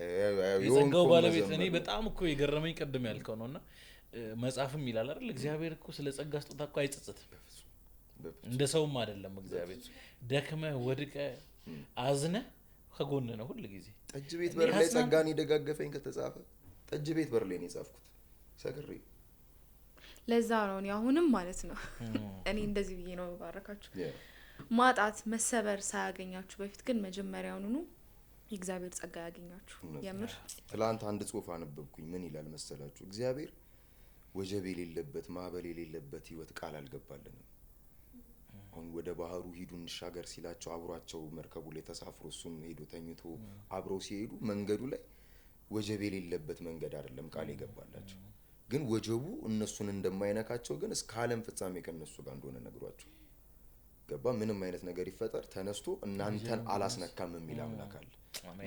የጸጋው ባለቤት። እኔ በጣም እኮ የገረመኝ ቅድም ያልከው ነውና መጽሐፍም ይላል አይደል፣ እግዚአብሔር እኮ ስለ ጸጋ ስጦታ እኮ አይጸጸትም። እንደ ሰውም አይደለም እግዚአብሔር። ደክመህ ወድቀህ አዝነህ ከጎን ነው ሁል ጊዜ። ጠጅ ቤት በር ላይ ጸጋን የደጋገፈኝ ከተጻፈ ጠጅ ቤት በር ላይ ነው የጻፍኩት ሰክሬ። ለዛ ነው እኔ አሁንም ማለት ነው እኔ እንደዚህ ብዬ ነው ባረካችሁ። ማጣት መሰበር ሳያገኛችሁ በፊት ግን መጀመሪያውኑ የእግዚአብሔር ጸጋ ያገኛችሁ። የምር ትላንት አንድ ጽሁፍ አነበብኩኝ። ምን ይላል መሰላችሁ? እግዚአብሔር ወጀብ የሌለበት ማዕበል የሌለበት ህይወት ቃል አልገባልንም። አሁን ወደ ባህሩ ሂዱ እንሻገር ሲላቸው አብሯቸው መርከቡ ላይ ተሳፍሮ እሱም ሄዶ ተኝቶ አብረው ሲሄዱ መንገዱ ላይ ወጀብ የሌለበት መንገድ አይደለም ቃል የገባላቸው። ግን ወጀቡ እነሱን እንደማይነካቸው ግን እስከ ዓለም ፍጻሜ ከነሱ ጋር እንደሆነ ነግሯቸው ገባ። ምንም አይነት ነገር ይፈጠር ተነስቶ እናንተን አላስነካም የሚል አምላክ አለ።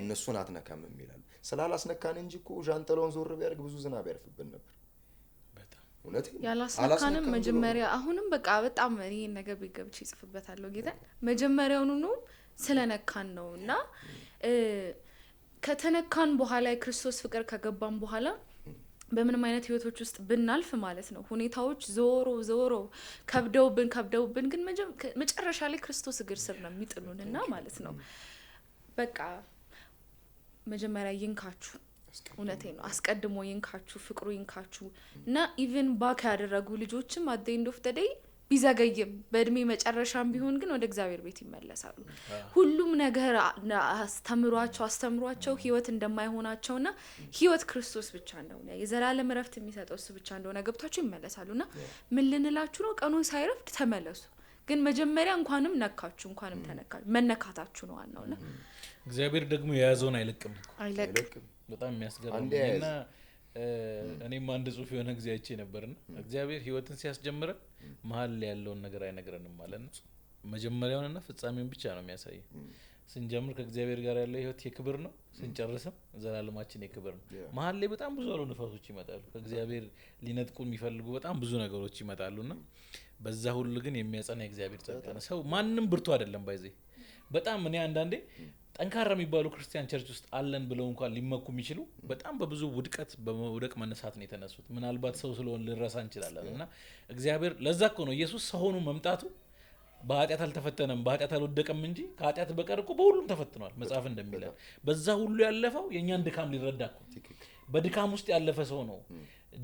እነሱን አትነካም የሚል አለ። ስላላስነካን እንጂ እኮ ዣንጥላውን ዞር ቢያደርግ ብዙ ዝናብ ያርፍብን ነበር። ያላስነካንም መጀመሪያ አሁንም በቃ በጣም ይሄን ነገር ቢገብቼ ጽፍበታለሁ ጌታ መጀመሪያውኑ ስለነካን ነውና ከተነካን በኋላ የክርስቶስ ፍቅር ከገባን በኋላ በምንም አይነት ህይወቶች ውስጥ ብናልፍ ማለት ነው ሁኔታዎች ዞሮ ዞሮ ከብደውብን ግን መጨረሻ ላይ ክርስቶስ እግር ስር ነው የሚጥሉንና ማለት ነው በቃ መጀመሪያ ይንካችሁ። እውነቴን ነው፣ አስቀድሞ ይንካችሁ፣ ፍቅሩ ይንካችሁ። እና even back ያደረጉ ልጆችም at the end of the day ቢዘገይም በእድሜ መጨረሻም ቢሆን ግን ወደ እግዚአብሔር ቤት ይመለሳሉ። ሁሉም ነገር አስተምሯቸው ህይወት እንደማይሆናቸውና ህይወት ክርስቶስ ብቻ እንደሆነ የዘላለም እረፍት የሚሰጠው እሱ ብቻ እንደሆነ ገብቷቸው ይመለሳሉና ምን ልንላችሁ ነው? ቀኑ ሳይረፍድ ተመለሱ። ግን መጀመሪያ እንኳንም ነካችሁ እንኳንም ተነካችሁ መነካታችሁ ነው ዋናውና እግዚአብሔር ደግሞ የያዘውን አይለቅም። አይለቅም። በጣም የሚያስገርም እና እኔም አንድ ጽሁፍ የሆነ ጊዜ አይቼ ነበርና እግዚአብሔር ህይወትን ሲያስጀምረን መሀል ላይ ያለውን ነገር አይነግረንም ማለት ነው። መጀመሪያውንና ፍጻሜውን ብቻ ነው የሚያሳየው። ስንጀምር ከእግዚአብሔር ጋር ያለው ህይወት የክብር ነው፣ ስንጨርስም ዘላለማችን የክብር ነው። መሀል ላይ በጣም ብዙ አውሎ ንፋሶች ይመጣሉ፣ ከእግዚአብሔር ሊነጥቁ የሚፈልጉ በጣም ብዙ ነገሮች ይመጣሉና በዛ ሁሉ ግን የሚያጸና የእግዚአብሔር ጸጋ ነው። ሰው ማንም ብርቱ አይደለም። by the way በጣም እኔ አንዳንዴ ጠንካራ የሚባሉ ክርስቲያን church ውስጥ አለን ብለው እንኳን ሊመኩ የሚችሉ በጣም በብዙ ውድቀት በመውደቅ መነሳት ነው የተነሱት። ምናልባት ሰው ስለሆን ልንረሳ እንችላለን። እና እግዚአብሔር ለዛ እኮ ነው ኢየሱስ ሰው ሆኖ መምጣቱ በኃጢአት አልተፈተነም፣ በኃጢአት አልወደቀም እንጂ ከኃጢአት በቀር እኮ በሁሉም ተፈትኗል መጽሐፍ እንደሚለን። በዛ ሁሉ ያለፈው የእኛን ድካም ሊረዳ እኮ በድካም ውስጥ ያለፈ ሰው ነው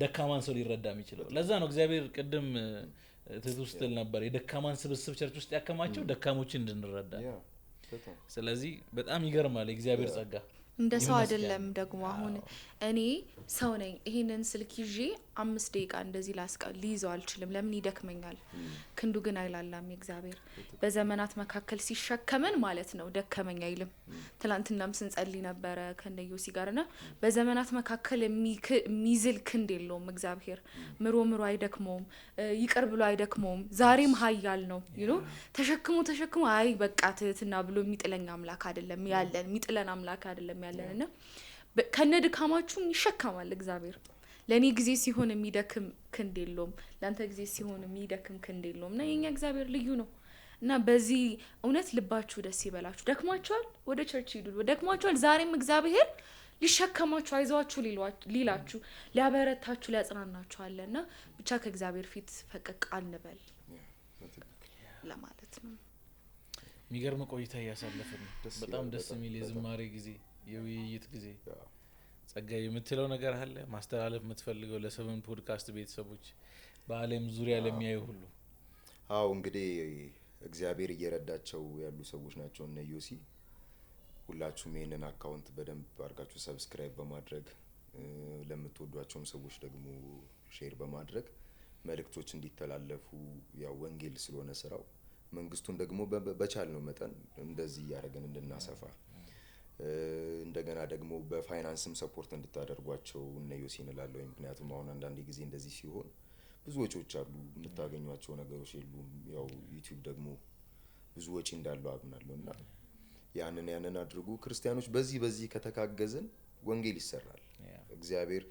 ደካማን ሰው ሊረዳ የሚችለው። ለዛ ነው እግዚአብሔር ቅድም ትቱ ስትል ነበር የደካማን ስብስብ church ውስጥ ያከማቸው ደካሞችን እንድንረዳ። ስለዚህ በጣም ይገርማል የእግዚአብሔር ጸጋ። እንደ ሰው አይደለም ደግሞ። አሁን እኔ ሰው ነኝ፣ ይሄንን ስልክ ይዤ 5 ደቂቃ እንደዚህ ሊይዘው አልችልም። ለምን? ይደክመኛል። ክንዱ ግን አይላላም። የእግዚአብሔር በዘመናት መካከል ሲሸከመን ማለት ነው ደከመኝ አይልም። ትላንትናም ስንጸልይ ነበረ ከነዮሲ ጋርና በዘመናት መካከል የሚዝል ክንድ የለውም እግዚአብሔር። ምሮ ምሮ አይደክመውም፣ ይቅር ብሎ አይደክመውም። ዛሬም ኃያል ነው። you know ተሸክሞ ተሸክሞ አይ በቃ ትህትና ብሎ የሚጥለኝ አምላክ አይደለም ያለን፣ የሚጥለን አምላክ አይደለም ያለንና ከነድካማችሁም ይሸከማል እግዚአብሔር። ለኔ ጊዜ ሲሆን የሚደክም ክንድ የለውም፣ ላንተ ጊዜ ሲሆን የሚደክም ክንድ የለውም። እና የኛ እግዚአብሔር ልዩ ነው። እና በዚህ እውነት ልባችሁ ደስ ይበላችሁ። ደክሟችኋል፣ ወደ church ሂዱ። ደክሟችኋል፣ ዛሬም እግዚአብሔር ሊሸከማችሁ፣ አይዟችሁ ሊላችሁ፣ ሊያበረታችሁ፣ ሊያጽናናችሁ አለና ብቻ ከእግዚአብሔር ፊት ፈቀቅ አንበል ለማለት ነው። የሚገርም ቆይታ እያሳለፍን ነው። በጣም ደስ የሚል የዝማሬ ጊዜ፣ የውይይት ጊዜ። ጸጋዬ የምትለው ነገር አለ ማስተላለፍ የምትፈልገው ለሰቨን ፖድካስት ቤተሰቦች በአለም ዙሪያ ለሚያዩ ሁሉ? አዎ እንግዲህ እግዚአብሔር እየረዳቸው ያሉ ሰዎች ናቸው እነ ዮሲ። ሁላችሁም ይሄንን account በደንብ አድርጋችሁ subscribe በማድረግ ለምትወዷቸውም ሰዎች ደግሞ share በማድረግ መልእክቶች እንዲተላለፉ፣ ያው ወንጌል ስለሆነ ስራው መንግስቱን ደግሞ በቻልነው መጠን እንደዚህ እያደረግን እንድናሰፋ፣ እንደገና ደግሞ በፋይናንስም support እንድታደርጓቸው እነ ዮሲን እላለሁ። ምክንያቱም አሁን አንዳንድ ጊዜ እንደዚህ ሲሆን ብዙ ወጪዎች አሉ፣ የምታገኟቸው ነገሮች የሉም። ያው ዩቲዩብ ደግሞ ብዙ ወጪ እንዳለው አምናለሁ እና ያንን አድርጉ። ክርስቲያኖች በዚህ ከተጋገዝን ወንጌል ይሰራል። እግዚአብሔር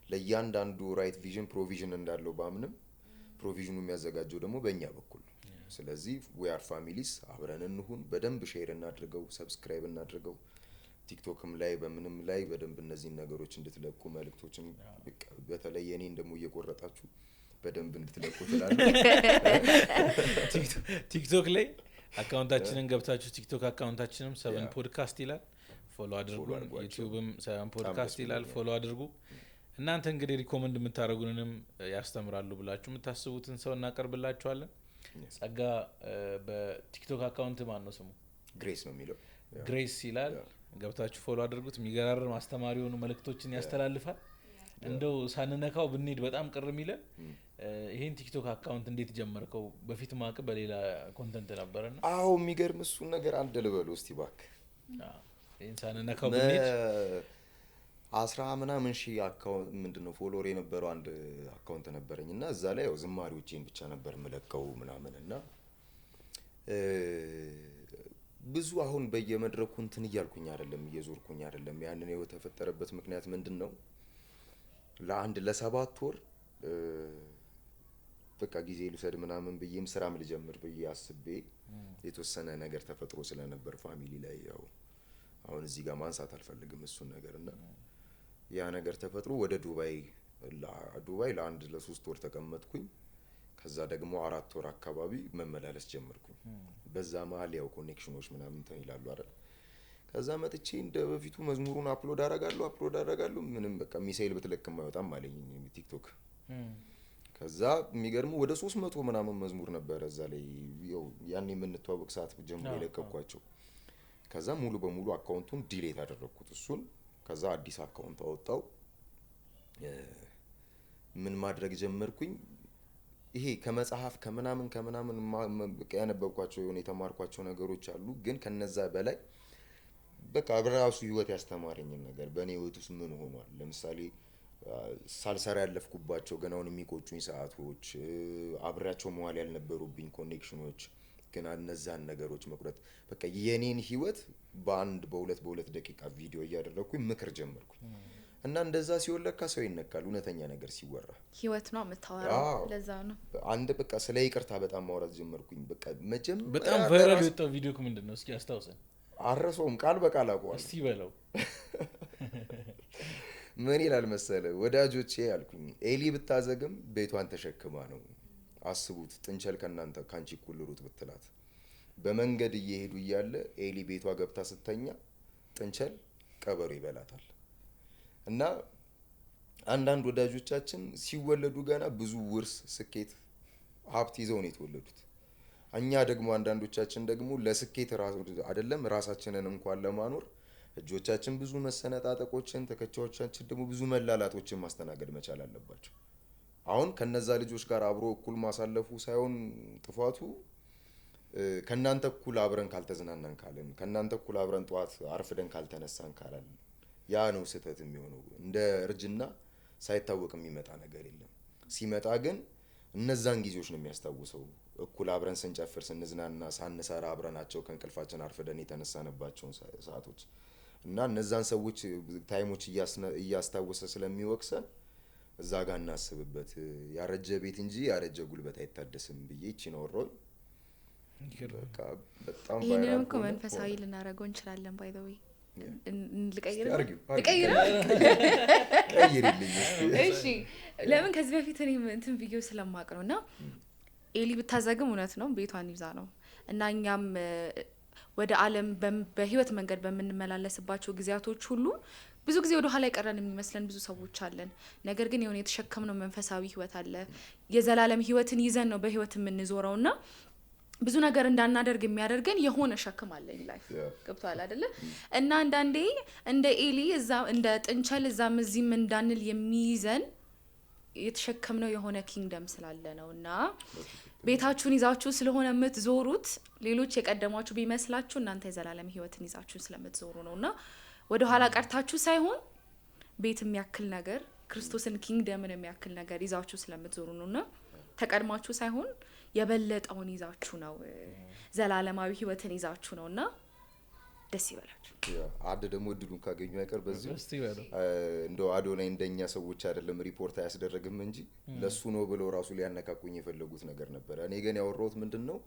ለእያንዳንዱ right vision provision እንዳለው ባምንም provision ኑ የሚያዘጋጀው ደግሞ በእኛ በኩል ነው። ስለዚህ we are families፣ አብረን እንሁን። በደንብ share እናድርገው፣ subscribe እናድርገው። ቲክቶክም ላይ በምንም ላይ በደንብ እነዚህን ነገሮች እንድትለቁ መልእክቶችን፣ በተለይ የኔን ደግሞ እየቆረጣችሁ በደንብ እንድትለቁ ትላለህ። ቲክቶክ ላይ account ኣችንን ገብታችሁ ቲክቶክ account ኣችንም ሰቨን ፖድካስት ይላል፣ follow አድርጉ። ዩቲዩብም ሰቨን ፖድካስት ይላል፣ follow አድርጉ። እናንተ እንግዲህ recommend የምታደርጉንንም ያስተምራሉ ብላችሁ የምታስቡትን ሰው እናቀርብላችኋለን። ጸጋ በቲክቶክ account ማን ነው ስሙ? ግሬስ ነው የሚለው። ግሬስ ይላል። ገብታችሁ follow አድርጉት። የሚገራርም አስተማሪ የሆኑ መልእክቶችን ያስተላልፋል። እንደው ሳንነካው ብንሄድ በጣም ቅር የሚለን ይሄን ቲክቶክ account እንዴት ጀመርከው? በፊት ማቅ በሌላ content ነበርና። አዎ የሚገርም እሱን ነገር አንድ ልበሉ እስቲ እባክህ። ይሄን ሳንነካው ብንሄድ 10 ምናምን ሺህ account ምንድነው follower የነበረው አንድ account ነበረኝ እና እዛ ላይ ያው ዝማሬዎቼን ብቻ ነበር የምለቀው ምናምን እና ብዙ አሁን በየመድረኩ እንትን እያልኩኝ አይደለም፣ እየዞርኩኝ አይደለም። ያንን የተፈጠረበት ምክንያት ምንድነው? ለአንድ ለ7 ወር በቃ ጊዜ ልውሰድ ምናምን ብዬም ስራም ልጀምር ብዬ አስቤ የተወሰነ ነገር ተፈጥሮ ስለነበር family ላይ ያው አሁን እዚህ ጋር ማንሳት አልፈልግም እሱን ነገርና ያ ነገር ተፈጥሮ ወደ ዱባይ ለአንድ ለ3 ወር ተቀመጥኩኝ። ከዛ ደግሞ 4 ወር አካባቢ መመላለስ ጀመርኩኝ። በዛ መሃል ያው connection ኦች ምናምን እንትን ይላሉ አይደል? ከዛ መጥቼ እንደ በፊቱ መዝሙሩን upload አደርጋለሁ ምንም በቃ ሚሳኤል ብትለቅም አይወጣም አለኝ ቲክቶክ። ከዛ የሚገርመው ወደ 300 ምናምን መዝሙር ነበር እዛ ላይ ያው ያኔ የምንተዋወቅ ሰዓት ጀምሮ የለቀኳቸው። ከዛ ሙሉ በሙሉ account ኡን delete አደረኩት እሱን። ከዛ አዲስ account አወጣው። ምን ማድረግ ጀመርኩኝ? ይሄ ከመጽሐፍ ከምናምን ከምናምን ያነበብኳቸው የሆነ የተማርኳቸው ነገሮች አሉ፣ ግን ከነዛ በላይ በቃ በራሱ ህይወት ያስተማረኝን ነገር በእኔ ህይወት ውስጥ ምን ሆኗል፣ ለምሳሌ ሳልሰራ ያለፍኩባቸው ገና አሁን የሚቆጩኝ ሰዓቶች፣ አብሬያቸው መዋል ያልነበሩብኝ connection ኦች፣ ግን እነዛን ነገሮች መቁረጥ፣ በቃ የኔን ህይወት በአንድ፣ በሁለት፣ በሁለት ደቂቃ ቪዲዮ እያደረግኩኝ ምክር ጀመርኩኝ። እና እንደዛ ሲሆን ለካ ሰው ይነካል፣ እውነተኛ ነገር ሲወራ። ህይወት ነው የምታወራው። ለዛ ነው። አንድ በቃ ስለ ይቅርታ በጣም ማውራት ጀመርኩኝ። በቃ መጀመሪያ በጣም viral የወጣው ቪዲዮ ምንድን ነው? እስኪ አስታውሰን። አረሰውም፣ ቃል በቃል አውቀዋለሁ። እስቲ በለው። ምን ይላል መሰለ? ወዳጆቼ አልኩኝ፣ ኤሊ ብታዘግም ቤቷን ተሸክማ ነው። አስቡት፣ ጥንቸል ከእናንተ ከአንቺ እኩል ሩጥ ብትላት፣ በመንገድ እየሄዱ እያለ ኤሊ ቤቷ ገብታ ስተኛ ጥንቸል ቀበሮ ይበላታል። እና አንዳንድ ወዳጆቻችን ሲወለዱ ገና ብዙ ውርስ፣ ስኬት፣ ሀብት ይዘው ነው የተወለዱት። እኛ ደግሞ አንዳንዶቻችን ደግሞ ለስኬት አይደለም ራሳችንን እንኳን ለማኖር እጆቻችን ብዙ መሰነጣጠቆችን፣ ትከሻዎቻችን ደግሞ ብዙ መላላጦችን ማስተናገድ መቻል አለባቸው። አሁን ከነዛ ልጆች ጋር አብሮ እኩል ማሳለፉ ሳይሆን ጥፋቱ፣ ከእናንተ እኩል አብረን ካልተዝናናን ካለን፣ ከእናንተ እኩል አብረን ጠዋት አርፍደን ካልተነሳን ካላልን ያ ነው ስህተት የሚሆነው። እንደ እርጅና ሳይታወቅ የሚመጣ ነገር የለም። ሲመጣ ግን እነዛን ጊዜዎች ነው የሚያስታውሰው። እኩል አብረን ስንጨፍር፣ ስንዝናና፣ ሳንሰራ አብረናቸው ከእንቅልፋችን አርፍደን የተነሳንባቸውን ሰዓቶች እና እነዛን ሰዎች time ኦች እያስታወሰ ስለሚወቅሰን እዛ ጋር እናስብበት። ያረጀ ቤት እንጂ ያረጀ ጉልበት አይታደስም ብዬ ይቺን አወራሁኝ። በቃ በጣም ይህንንም viral እኮ ሆነ። መንፈሳዊ ልናደርገው እንችላለን። By the way ልቀይር? አርጊው፣ አርጊው። ልቀይር? ቀይሪልኝ እስቲ። እሺ፣ ለምን ከዚህ በፊት እኔም እንትን ቪዲዮ ስለማቅ ነው። እና ኤሊ ብታዘግም እውነት ነው ቤቷን ይዛ ነው። እና እኛም ወደ ዓለም በህይወት መንገድ በምንመላለስባቸው ጊዜያቶች ሁሉ ብዙ ጊዜ ወደ ኋላ የቀረን የሚመስለን ብዙ ሰዎች አለን። ነገር ግን የሆነ የተሸከምነው መንፈሳዊ ህይወት አለ። የዘላለም ህይወትን ይዘን ነው በህይወት የምንዞረው። እና ብዙ ነገር እንዳናደርግ የሚያደርገን የሆነ ሸክም አለ in life። ገብቶሃል አይደለ? እና አንዳንዴ እንደ ኤሊ እዛ እንደ ጥንቸል እዛም እዚህም እንዳንል የሚይዘን የተሸከምነው የሆነ kingdom ስላለ ነው። እና ቤታችሁን ይዛችሁ ስለሆነ የምትዞሩት፣ ሌሎች የቀደሟችሁ ቢመስላችሁ እናንተ የዘላለም ህይወትን ይዛችሁ ስለምትዞሩ ነው። እና ወደ ኋላ ቀርታችሁ ሳይሆን ቤት የሚያክል ነገር፣ ክርስቶስን kingdom ን የሚያክል ነገር ይዛችሁ ስለምትዞሩ ነው። እና ተቀድማችሁ ሳይሆን የበለጠውን ይዛችሁ ነው፣ ዘላለማዊ ህይወትን ይዛችሁ ነው። እና ደስ ይበላችሁ። Yeah፣ አንድ ደግሞ እድሉን ካገኙ አይቀር በዚሁ እስቲ በለው። እንደው አዶናይ እንደኛ ሰዎች አይደለም፣ ሪፖርት አያስደረግም እንጂ ለሱ ነው ብለው ራሱ ሊያነካኩኝ የፈለጉት ነገር ነበረ። እኔ ግን ያወራሁት ምንድን ነው፣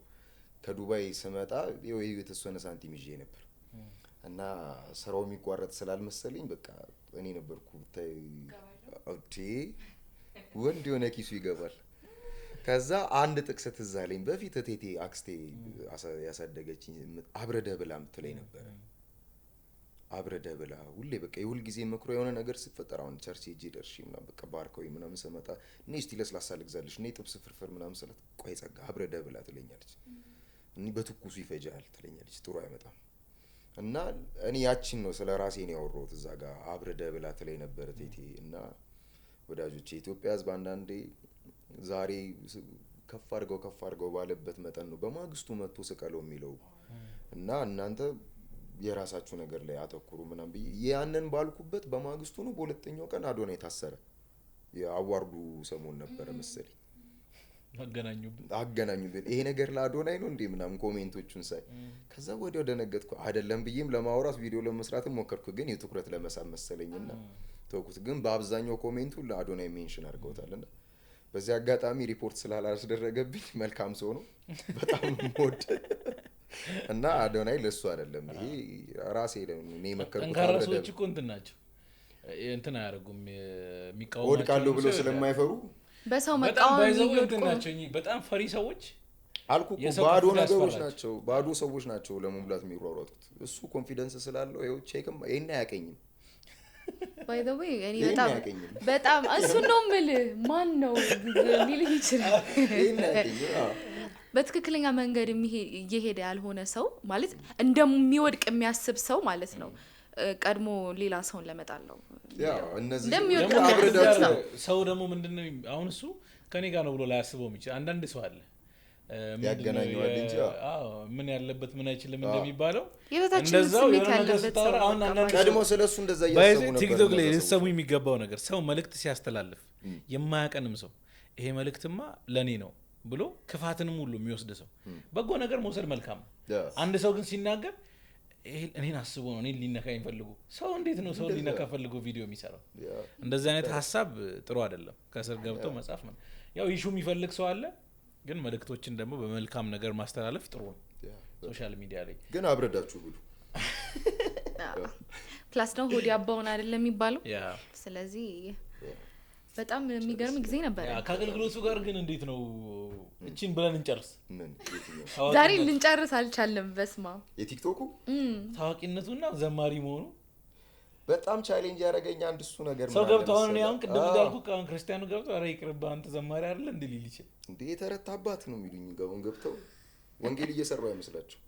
ከዱባይ ስመጣ ይኸው የተወሰነ ሳንቲም ይዤ ነበር። እና ስራው የሚቋረጥ ስላልመሰለኝ በቃ እኔ ነበርኩ ብታይ ኦኬ ወንድ የሆነ ኪሱ ይገባል። ከዛ አንድ ጥቅስ ትዝ አለኝ። በፊት እቴቴ አክስቴ ያሳደገችኝ አብረደ ብላ ምትለኝ ነበረ። አብረደ ብላ ሁሌ በቃ የሁል ጊዜ መክሮ የሆነ ነገር ሲፈጠር፣ አሁን church ሄጄ ደርሼ ምናምን በቃ ባርከውኝ ምናምን ስመጣ እኔ እስቲ ለስላሳ ልግዛልሽ፣ እኔ ጥብስ ፍርፍር ምናምን ስላት ቆይ ጸጋ አብረደ ብላ ትለኛለች። እኔ በትኩሱ ይፈጃል ትለኛለች፣ ጥሩ አይመጣም። እና እኔ ያቺን ነው ስለ ራሴ ነው ያወራሁት እዛ ጋር፣ አብረደ ብላ ትለኝ ነበር ቴቴ። እና ወዳጆቼ፣ የኢትዮጵያ ሕዝብ አንዳንዴ ዛሬ ከፍ አድርገው ከፍ አድርገው ባለበት መጠን ነው በማግስቱ መጥቶ ስቀለው የሚለው። እና እናንተ የራሳችሁ ነገር ላይ አተኩሩ ምናምን ብዬ ያንን ባልኩበት በማግስቱ ነው በሁለተኛው ቀን አዶናይ ታሰረ። የ award ኡ ሰሞን ነበረ መሰለኝ። አገናኙብን። አገናኙብን። ይሄ ነገር ለአዶናይ ነው እንዴ ምናምን comment ኦቹን ሳይ፣ ከዛ ወዲያው ደነገጥኩ። አይደለም ብዬም ለማውራት ቪዲዮ ለመስራትም ሞከርኩ፣ ግን የትኩረት ለመሳብ መሰለኝና ተውኩት። ግን በአብዛኛው comment ኡ ለአዶናይ mention አድርገውታል። እና በዚህ አጋጣሚ ሪፖርት ስላላስደረገብኝ መልካም ሰው ነው፣ በጣም የምወድ። እና አዶናይ ለሱ አይደለም፣ ይሄ ራሴ እኔ የመከርኩት ጠንካራ ሰዎች እኮ እንትን ናቸው፣ እንትን አያደርጉም የሚቃወማቸውን ወድቃለሁ ብለው ሰው ስለማይፈሩ። በሰው በጣም መቃወም ባይዘው እንትን የሚወድቁ ናቸው እኚህ በጣም ፈሪ ሰዎች። አልኩ እኮ የሰው ባዶ ከፍታ ነገሮች ያስፈራቸው። ናቸው፣ ባዶ ሰዎች ናቸው ለመሙላት የሚሯሯጡት። እሱ confidence ስላለው ይኸው check ም ይሄን አያቀኝም። By the way እኔ ይሄን በጣም አያቀኝም። በጣም እሱን ነው የምልህ። ማን ነው ሊልህ ይችላል። ይሄን አያቀኝም። አዎ። በትክክለኛ መንገድ እየሄደ ያልሆነ ሰው ማለት እንደሚወድቅ የሚያስብ ሰው ማለት ነው ቀድሞ ሌላ ሰውን ለመጣል ነው ያው እነዚህ እንደሚወድቅ ደግሞ የሚያስብ አብረዳችሁ ሰው። ሰው ደግሞ ምንድነው፣ አሁን እሱ ከኔ ጋር ነው ብሎ ላያስበው የሚችል አንዳንድ ሰው አለ። ምንድነው ያገናኘዋል እንጂ አዎ፣ ምን ያለበት ምን አይችልም እንደሚባለው የበታችነት እንደዛው ስሜት የሆነ ነገር ያለበት ሰው ስታወራ አሁን በቃ አንዳንድ ቀድሞ ስለ እሱ እንደዛ ባይዘ እያሰቡ ነበር ቲክቶክ ላይ እነዛ ሊሰሙ ሰዎች። የሚገባው ነገር፣ ሰው መልእክት ሲያስተላልፍ የማያቀንም ሰው ይሄ መልእክትማ ለእኔ ነው ብሎ ክፋትንም ሁሉ የሚወስድ ሰው፣ በጎ ነገር መውሰድ መልካም ነው። አንድ ሰው ግን ሲናገር ይሄ እኔን አስቦ ነው፣ እኔን ሊነካኝ ፈልጎ፣ ሰው እንዴት ነው ሰው ሊነካ ፈልጎ ቪዲዮ የሚሰራው? እንደዚህ አይነት ሀሳብ ጥሩ አይደለም። ከስር ገብቶ መጻፍ ነው። ያው issue የሚፈልግ ሰው አለ፣ ግን መልእክቶችን ደግሞ በመልካም ነገር ማስተላለፍ ጥሩ ነው social media ላይ። ግን አብረዳችሁ ብሉ። Plus ነው ሆድ ያባውን አይደለም የሚባለው። ስለዚህ በጣም የሚገርም ጊዜ ነበረ። ከአገልግሎቱ ጋር ግን እንዴት ነው? እቺን ብለን እንጨርስ። ምን የትኛው? ዛሬ ልንጨርስ አልቻለም። በስማ የቲክቶኩ ታዋቂነቱና ዘማሪ መሆኑ በጣም challenge ያደረገኝ አንድ እሱ ነገር ሰው ገብቶ አሁን እኔ አሁን ቅድም እንዳልኩ አሁን ክርስቲያኑ ገብቶ ኧረ ይቅርብህ አንተ ዘማሪ አይደለ እንዴ ሊል ይችላል። እንዴ የተረታ አባት ነው የሚሉኝ። ገብተው ወንጌል እየሰሩ አይመስላቸው፣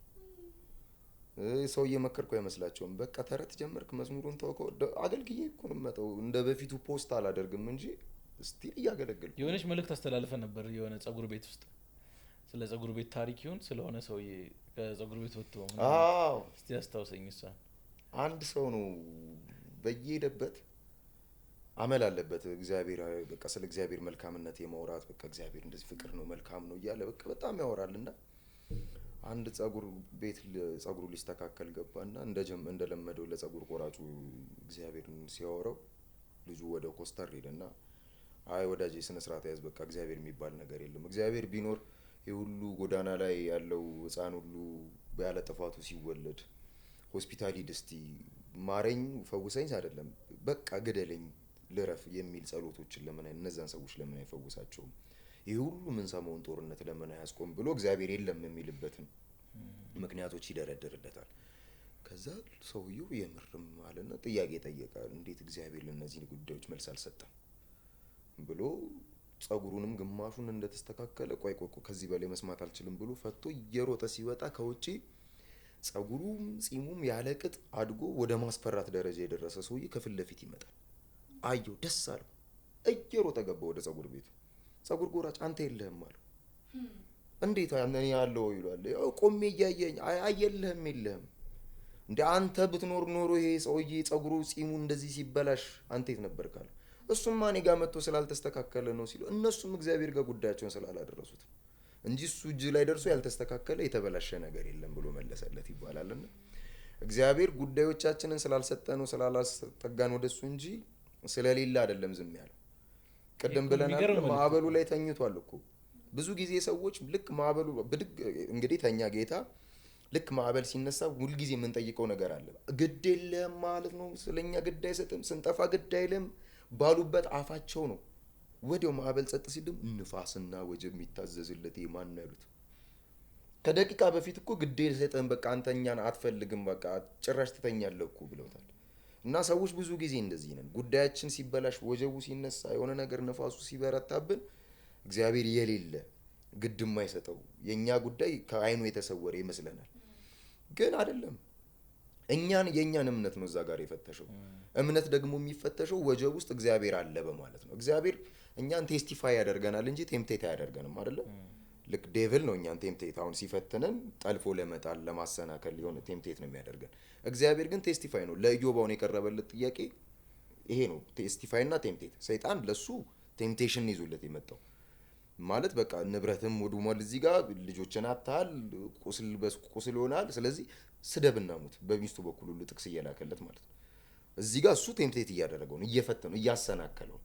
ሰው እየመከርኩ አይመስላቸውም። በቃ ተረት ጀመርክ መዝሙሩን ተወከው። አገልግዬ እኮ ነው የምመጣው። እንደ በፊቱ post አላደርግም እንጂ still እያገለገልኩ። የሆነች መልእክት አስተላልፈ ነበር የሆነ ጸጉር ቤት ውስጥ፣ ስለ ጸጉር ቤት ታሪክ ይሁን ስለሆነ ሰውዬ ከጸጉር ቤት ወጥቶ። አዎ። እስቲ አስታውሰኝ እሷን። አንድ ሰው ነው፣ በየሄደበት አመል አለበት። እግዚአብሔር በቃ ስለ እግዚአብሔር መልካምነት የማውራት፣ በቃ እግዚአብሔር እንደዚህ ፍቅር ነው መልካም ነው እያለ በቃ በጣም ያወራል። እና አንድ ጸጉር ቤት ጸጉሩ ሊስተካከል ገባና እንደለመደው ለጸጉር ቆራጩ እግዚአብሔርን ሲያወራው ልጁ ወደ ኮስተር ሄደና አይ ወዳጄ ስነ ስርዓት ያዝ፣ በቃ እግዚአብሔር የሚባል ነገር የለም። እግዚአብሔር ቢኖር ይህ ሁሉ ጎዳና ላይ ያለው ህፃን ሁሉ ያለ ጥፋቱ ሲወለድ ሆስፒታል ሂድ እስቲ ማረኝ ፈውሰኝ አይደለም በቃ ግደለኝ ልረፍ የሚል ጸሎቶችን ለምን እነዛን ሰዎች ለምን አይፈውሳቸውም? ይህ ሁሉ የምንሰማውን ጦርነት ለምን አያስቆም ብሎ እግዚአብሔር የለም የሚልበትን ምክንያቶች ይደረድርለታል። ከዛ ሰውየው የምርም አለና ጥያቄ ጠየቀ። እንዴት እግዚአብሔር ለእነዚህ ጉዳዮች መልስ አልሰጠም ብሎ ጸጉሩንም ግማሹን እንደተስተካከለ ቆይ ቆይ ቆይ ከዚህ በላይ መስማት አልችልም ብሎ ፈቶ እየሮጠ ሲወጣ ከውጪ ጸጉሩም ጺሙም ያለ ቅጥ አድጎ ወደ ማስፈራት ደረጃ የደረሰ ሰውዬ ከፊት ለፊት ይመጣል። አየው፣ ደስ አለው። እየሮጠ ገባ ወደ ጸጉር ቤቱ። ጸጉር ቆራጭ አንተ የለህም አለው። እንዴት እኔ ያለው ይሏል። ያው ቆሜ እያየኝ አይ የለህም የለህም። እንደ አንተ ብትኖር ኖሮ ይሄ ሰውዬ ጸጉሩ ጺሙ እንደዚህ ሲበላሽ አንተ የት ነበርክ አለው። እሱማ እኔ ጋር መጥቶ ስላልተስተካከለ ነው ሲሉ እነሱም እግዚአብሔር ጋር ጉዳያቸውን ስላላደረሱት እንጂ እሱ እጅ ላይ ደርሶ ያልተስተካከለ የተበላሸ ነገር የለም ብሎ መለሰለት ይባላልና እግዚአብሔር ጉዳዮቻችንን ስላልሰጠነው ስላላስጠጋን ወደሱ እንጂ ስለሌለ አይደለም ዝም ያለው። ቅድም ብለናል፣ ማዕበሉ ላይ ተኝቷል እኮ። ብዙ ጊዜ ሰዎች ልክ ማዕበሉ ብድግ እንግዲህ ተኛ ጌታ፣ ልክ ማዕበል ሲነሳ ሁልጊዜ የምንጠይቀው ነገር አለ። ግድ የለም ማለት ነው፣ ስለኛ ግድ አይሰጥም፣ ስንጠፋ ግድ አይልም ባሉበት አፋቸው ነው። ወዲያው ማዕበል ጸጥ ሲል ደግሞ ንፋስና ወጀብ የሚታዘዝለት ይሄ ማን ነው ያሉት። ከደቂቃ በፊት እኮ ግድ አይሰጥም፣ በቃ አንተ እኛን አትፈልግም፣ በቃ ጭራሽ ትተኛለህ እኮ ብለውታል። እና ሰዎች ብዙ ጊዜ እንደዚህ ነን። ጉዳያችን ሲበላሽ፣ ወጀቡ ሲነሳ፣ የሆነ ነገር ንፋሱ ሲበረታብን እግዚአብሔር የሌለ ግድ የማይሰጠው የኛ ጉዳይ ከአይኑ የተሰወረ ይመስለናል። ግን አይደለም። እኛን የኛን እምነት ነው እዛ ጋር የፈተሸው። እምነት ደግሞ የሚፈተሸው ወጀብ ውስጥ እግዚአብሔር አለ በማለት ነው። እግዚአብሔር እኛን testify ያደርገናል እንጂ temptate አያደርገንም አይደለም። ልክ devil ነው እኛን temptate አሁን ሲፈትነን ጠልፎ ለመጣል ለማሰናከል የሆነ temptate ነው የሚያደርገን። እግዚአብሔር ግን testify ነው። ለኢዮብ አሁን የቀረበለት ጥያቄ ይሄ ነው፣ testify እና temptate። ሰይጣን ለሱ temptation ይዞለት የመጣው ማለት በቃ ንብረትም ወድሟል፣ እዚህ ጋር ልጆችን አጥተሃል፣ ቁስል በቁስል ሆናል። ስለዚህ ስደብና ሙት፣ በሚስቱ በኩል ሁሉ ጥቅስ እየላከለት ማለት ነው። እዚህ ጋር እሱ temptate እያደረገው ነው፣ እየፈተነው እያሰናከለው።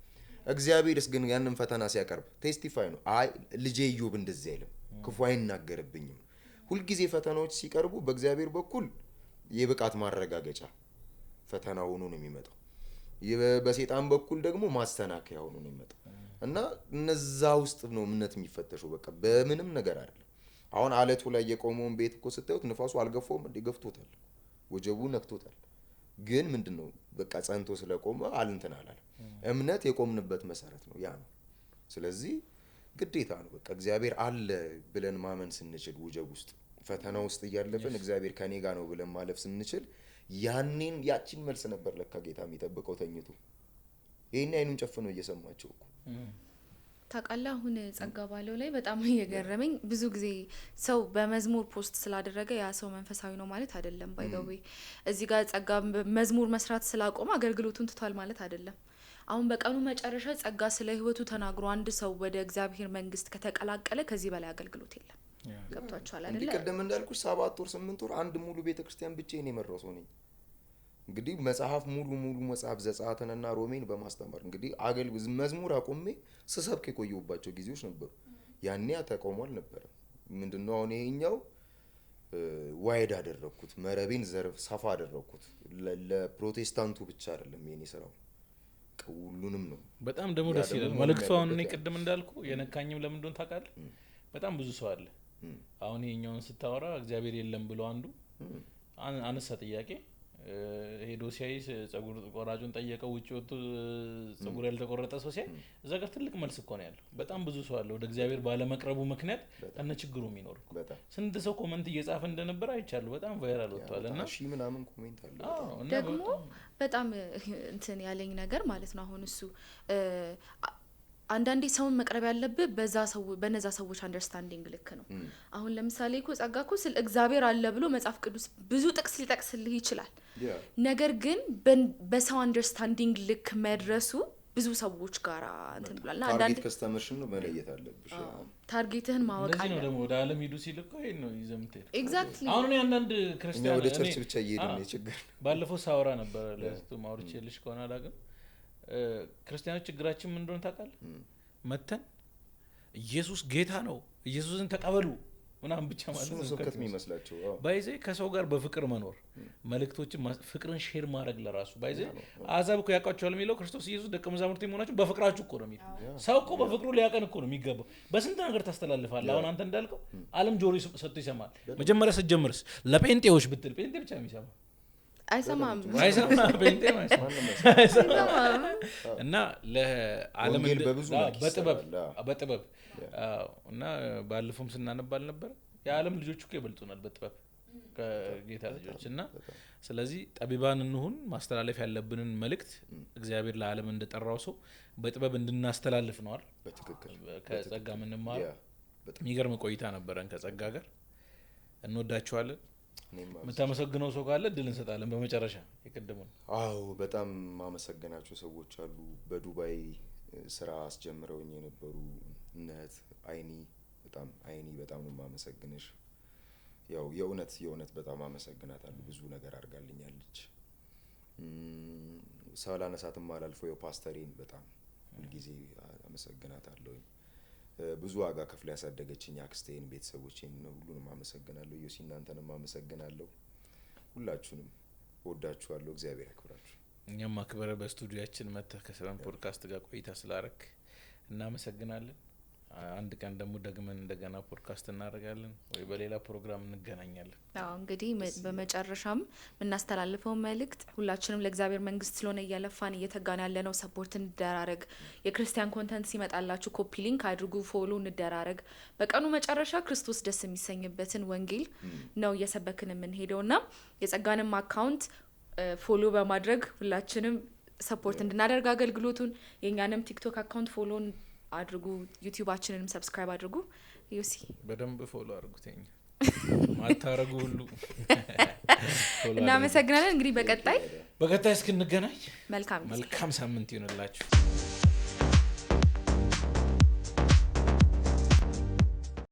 እግዚአብሔርስ ግን ያንን ፈተና ሲያቀርብ testify ነው። አይ ልጄ ኢዮብ እንደዚህ አይልም፣ ክፉ አይናገርብኝም። ሁልጊዜ ፈተናዎች ሲቀርቡ በእግዚአብሔር በኩል የብቃት ማረጋገጫ ፈተና ሆኖ ነው የሚመጣው። በሰይጣን በኩል ደግሞ ማሰናከያ ሆኖ ነው የሚመጣው። እና እነዛ ውስጥ ነው እምነት የሚፈተሸው። በቃ በምንም ነገር አይደለም። አሁን አለቱ ላይ የቆመውን ቤት እኮ ስታዩት ንፋሱ አልገፋውም እንዴ? ገፍቶታል፣ ወጀቡ ነክቶታል። ግን ምንድነው በቃ ጸንቶ ስለቆመ አልንትን አላለም። እምነት የቆምንበት መሰረት ነው፣ ያ ነው። ስለዚህ ግዴታ ነው በቃ እግዚአብሔር አለ ብለን ማመን ስንችል፣ ወጀብ ውስጥ ፈተና ውስጥ እያለፍን እግዚአብሔር ከኔ ጋር ነው ብለን ማለፍ ስንችል ያኔን ያቺን መልስ ነበር ለካ ጌታ የሚጠብቀው ተኝቶ። ይሄን አይኑን ጨፍኖ እየሰማቸው እኮ። ታውቃለህ፣ አሁን ጸጋ ባለው ላይ በጣም እየገረመኝ ብዙ ጊዜ ሰው በመዝሙር post ስላደረገ ያ ሰው መንፈሳዊ ነው ማለት አይደለም። By the way እዚህ ጋር ጸጋ መዝሙር መስራት ስላቆመ አገልግሎቱን ትቷል ማለት አይደለም። አሁን በቀኑ መጨረሻ ጸጋ ስለ ህይወቱ ተናግሮ አንድ ሰው ወደ እግዚአብሔር መንግስት ከተቀላቀለ ከዚህ በላይ አገልግሎት የለም። ገብቷችኋል አይደለ? እንዲህ ቀደም እንዳልኩሽ 7 ወር 8 ወር አንድ ሙሉ ቤተክርስቲያን ብቻዬን የመራው ሰው ነኝ። እንግዲህ መጽሐፍ ሙሉ መጽሐፍ ዘጸአትንና ሮሜን በማስተማር እንግዲህ አገልግሎት መዝሙር አቆሜ ስሰብክ የቆየሁባቸው ጊዜዎች ነበሩ። ያኔ ተቃውሞ አልነበረም። ምንድነው አሁን ይሄኛው wide አደረኩት፣ መረቤን ዘርፍ ሰፋ አደረኩት። ለፕሮቴስታንቱ ብቻ አይደለም የኔ ስራው፣ ሁሉንም ነው። በጣም ደግሞ ደስ ይላል መልእክቱ። አሁን እኔ ቅድም እንዳልኩ የነካኝም ለምን እንደሆነ ታውቃለህ? በጣም ብዙ ሰው አለ። አሁን ይሄኛውን ስታወራ እግዚአብሔር የለም ብሎ አንዱ አነሳ ጥያቄ። ሄዶ ሲያይ ጸጉር ቆራጩን ጠየቀው። ውጪ ወጥቶ ጸጉር ያልተቆረጠ ሰው ሲያይ እዛ ጋር ትልቅ መልስ እኮ ነው ያለው። በጣም ብዙ ሰው አለ ወደ እግዚአብሔር ባለመቅረቡ ምክንያት ከነ ችግሩ የሚኖር። ስንት ሰው comment እየጻፈ እንደነበር አይቻለሁ። በጣም viral ወጥቷል እና ሺህ ምናምን comment አለ። ደግሞ በጣም እንትን ያለኝ ነገር ማለት ነው አሁን እሱ አንዳንዴ ሰውን መቅረብ ያለብህ በዛ ሰው በነዛ ሰዎች understanding ልክ ነው። አሁን ለምሳሌ እኮ ጸጋ እኮ ስለ እግዚአብሔር አለ ብሎ መጽሐፍ ቅዱስ ብዙ ጥቅስ ሊጠቅስልህ ይችላል። ነገር ግን በሰው understanding ልክ መድረሱ ብዙ ሰዎች ጋር እንትን ብሏልና አንዳንድ target customer ሽን ነው መለየት አለብሽ። target ህን ማወቅ አለ። ነው ደግሞ ወደ ዓለም ሂዱ ሲል እኮ ይሄን ነው ይዘህ የምትሄድ። Exactly። አሁን እኔ አንዳንድ ክርስቲያን ወደ church ብቻ እየሄድን ነው የችግር። ባለፈው ሳወራ ነበር ለእህቱ ማውርቼልሽ ከሆነ አላውቅም። ክርስቲያኖች ችግራችን ምን እንደሆነ ታውቃለህ? መተን ኢየሱስ ጌታ ነው ኢየሱስን ተቀበሉ ምናምን ብቻ ማለት ነው ስብከት የሚመስላቸው። ባይዜ ከሰው ጋር በፍቅር መኖር መልእክቶችን ፍቅርን share ማድረግ ለራሱ ባይዜ አሕዛብ እኮ ያውቃቸዋል የሚለው ክርስቶስ ኢየሱስ ደቀ መዛሙርት መሆናቸው በፍቅራችሁ እኮ ነው የሚለው። ሰው እኮ በፍቅሩ ሊያቀን እኮ ነው የሚገባው። በስንት ነገር ታስተላልፋለህ። አሁን አንተ እንዳልከው ዓለም ጆሮ ሰጥቶ ይሰማል። መጀመሪያ ስትጀምርስ ለጴንጤዎች ብትል ጴንጤ ብቻ የሚሰማ አይሰማም ጴንጤም አይሰማም። እና ለዓለም በጥበብ እና ባለፈውም ስናነባል ነበር የዓለም ልጆች እኮ ይበልጡናል በጥበብ ከጌታ ልጆች። እና ስለዚህ ጠቢባን እንሁን። ማስተላለፍ ያለብንን መልእክት እግዚአብሔር ለዓለም እንደጠራው ሰው በጥበብ እንድናስተላልፍ ነው አይደል? በትክክል ከጸጋ ምንማር። የሚገርም ቆይታ ነበረን ከጸጋ ጋር። እንወዳችኋለን። የምታመሰግነው ሰው ካለ እድል እንሰጣለን በመጨረሻ የቀደሙን። አዎ በጣም ማመሰግናቸው ሰዎች አሉ። በዱባይ ስራ አስጀምረውኝ የነበሩ እነት አይኒ በጣም አይኒ በጣም ነው የማመሰግንሽ። ያው የእውነት በጣም አመሰግናታለሁ። ብዙ ነገር አድርጋልኛለች። ሳላነሳትም አላልፈው የፓስተሬን በጣም ሁልጊዜ አመሰግናታለሁ። ብዙ ዋጋ ከፍላ ያሳደገችኝ አክስቴን፣ ቤተሰቦቼን ሁሉንም አመሰግናለሁ። ዮሲ እናንተንም አመሰግናለሁ። ሁላችሁንም እወዳችኋለሁ። እግዚአብሔር ያክብራችሁ። እኛም አክብረ በስቱዲዮአችን መጥተህ ከሰበን ፖድካስት ጋር ቆይታ ስላረክ እናመሰግናለን። አንድ ቀን ደግሞ ደግመን እንደገና ፖድካስት እናደርጋለን ወይ በሌላ ፕሮግራም እንገናኛለን። አዎ እንግዲህ በመጨረሻም የምናስተላልፈው መልእክት ሁላችንም ለእግዚአብሔር መንግስት ስለሆነ እያለፋን እየተጋን ያለነው support እንደራረግ። የክርስቲያን content ሲመጣላችሁ copy link አድርጉ፣ follow እንደራረግ። በቀኑ መጨረሻ ክርስቶስ ደስ የሚሰኝበትን ወንጌል ነው እየሰበክን የምንሄደውና የጸጋንም account follow በማድረግ ሁላችንም support እንድናደርግ አገልግሎቱን የኛንም ቲክቶክ account follow አድርጉ፣ ዩቲዩባችንንም subscribe አድርጉ። ዩሲ በደንብ follow አድርጉት። እኛ ማታረጉ ሁሉ እናመሰግናለን። እንግዲህ በቀጣይ እስክንገናኝ መልካም ሳምንት ይሁንላችሁ።